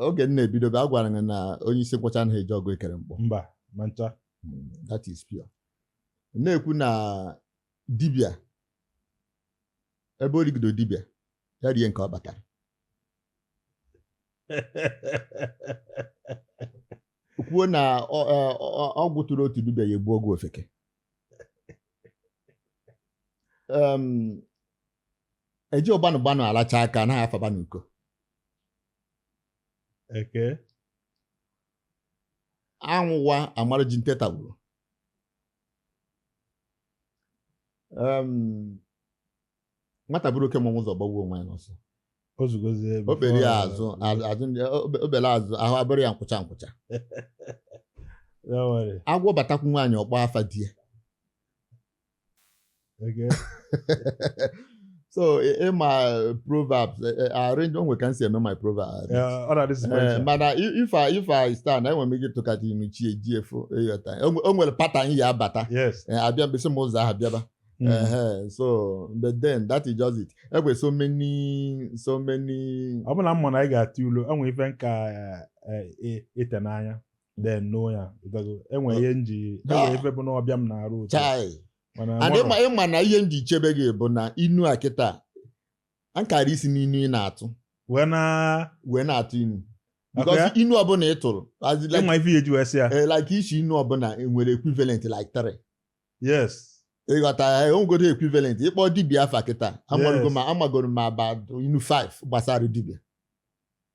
Oge m na-ebidobe, a gwara m na onye isi nkwọcha anaghị eji ọgụ ekere mkpọ. Mba, ma ncha. That is pure. Na-ekwu na dibịa, ebe o rigido dibịa ya rie nke ọ kpatara. Kwuo na ọgwụ tụrụ otu dibịa ya egbu ọgwụ ofeke. Eji ụgbanụ gbanụ alacha aka, anaghị afaba n'uko. Eke. Anwụwa amara ji nteta gburu. Nwata bụrụ oke mmọnwụ ụzọ gbagbuo onwe ya n'ọsọ. Ozugozie. O kpere ya azụ azụ obele azụ ahụ abụrụ ya nkwụcha nkwụcha. Don't worry. Agwọ batakwu nwaanyị ọkpọ afa di ya. Okay. So ịma proverbs arrange onwe ka m si eme my proverbs. Ọ na-adị sequential. Mana if I stand, enwere m ike ịtụkata inu chi eji efo ịghọta. O nwere pattern ya abata. Abịa mkpịsị m ụzọ ahụ bịaba. So but then that is just it. Enwere so many so many. Ọ bụ na mma na anyị ga-atụ ilu, enwe ife nka ite n'anya then know ya. Enwe ihe nji, enwe ife bụ na ọbịa m na-arụ otu. Chai. Mana And mụrụ. ịma na ihe m ji chebe gị bụ na inu a kịta nkara isi n'inu ị na-atụ wee na wee na-atụ inu. Akụ Because ya? inu ọbụla ị tụrụ, as in like, Ịma ife ya eji wee sị ya. Like isi inu ọbụla nwere equivalent like 3. Ịghọta ya, onwegodo equivalent ịkpọ dibịa afa kịta, amagoro ma amagoro m about inu 5 gbasara dibịa.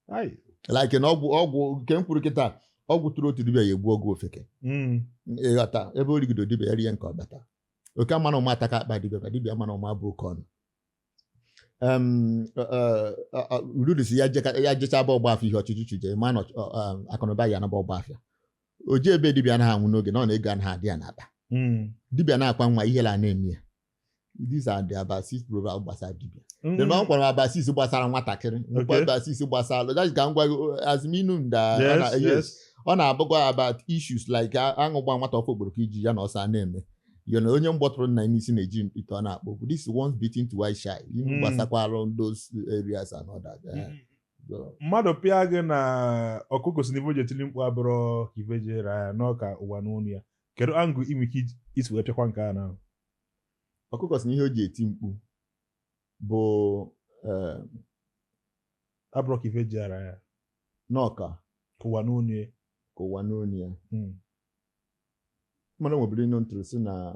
Ai. Like na ọgwụ ọgwụ nke m kwuru kịta, ọgwụ tụrụ otu dibịa ya egbu ọgwụ ofeke. Ịghọta, ebe o rigido dibịa ya rie nke ọbata. Oke ama na ụma ataka akpa dibịa, ma dibịa ama na ụma bụ oke ọnụ. Ururu si ya jecha bụ ọgba afọ ihe ọchịchị chuje ma na akụnụba ya anaba ọgba afịa. O ji ebe dibịa anaghị anwụ n'oge na ọ na ego anaghị adị ya n'akpa. Dibịa na-akwa nwa ihe la na-eme ya. These are the about six proverbs gbasara dibịa. Then ọ gwara m about six gbasara nwatakịrị. Nkwa about six gbasara that ka m gwa gị aziminu nda. Ọ na-abụkwa about issues like aṅụ gba nwata ọfọ okporoko iji ya na ọsọ a na-eme. Onye mgbọtụrụ nna ya n'isi na-eji ite ọ na-akpọ okwu. This is once beaten twice shy. Inu gbasakwara those areas and all that. So, Mmadụ pịa gị na ọkụkọ si n'ife o ji etili mkpu abụrụ ka ife ji ere ya n'ọka ụwa n'onu ya. Kedu angụ inwe ike isi wee pịakwa nke a na? Ọkụkọ si na ihe o ji eti mkpu bụ abụrụ ka ife ji ara ya. N'ọka ka ụwa n'onu ya. Ka ụwa n'onu ya. Mmadụ nwebiri inu ntụrụ si na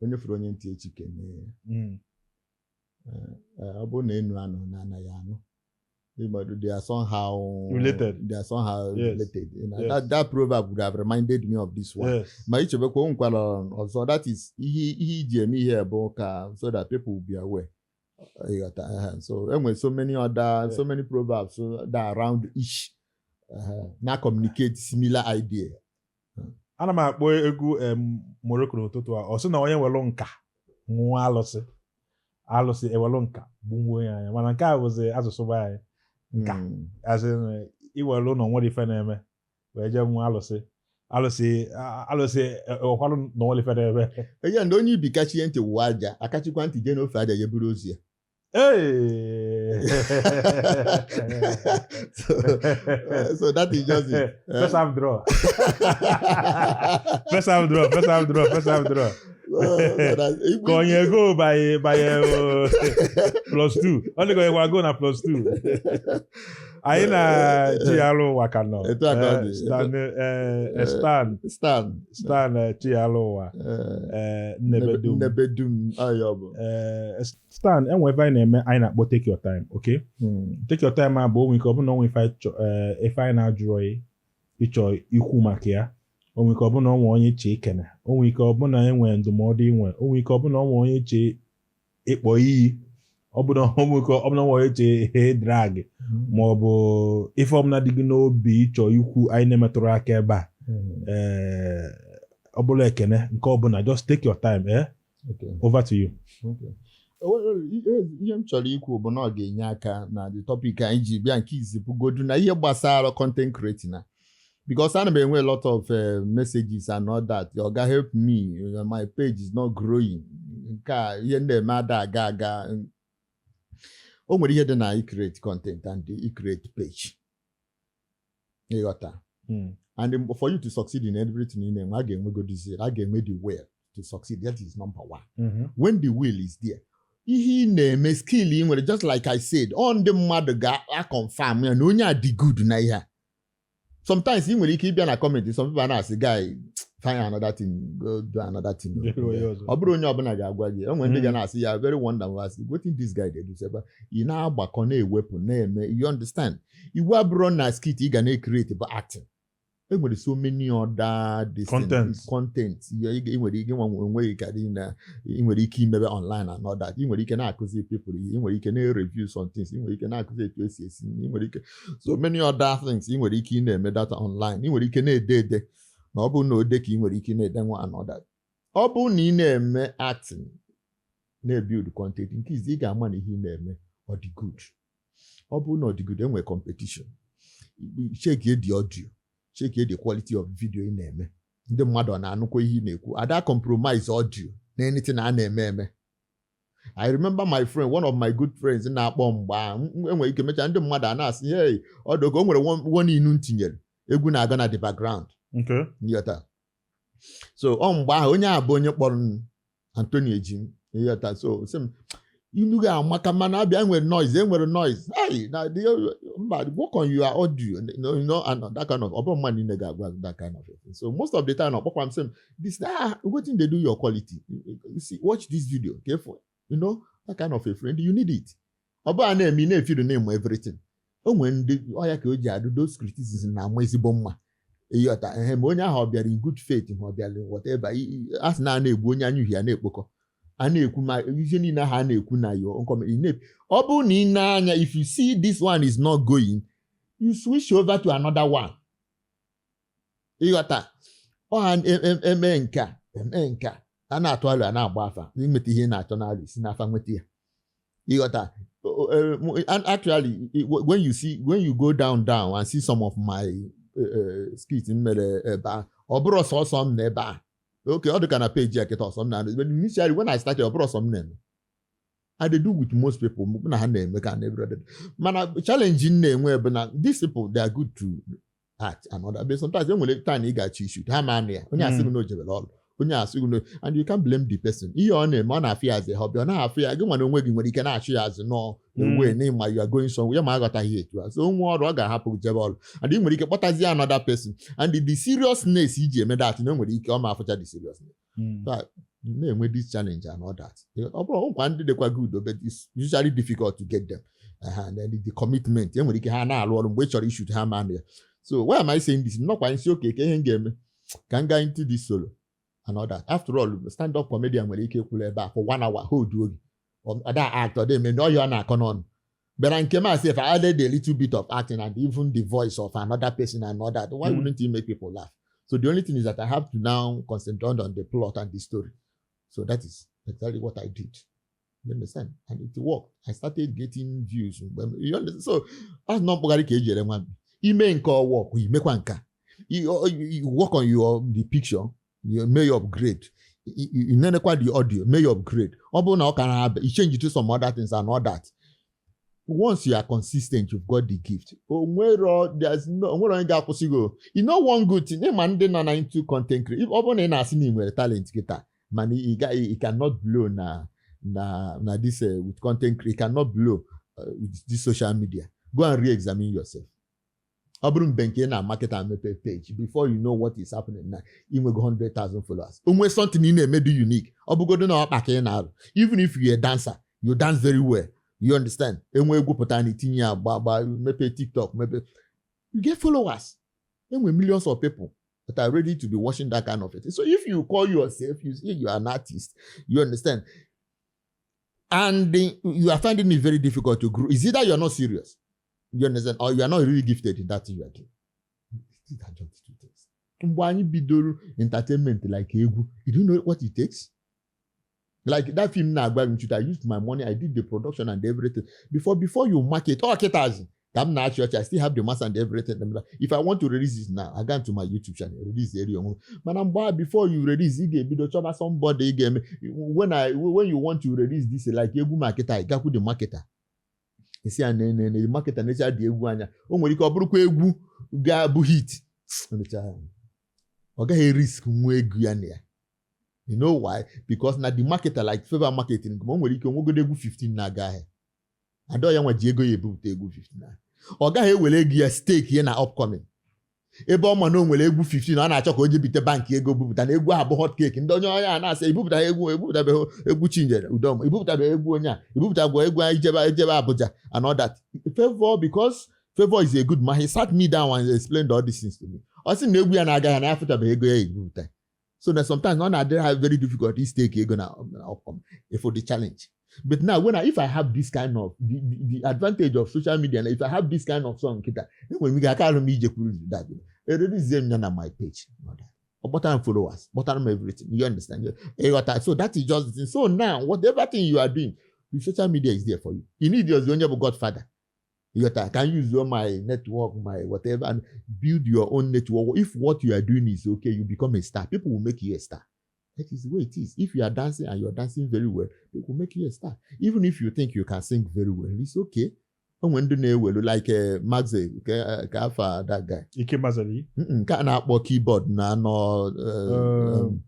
onye fụrụ onye ntị echi kene ya. Ọ bụrụ na enu anụ na anaghị anụ. They are somehow related. They are somehow related. That proverb would have reminded me of this one. Ma ichebekwa o nwekwara ọzọ, that is ihe iji eme ihe bụ ka so that people will be aware. Ịghọta, so enwere so many other so many proverbs that are around each na communicate similar idea. Ana m akpọ egwu Morocco n'ụtụtụ a, ọ sị na onye welu nka nwụọ alụsị, alụsị ewelu nka gbunwuo ya anya, mana nke a bụzi asụsụ be anyị. Nka. As in, iwelu ụlọ nwere ife na-eme wee jee nwụọ alụsị, alụsị alụsị ewekwarụ na nwere ife na-eme. Eje ndị onye ibi kachie ntị wụọ aja, akachikwa ntị jee n'ofe aja ya buru ozu ya. Hey! So that is just it. First half draw. First half draw. First half draw. First half draw. Ka onye go by plus two. Ọ dị ka onye gwa go na plus two. Anyị na Chialụwa ka nọ. Etu a ka ọ dị. Stan, Stan. Stan. Stan Chialụwa. Nnebedum. Nnebedum ayọ bụ. Stan, enwe ebe anyị na-eme anyị na-akpọ "Take Your Time", okay? Take Your Time a bụ onwe ike ọ bụrụ na onwe ife anyị ife anyị na-ajụrọ gị ịchọ ikwu maka ya, onwe ike ọ bụrụ na onwe onye iche ikene, onwe ike ọ bụrụ na enwe ndụmọdụ inwe, onwe ike ọ bụrụ na onwe onye iche ịkpọ iyi, ọ bụ na onwe ike ọ bụrụ na onwe onye iche drag, ma ọ bụ ife ọbụla dị gị n'obi ịchọ ikwu anyị na-emetụrụ aka ebe a. Ee, ọ bụla ekene nke ọbụla, just take your time, eh? Okay. Over to you. Okay. Ihe m chọrọ ikwu bụ na ọ ga-enye aka na the topic anyị ji bịa nke izipụgodu na ihe gbasara content creating na, because ana m enwe a lot of messages and all that: "Oga, help me, my page is not growing." Nke a ihe m na-eme ada aga aga. O nwere ihe dị na create content and create page, ịghọta? And for you to succeed in everything ị na-enwe, a ga-enwegodi zeal, a ga-enwe the will to succeed. That is number one. When the will is there, ihe ị na-eme, skill ị nwere, just like I said, ọ ndị mmadụ ga-confirm ya na onye a dị good na ihe a. Sometimes ị nwere ike ịbịa na comment, some people na-asị, "Guy, find another thing, go do another thing." Onye ọzọ. Ọ bụrụ onye ọbụla ga-agwa gị, enwere ndị ga na-asị ya very wonderful, asị, "Wetin this guy dey do sef?" Ị na-agbakọ, na-ewepụ, na-eme, you understand? Iwu abụrụ na skit ị ga na-ecreate bụ acting. E nwere so many other this thing, Content. Content. Ị nwere ike nwa onwe gị ka dị na ị nwere ike imebe online and all that. Ị nwere ike na-akụzi people ihe, ị nwere ike na-review some things, ị nwere ike na-akụzi etu esi esi nri, ị nwere ike so many other things ị nwere ike ị na-eme data online. Ị nwere ike na-ede ede, na ọ bụrụ na ode ka ị nwere ike ị na-ede nwa and all that. Ọ bụrụ na ị na-eme acting, na-ebuild content, nke izi ị ga-ama na ihe ị na-eme ọ dị good. Ọ bụrụ na ọ dị good, enwere competition. Check the audio, check the quality of video ị na-eme. Ndị mmadụ ọ na-anụkwa ihe ị na-ekwu? Ada compromise audio na anything a na-eme eme. I remember my friend, one of my good friends, na-akpọ mgbe ahụ, enwere ike mechaa ndị mmadụ a na-asị, "Hey, ọ dị oge o nwere one inu m tinyere egwu na-aga na the background." Nghọta? So ọ mgbe ahụ onye a bụ onye kpọrọ m, Anthony Ejim, ịghọta? So sị m, "Inu ga-amaka, mana abịa enwere noise, enwere noise. Hey, na mba, work on your audio," and that kind of. Ọ bụrụ mmadụ niile ga-agwa that kind of thing. So most of the time ọ kpọkwa m, sị m, "This, ah, wetin dey do your quality? You see, watch this video careful." You know that kind of a friend, you need it. Ọ bụrụ a na-eme, ị na-efiru na-emu everything. O nwere ndị ọya ka o ji adụ those criticism na-ama ezigbo mma, ịghọta? Ehe, ma onye ahụ ọ bịara in good faith, ma ọ bịara in whatever, a sị na a na-egbu onye anya uhie a na-ekpokọ a na-ekwu, ma ihe niile ahụ a na-ekwu na yo ọ bụrụ na ị na-anya, if you see this one is not going, you switch over to another one, ịghọta? Ọ ha eme nke a, eme nke a, a na-atụ alụ, a na-agba afa inweta ihe ị na-achọ n'alụ isi n'afa nweta ya, ịghọta? And actually, when you see, when you go down down and see some of my skits m mere ebe a, ọ bụrụ sọsọ m na ebe a, okay, ọ dị ka na page ya kịta ọsọ m na, but initially when I started, ọ bụrụ ọsọ m na-eme. I dey do with most people mụ na ha na-eme ka na everybody. Mana challenge m na-enwe bụ na these people, they are good to act and other, but sometimes e nwere time ị ga-achọ ishoot ha, ma anụ ya, onye asị gị na o jebere ọrụ, onye asị gị na, and you can't blame the person. Ihe ọ na-eme, ọ na-afụ ya as a hobby, ọ na-afụ ya. Gị nwere onwe gị nwere ike na-achụ ya azụ nọọ ewe na ịma you are going somewhere, ya ma aghọtaghị etu a. So onwe ọrụ ọ ga-ahapụ gị jebe ọrụ, and ị nwere ike kpọtazie another person, and the seriousness iji eme that, na o nwere ike ọ ma afụcha the seriousness. So, na-enwe this challenge and all that. Ọ bụrụ nkwa ndị dịkwa good, but it's usually difficult to get them. And then the commitment, enwere ike ha na-arụ ọrụ mgbe ị chọrọ ishoot ha ma ya. So why am I saying this? Nnọkwa nsi oke ka ihe m ga-eme ka m gaa into this solo and all that. After all, stand up comedian nwere ike kwuru ebe a for one hour, hold oge ada act, ọ dị eme ọhịa ọ na-akọ n'ọnụ. But nke m asị, if I added a little bit of acting and even the voice of another person and all that, why wouldn't it make people laugh? So the only thing is that I have to now concentrate on the plot and the story. So that is exactly what I did. You understand? And it worked. I started getting views. You understand? So that's not mkpụgharị ka eji ere nwa mkpi. Ime nke ọ work, imekwa nke a. You work on your the picture, you may upgrade. You nenekwa the audio, may upgrade. Ọ bụrụ na ọ ka na-abịa, you change it to some other things and all that. Once you are consistent, you've got the gift. O nwero, there's no, o nwere onye ga-akwụsị gị o. You know one good thing, ịma ndị nọ na into content creation, ọ bụrụ na ị na-asị na ị nwere talent kịta, Mana ị cannot blow na this with content, you cannot blow with this social media. Go and re-examine yourself. Ọ bụrụ mgbe nke ị na-market and mepe page, before you know what is happening na inwego 100,000 followers. O nwee something ị na-eme dị unique, ọ bụgodo na ọkpa ka ị na-arụ, even if you a dancer, you dance very well, you understand? Enwe egwu pụta na itinye ya, gba gba, mepe TikTok, mepe, you get followers. Enwe millions of people that are ready to be watching that kind of thing. So if you call yourself, you say you are an artist, you understand, and you are finding it very difficult to grow, is either you are not serious, you understand, or you are not really gifted in that thing you are doing. These are just two things. Mgbe anyị bidoro entertainment like egwu, you don't know what it takes. Like that film na-agba m nchuta, I used my money, I did the production and everything. Before you market, oh, kịtazi ka m na-achị ọchị, I still have the mass and everything. If I want to release it now, I go to my YouTube channel, release eri onwe. Mana mgbe ahụ, before you release, ị ga-ebido chọba somebody ị ga-eme. When you want to release this, like egwu marketer, ị gakwu the marketer. Esi ya na na the marketer na-echa dị egwu anya. O nwere ike ọ bụrụkwa egwu ga-abụ hit. Ọ gaghị risk nwa ego ya na ya. You know why? Because na the marketer, like Favor Marketing, o nwere ike onwegodo egwu 15 na-aga ahịa. Ada ya nwa ji ego ya ebupụta egwu 15 ahụ. Ọ gaghị ewere ego ya stake ya na upcoming. Ebe ọ ma na o nwere egwu 15 ọ na-achọ ka o jebite bankị ego bupụta na egwu ahụ bụ hot cake. Ndị onye a na-asị ebupụta egwu, ebupụtabeghị egwu Chinyere Udoma, ebupụtabeghị egwu onye a, ebupụtagwa egwu anyị ijebe Abuja and all that. Favor, because Favor is a good man, he sat me down and explained all these things to me. Ọ sị na egwu ya na-aga ya na ya afụtabeghị ego ya ebupụta. So that sometimes ọ na-adịrị ha very difficult to stake ego na upcoming for the challenge. But now when I, if I have this kind of the advantage of social media, and if I have this kind of song kita, enwere m ike aka arụ m ije kwuru that eredizie m ya na my page. Ọ kpọtara m followers, kpọtara m everything. You understand? Ịghọta? So that is just the thing. So now, whatever thing you are doing, the social media is there for you. You need your onye bụ godfather. Ịghọta? Can use your my network, my whatever, and build your own network. If what you are doing is okay, you become a star. People will make you a star. That is the way it is. If you are dancing and you are dancing very well, people will make you a star. Even if you think you can sing very well, it's okay. O nwere ndị na-ewelu like Maxi ka afa that guy. Ike Mazali. Nke a na-akpọ keyboard na anọ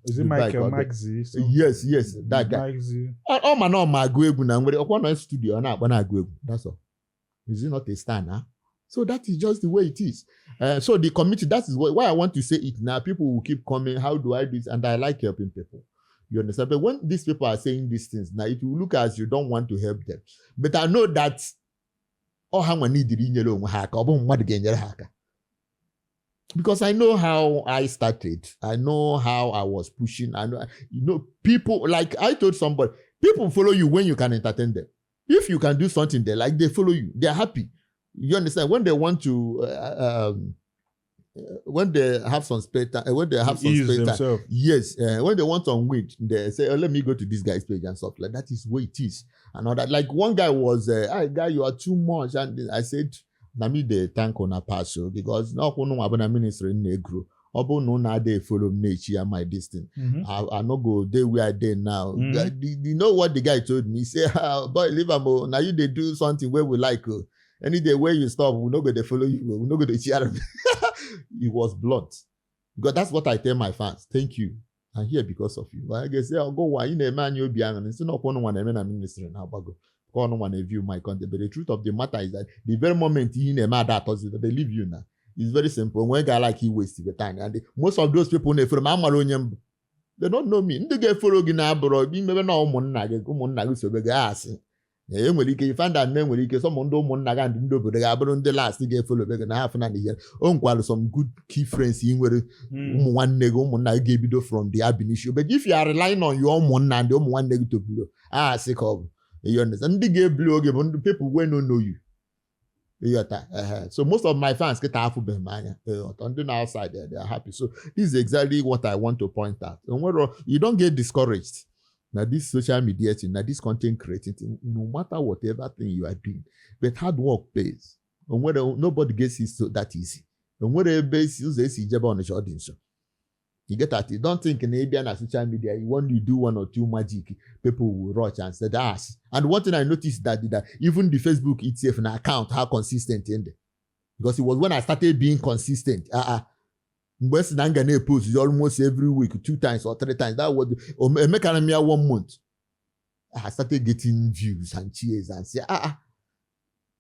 Is it Dubai Michael ka ọ dị. Maxi? Yes, that guy. Maxi. Ọ ma na ọ ma agụ egwu na nwere ọkwa nọ studio ọ na-akpọ na-agụ egwu. That's all. Is he not a star now? So that is just the way it is. So the committee, that is why I want to say it now. People will keep coming. How do I do this? And I like helping people. You understand? But when these people are saying these things now, it will look as you don't want to help them. But I know that ọ ha nwa neediri inyere onwe ha aka, ọ bụghị mmadụ ga-enyere ha aka. Because I know how I started. I know how I was pushing. I know, people, like I told somebody, people follow you when you can entertain them. If you can do something they like, they follow you. They are happy. You understand? When they want to, when they have some spare time, when they have some Ease spare time, themselves. yes, when they want some weed, they say, "Oh, let me go to this guy's page" and stuff like that. Is where it is and all that. Like one guy was, "Hey, guy, you are too much," and I said, "Na me dey thank una pass o, because na ọkwụ nwa bụ na ministry na-egro. Ọ bụrụ na unu adịghị follow m na-echi ya my this thing. I no go dey where I dey now." You know what the guy told me? He say, "Ah, boy, leave am o. Na you dey do something wey we like o. Any day where you stop, we no go dey follow you. We no go dey cheer." He was blunt. Because that's what I tell my fans. Thank you. I'm here because of you. I ga-say, oh, go why ị na-eme anyị obi aṅụrị nsị na ọkwa ọnụ nwa na-eme na ministry na-agbago ka ọnụ nwa na-view my content. But the truth of the matter is that the very moment ihe ị na-eme ada atọzi, they leave you now. It's very simple. Onwe ga like waste the time. And most of those people na-efere m amara onye mbụ. They don't know me. Ndị ga-eforo gị na-abụrọ imebe na ụmụnna gị, ụmụnna gị sobe gị asị. E nwere ike you find out na enwere ike some ndị ụmụnna gị and ndị obodo ga-abụrụ ndị last ga-efolo gị na ha afụna na ihe o nkwalụ some good key friends ị nwere, ụmụ nwanne gị, ụmụnna gị ga-ebido from the ab initio. But if you are relying on your ụmụnna and ụmụ nwanne gị to blow, asị ka ọ bụ, you understand? Ndị ga-eblow oge bụ ndị people wey no know you. Ịghọta? Ehe. So most of my fans kịta afụbeghị m anya. Ịghọta? Ndị na outside there, they are happy. So this is exactly what I want to point out. Onwero, you don't get discouraged na this social media thing, na this content creating thing, no matter whatever thing you are doing, but hard work pays. Onwere, nobody gets it so that easy. Onwere ebe esi ụzọ esi jebe Ọnịcha ọ dị nso. You get that? You don't think na ịbịa na social media, you want you do one or two magic, people will rush and say that. And one thing I noticed that even the Facebook itself na account how consistent in there. Because it was when I started being consistent. Mgbe si na m ga na-epost almost every week, two times or three times, that was emekara m ya one month, I started getting views and cheers and say, "Ah ah,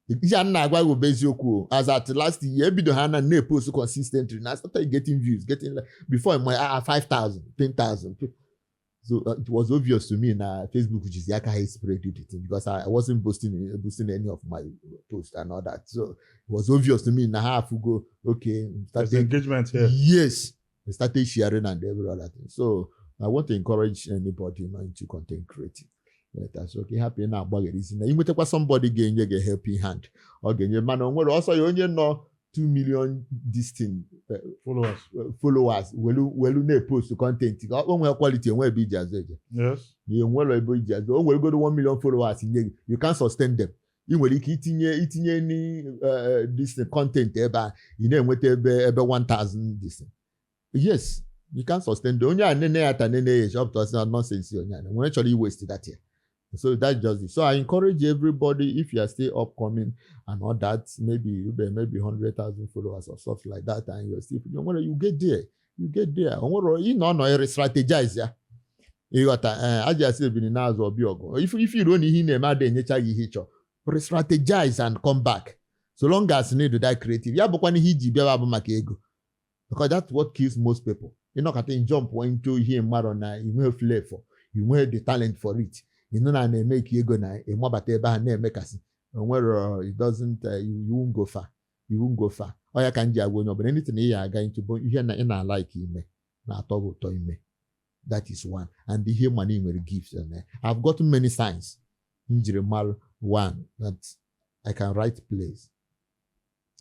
ihe a m na-agwa gị bụ eziokwu o." As at last year, ebido ha na na-epost consistently na I started getting views, getting like, before my 5,000, 10,000. So it was obvious to me na Facebook jizi aka ha spread the thing, because I wasn't boosting any of my posts and all that. So it was obvious to me na ha afugo, okay, There's started engagement here. Yes, they started sharing and every other thing. So I want to encourage anybody not into content creating. Yeah, that's okay. Happy na-agbaghara isi na inwetakwa somebody ga-enye gị helping hand, ọ ga-enye, mana o nwere ọsọ ya onye nọ 2 million this thing Followers. Followers, welu na-epost content ka o nwee quality, enwe ebe iji azụ eje. Na enwere ebe iji azụ o nwere 1 million followers nye gị, you can sustain them. Ị nwere ike itinye ni this thing, content ebe a ị na-enweta ebe 1000 this thing. Yes, you can sustain them. Onye a nene ya ta nene ya chọpụta sị na nonsense onye a nwere chọrọ iwaste that here. So that's just it. So I encourage everybody, if you are still upcoming and all that, maybe 100,000 followers or stuff like that, and you're still, you get there, you get there. Onwere ị nọ strategize ya. Ịghọta ee aja asị ebini na-azụ ọbịa ọgụ. Ife iruo na ihe ị na-eme adịghị enyecha gị ihe ị chọrọ, re-strategize and come back. So long as you need that creative, ya bụkwa ihe iji bịawa bụ maka ego, because that's what kills most people. Ịnọkọta jump into ihe mmadụ na inweghị flair for, inweghị the talent for it, ịnụ na na-eme ka ego na ịmabata ebe ahụ na-emekasị onwere, it doesn't you won't go far, you won't go far. Ọ ya ka m ji agwa onye ọbụla, anything ị ya aga into bụ ihe na ị na-alike ime, na-atọ gị ụtọ ime. That is one. And ihe mana ị nwere gift and I've gotten many signs m jiri mara, one, that I can write plays,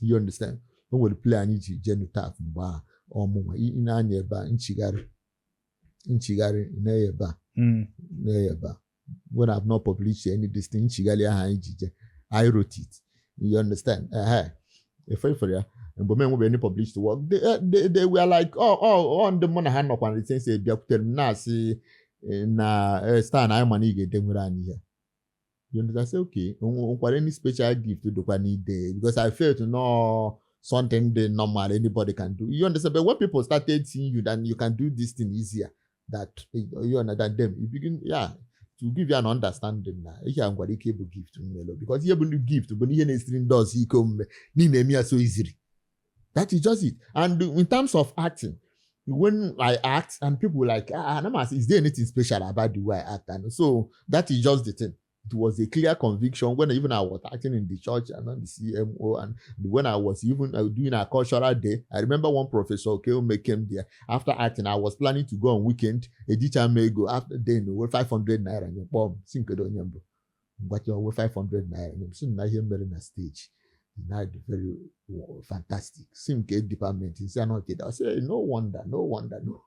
you understand? O nwere play anyị ji Cenotaph mgbe ahụ ọmụnwa ị na-anya ebe a, nchigharị nchigharị na ebe a na ebe a, when I've not published any this thing, nchigharị ahụ anyị ji je, I wrote it, you understand? Ehe, efe ya mgbe m enwebeghị any published work, they were like, oh, ndị mụ na ha nọkwa na sense bịakwutere m na-asị na star na anyị ma na ị ga-ede nwere anyị ihe. You understand? I say, okay, nkwara any special gift dịkwa n'ide, because I felt no something dị normal anybody can do, you understand? But when people started seeing you then you can do this thing easier that you understand them, you begin, yeah, to give you an understanding na ihe a nwere ike ịbụ gift mmelo, because ihe bụ ndị gift bụ na ihe na-esiri ndị ọzọ ike omume n'ihi na-eme ya so easily. That is just it. And in terms of acting, when I act and people like, "Ah, I'm asking, is there anything special about the way I act?" And so that is just the thing. It was a clear conviction when even I was acting in the church and on the CMO, and when I was even doing a cultural day. I remember one professor, Okeume, came there after acting. I was planning to go on weekend. Ejicha m ego after then we 500 naira nye kpọọ m si nkedo onye mbụ mgbachi owe 500 naira nye m si m na ihe mere na stage na dị very fantastic, si m nke department nsi anọ nke. I say, "No wonder, no wonder, no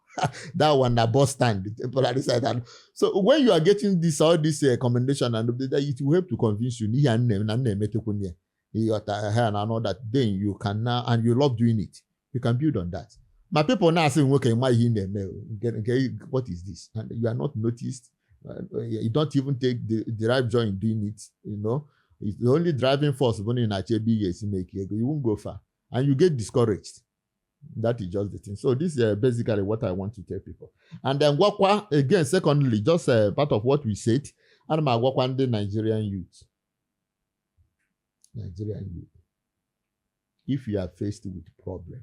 that one na bus stand temporary side." And so when you are getting this all this commendation and that, it will help to convince you n'ihe a nna na nna emetekwu ya, ịghọta ha, na know that then you can now, and you love doing it, you can build on that. Ma people na-asị nwoke ma ihe ị na-eme o, nke what is this, and you are not noticed, you don't even take the derive joy in doing it. It's the only driving force bụ na ị na-achọ ebe ị ga-esi make ego, you won't go far and you get discouraged. That is just the thing. So this is basically what I want to tell people. And then gwakwa again, secondly, just part of what we said, ana m agwakwa ndị Nigerian youth, Nigerian youth, if you are faced with problems,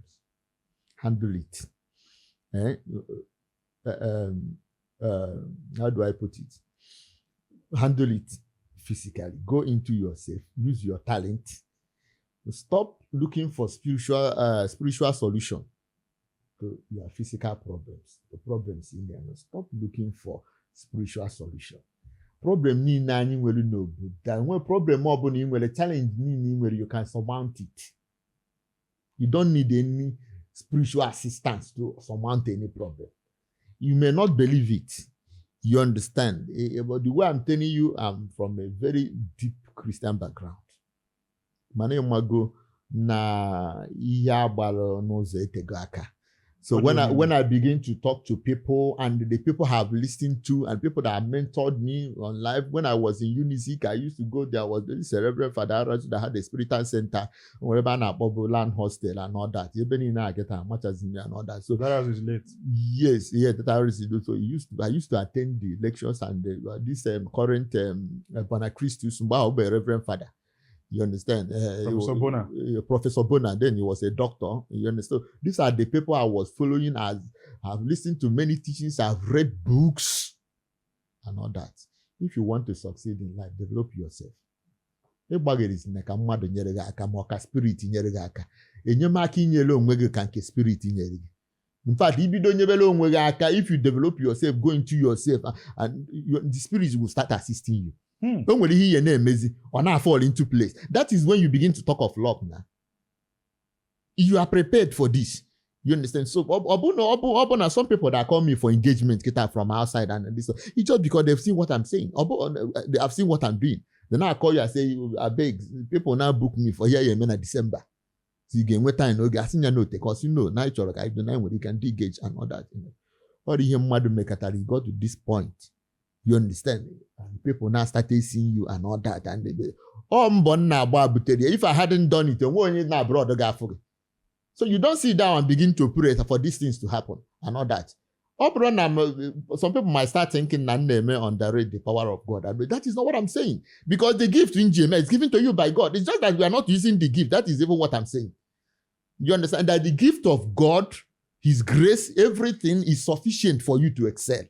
handle it. Eh? How do I put it? Handle it physically. Go into yourself. Use your talent. Stop looking for spiritual solution to your physical problems. The problems in there. Stop looking for spiritual solution. Problem niile anyị nwere n'obodo a, nwee problem ọbụla ị nwere, challenge niile ị nwere, you can surmount it. You don't need any spiritual assistance to surmount any problem. You may not believe it. You understand? But the way I'm telling you, I'm from a very deep Christian background. Mana ịmago na ihe agbara n'ụzọ etego aka. So What do when you I mean? when I begin to talk to people and the people have listened to and people that have mentored me on life, when I was in Unizik, I used to go there. Was this Reverend Father Arazu that had a spiritual center, wherever na akpọbụ land hostel and all that. Ebe niile a kịta amachazi m ya and all that. So That is late. yes, yeah, that is so I used to attend the lectures and this current Bonachristus, mgbe ahụ ọ bụ a Reverend Father. You understand? Professor Bona. Professor Bona, then he was a doctor. You understand? So these are the people I was following as I've listened to many teachings, I've read books and all that. If you want to succeed in life, develop yourself. Ịgbagherizina ka mmadụ nyere gị aka ma ọ ka spirit nyere gị aka. Enyemaka inyere onwe gị ka nke spirit nyere gị. In fact, ibido nyebere onwe gị aka, if you develop yourself, go into yourself, and the spirit will start assisting you. O nwere ihe ihe na-emezi, ọ na-fall into place. That is when you begin to talk of luck na. You are prepared for this. You understand? So ọ bụ na some people that call me for engagement kita from outside and this, it's just because they've seen what I'm saying. Ọ bụ they have seen what I'm doing. They now call you and say, "Abeg, people now book me for here ya eme na December." So ị ga-enwe time n'oge asị ya n'ote ka ọ sị no na ị chọrọ ka anyị bido na anyị nwere ike ndị engage and all that. Ọ dị ihe mmadụ mekọtara, you got to this point. You understand? And people now started seeing you and all that. And they, ọ mbọ m na-agba butere ya. If I hadn't done it, onwe onye na abroad ga-afụ gị. So you don't sit down and begin to pray for these things to happen and all that. Ọ bụrụ na some people might start thinking na m na-eme underrate the power of God. And that is not what I'm saying. Because the gift in GMA is given to you by God. It's just that we are not using the gift. That is even what I'm saying. You understand that the gift of God, His grace, everything is sufficient for you to excel.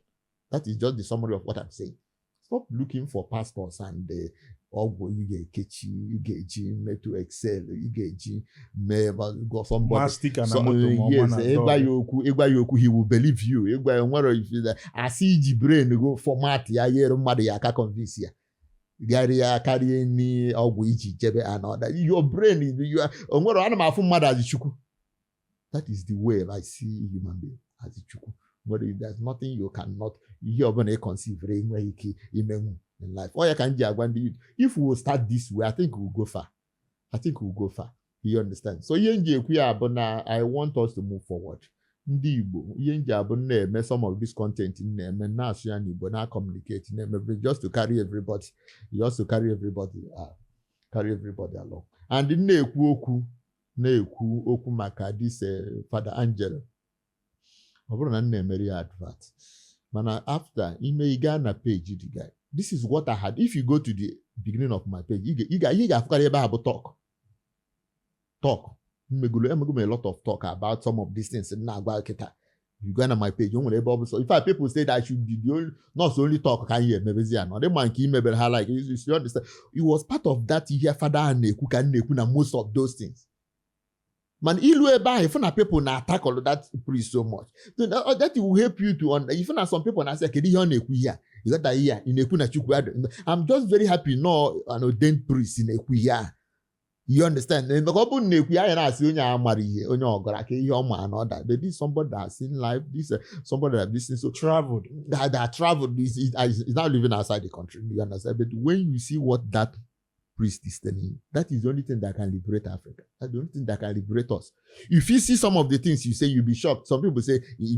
That is just the summary of what I'm saying. Stop looking for pastors and ọgwụ ị ga-ekechi, ị ga-eji mee to excel, ị ga-eji mee go somebody. Mastic na So, moto ma ọ yes, ma na ịgwa dog. Ya okwu, ịgwa ya okwu, he will believe you. Ịgwa ya nwere ife asị iji brain go format ya nyere mmadụ ya aka convince ya karịa karịa ni ọgwụ iji jebe and all that. Your brain is you are, onwere ana m afụ mmadụ as Chukwu. That is the way I see human being, as Chukwu. Nwere there's nothing you cannot, ihe ọbụla ị conceive enweghị ike imenwu in life. Ọ ya ka m ji agwa ndị youth, if we will start this way, I think we will go far. I think we will go far. You understand? So ihe m ji ekwu ya bụ na I want us to move forward. Ndị Igbo, ihe m ji abụ m na-eme some of this content m na-eme na-asụ ya n'Igbo, na communicate na-eme just to carry everybody, just to carry everybody along. And m na-ekwu okwu maka this Father Angelo, ọ bụrụ na m na-emere ya advert, mana after ime ị gaa na page the guy, this is what I had. If you go to the beginning of my page, ị ga-afụkarị ebe a bụ talk talk mmegolo emego m a lot of talk about some of these things m na-agwa kịta. You go na my page, o nwere ebe ọ bụ so. In fact, people say that I should be the only, not only talk ka anyị emebezi ya na ọ dị mma nke imebere ha. Like you understand, it was part of that ihe fada ahụ na-ekwu ka m na-ekwu na most of those things. Mana ilu ebe ahụ, ifu na people na-atakọlụ that priest so much. So that will help you to ifu na some people na-asị, "Kedu ihe ọ na-ekwu ihe a? Ịghọta ihe a ị na-ekwu na Chukwu adị?" I'm just very happy nọ an ordained priest na-ekwu ihe a. You understand? Maka ọ bụrụ na na-ekwu ya, anyị na-asị onye a mara ihe, onye ọgara ka ihe ọ ma na ọda. But this somebody that has seen life, this somebody that has seen so Traveled. that traveled is now living outside the country. You understand? But when you see what that priest is telling you, that is the only thing that can liberate Africa. That's the only thing that can liberate us. If you see some of the things you say, you'll be shocked. Some people say, you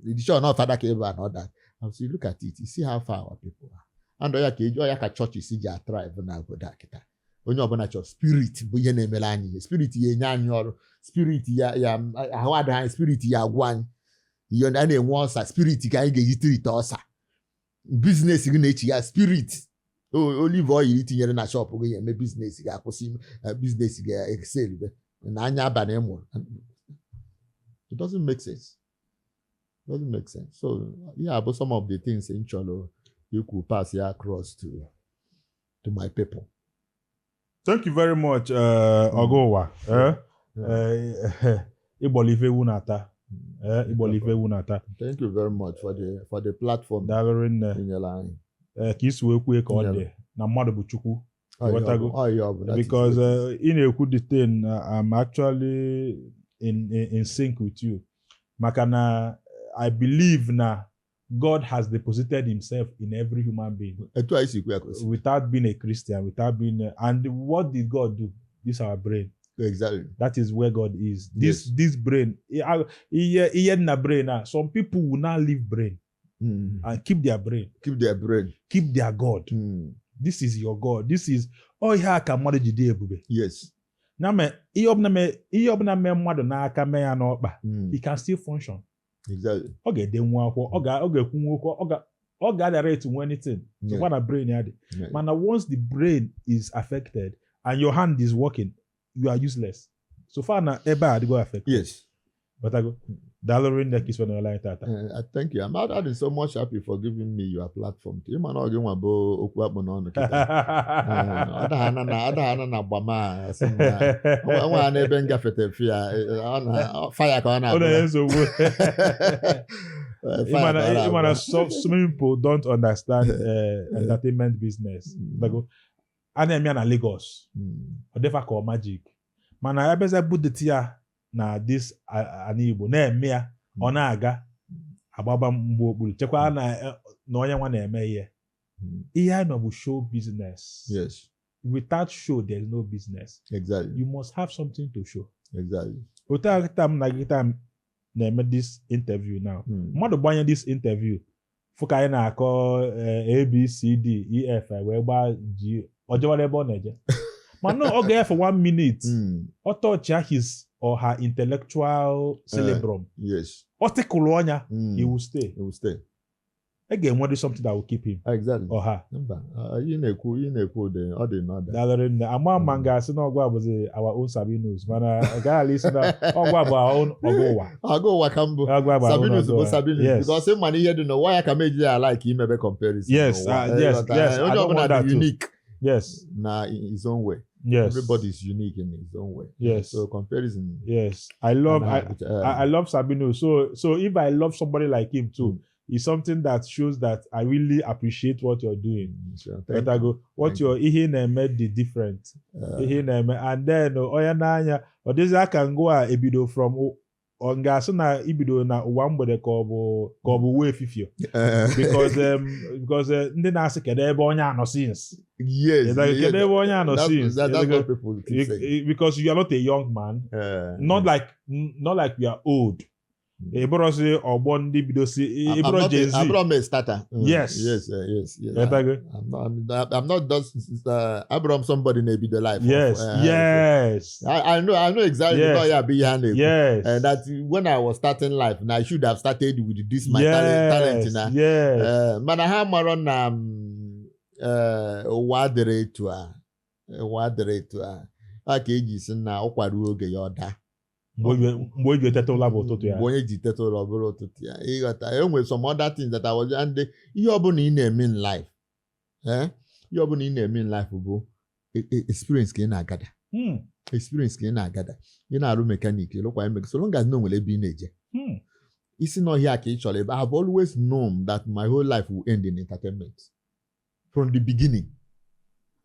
be sure not Father Keba and all that. And so you look at it, you see how far our people are. And oya ka eji oya ka churches ji thrive na obodo a kịta. Onye ọbụla chọrọ spirit bụ ihe na-emere anyị ihe. Spirit ya enye anyị ọrụ. Spirit ya ya ahụ adịghị anyị, spirit ya agwụ anyị. Ihe a na-enwe ọsa, spirit ka anyị ga-eji treat ọsa. Business gị na-echi ya spirit. Olive oil itinyere na shop gị ya eme business ga-akwụsị, business ga-excel na anya abalị mụrụ. It doesn't make sense. It doesn't make sense. So yeah, but some of the things m chọrọ ikwu pass ya across to my people. Thank you very much, Ọgụwa. Eh? Yeah. Ịgbọrọ ife ewu na-ata. Ịgbọrọ ife ewu na-ata. Thank you very much for the platform Daalụ rinne. I nyere anyị. Ka isi wee kwue ka ọ Yeah. dị na mmadụ bụ Chukwu. Ọ ihe ọ Ghọtago? bụ- ọ ihe ọ bụ, that is Because it. ị na-ekwu the thing, I'm actually in sync with you. Maka na I believe na God has deposited himself in every human being Etu anyị si kwu ya ka o si. Without being a Christian, without being a, and what did God do? This our brain. Exactly. That is where God is. This Yes. This brain, ihe ihe na brain a, some people will now leave brain and keep their brain, Keep their brain. Keep their God. This is your God. This is ọ ihe a ka mmadụ ji dị ebube. Na me ihe ọbụla mee mmadụ n'aka, mee ya n'ọkpa, he can still function. Ọ ga-edenwu akwụkwọ, ọ ga-ekwunwu okwu, ọ ga-adarate nwe anything. So na brain ya dị. Mana once the brain is affected and your hand is working, you are useless. So far na ebe a adịgo affected. Batago. Daalụ rinne ka iso n'ọla anyị tata. Thank you. I'm so much happy for giving me your platform. Ịma na ọ gị nwa bụ okwu akpụ n'ọnụ kịta. Ọ daha na gbama a, sị m na nwa ha n'ebe m gafete fi ya, fire ka ọ Ọ na-abụ. na-enye nsogbu. Fire ka ọ na-abụ. Ịmana so many people don't understand entertainment business. Batago. A na-eme ya na Lagos. Ọ dịfa ka ọ magic. Mana ebeze budeti ya na this ana Igbo na-eme ya, ọ na-aga agbaba mgbe okpuru chekwa na onye nwa na-eme ihe. Ihe anyị nọ bụ show business. Without show, there is no business. You must have something to show. Otu a kịta m na kịta m na-eme this interview now, mmadụ gbanye this interview fụ ka anyị na-akọ A, B, C, D, E, F wee gbaa G, ọ jewara ebe ọ na-eje, mana ọ ga-efe one minute, ọ touchia his or her intellectual cerebrum, ọ tịkụrụ ọnya, he will stay. He will stay. E ga-enwere something that will keep him or her. Mba, ihe na-ekwu dị, ọ dị n'ọda. Daalụ nne. Ama ma m ga-asị na ọgwụ a bụzi our own Sabinus, mana ọ gaghị ala isi na ọgwụ a bụ our own ọgụ ụwa. Ọgụ ụwa ka mbụ. Ọgwụ a bụ our own Sabinus ọgụ bụ ụwa. Sabinus. Because ị ma na ihe dị n'ụwa ya ka m eji ya like imebe comparison n'ụwa. Yes, I Onye don't ọbụla want that dị too. unique na in his own way. Everybody is unique in his own way. So comparison. Yes, I love Sabinus. So if I love somebody like him too, it's something that shows that I really appreciate what you're doing. Sure. Thank But I go, what Thank you're ihe na-eme dị different. Ihe na-eme, and then onye n'anya ọ dịzị aka ngwa a ebido from ọ ga-asị na ibido na ụwa mgbede ka ọ bụ uwe efifio, because ndị na-asị kedu ebe onye anọ since. Yes. Like, kedu ebe onye anọ since. That's what people keep saying. Because you are not a young man, not like you are old. Ị bụrụzi ọgbọ ndị bidosi ị bụrụ Gen Z. I'm not a starter. Yes. Yes. Ghọtago? I'm not just abụrụ m somebody na-ebido life. I know exactly because ya bụ ihe a na-ekwu. That when I was starting life, na I should have started with this my talent na. Mana ha marọ na ụwa adịrị etu a. Ụwa adịrị etu a. A ka eji si na ụkwa ruo oge ya, ọ daa. Mgbe o ji eteta ụla bụ ụtụtụ ya. Mgbe onye ji teta ụlọ, ọ bụrụ ụtụtụ ya. Ịghọta, e nwere some other things that I was, and ihe ọbụla ị na-eme in life, ihe ọbụla ị na-eme in life bụ experience ka ị na-agada. Experience ka ị na-agada. Ị na-arụ mechanic, ịlụkwa eme, so long as na o nwere ebe ị na-eje. Isi n'ọhịa ka ị chọrọ ebe. I have always known that my whole life will end in entertainment from the beginning.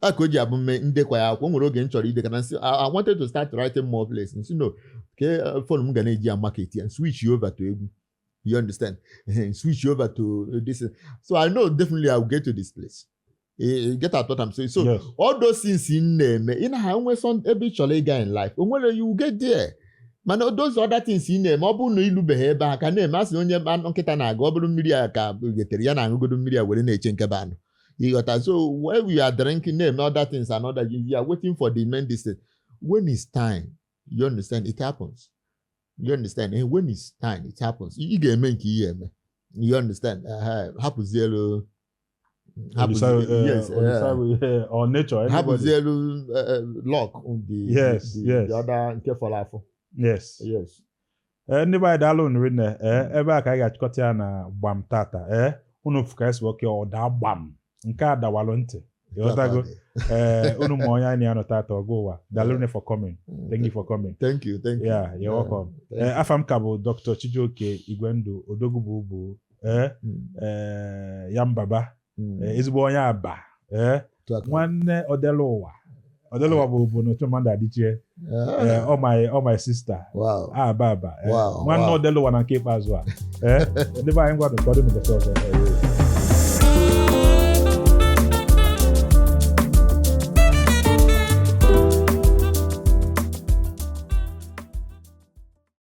A ka o ji abụ mme ndekwa ya akwụkwọ. O nwere oge m chọrọ idekọ na nsị I wanted to start writing more plays. Nsị no, ke phone m ga na-eji ya market ya, switch you over to egwu, you understand? Switch you over to this. So I know definitely I will get to this place. You get at what I'm saying? So all those things ị na-eme, ị na ha nwe some ebe ị chọrọ ịga in life, o nwere, you will get there. Mana those other things ị na-eme, ọ bụrụ na ịlụbeghị ebe a ka na-eme, asị onye anụ nkịta na-aga, ọ bụrụ mmiri a ka getere ya na-aṅụgodo mmiri a were na-eche nke bụ anụ, ịghọta? So when we are drinking, na-eme other things and other, you are waiting for the main distance. When it's time, you understand, it happens, you understand? And when it's time, it happens. Ị ga-eme nke ihe eme, you understand? Hapụzielu yes, or nature, anybody. Hapụzielu luck the the other nke fọrọ afọ. Yes. Ee, ndị be anyị, daalụ unu rinne. Ee, ebe a ka anyị ga-achịkọta ya na gbam tata. Ee, unu fụ ka esi nwoke ọda gbam nke a dawalụ ntị, ịghọtago? Ee, unu ma onye anyị na-anọ tata, ọgụ ụwa. Daalụ rinne for coming. Thank you for coming. Thank you, thank you. Yeah, you're welcome. Thank Ee, you. afa m ka bụ Dr. Chijioke Igwendụ Odogwu bụ ee ee Yambaba. Ee, ezigbo onye Aba, ee, nwanne Odelụwa. Odelụwa bụ na Chimamanda Adichie. Ee, all my sister. Aba aba. Ee, nwanne Odelụwa na nke ikpeazụ a. Ee, ndị be anyị, ngwa, ka ọ dị n'ụbọchị ọzọ.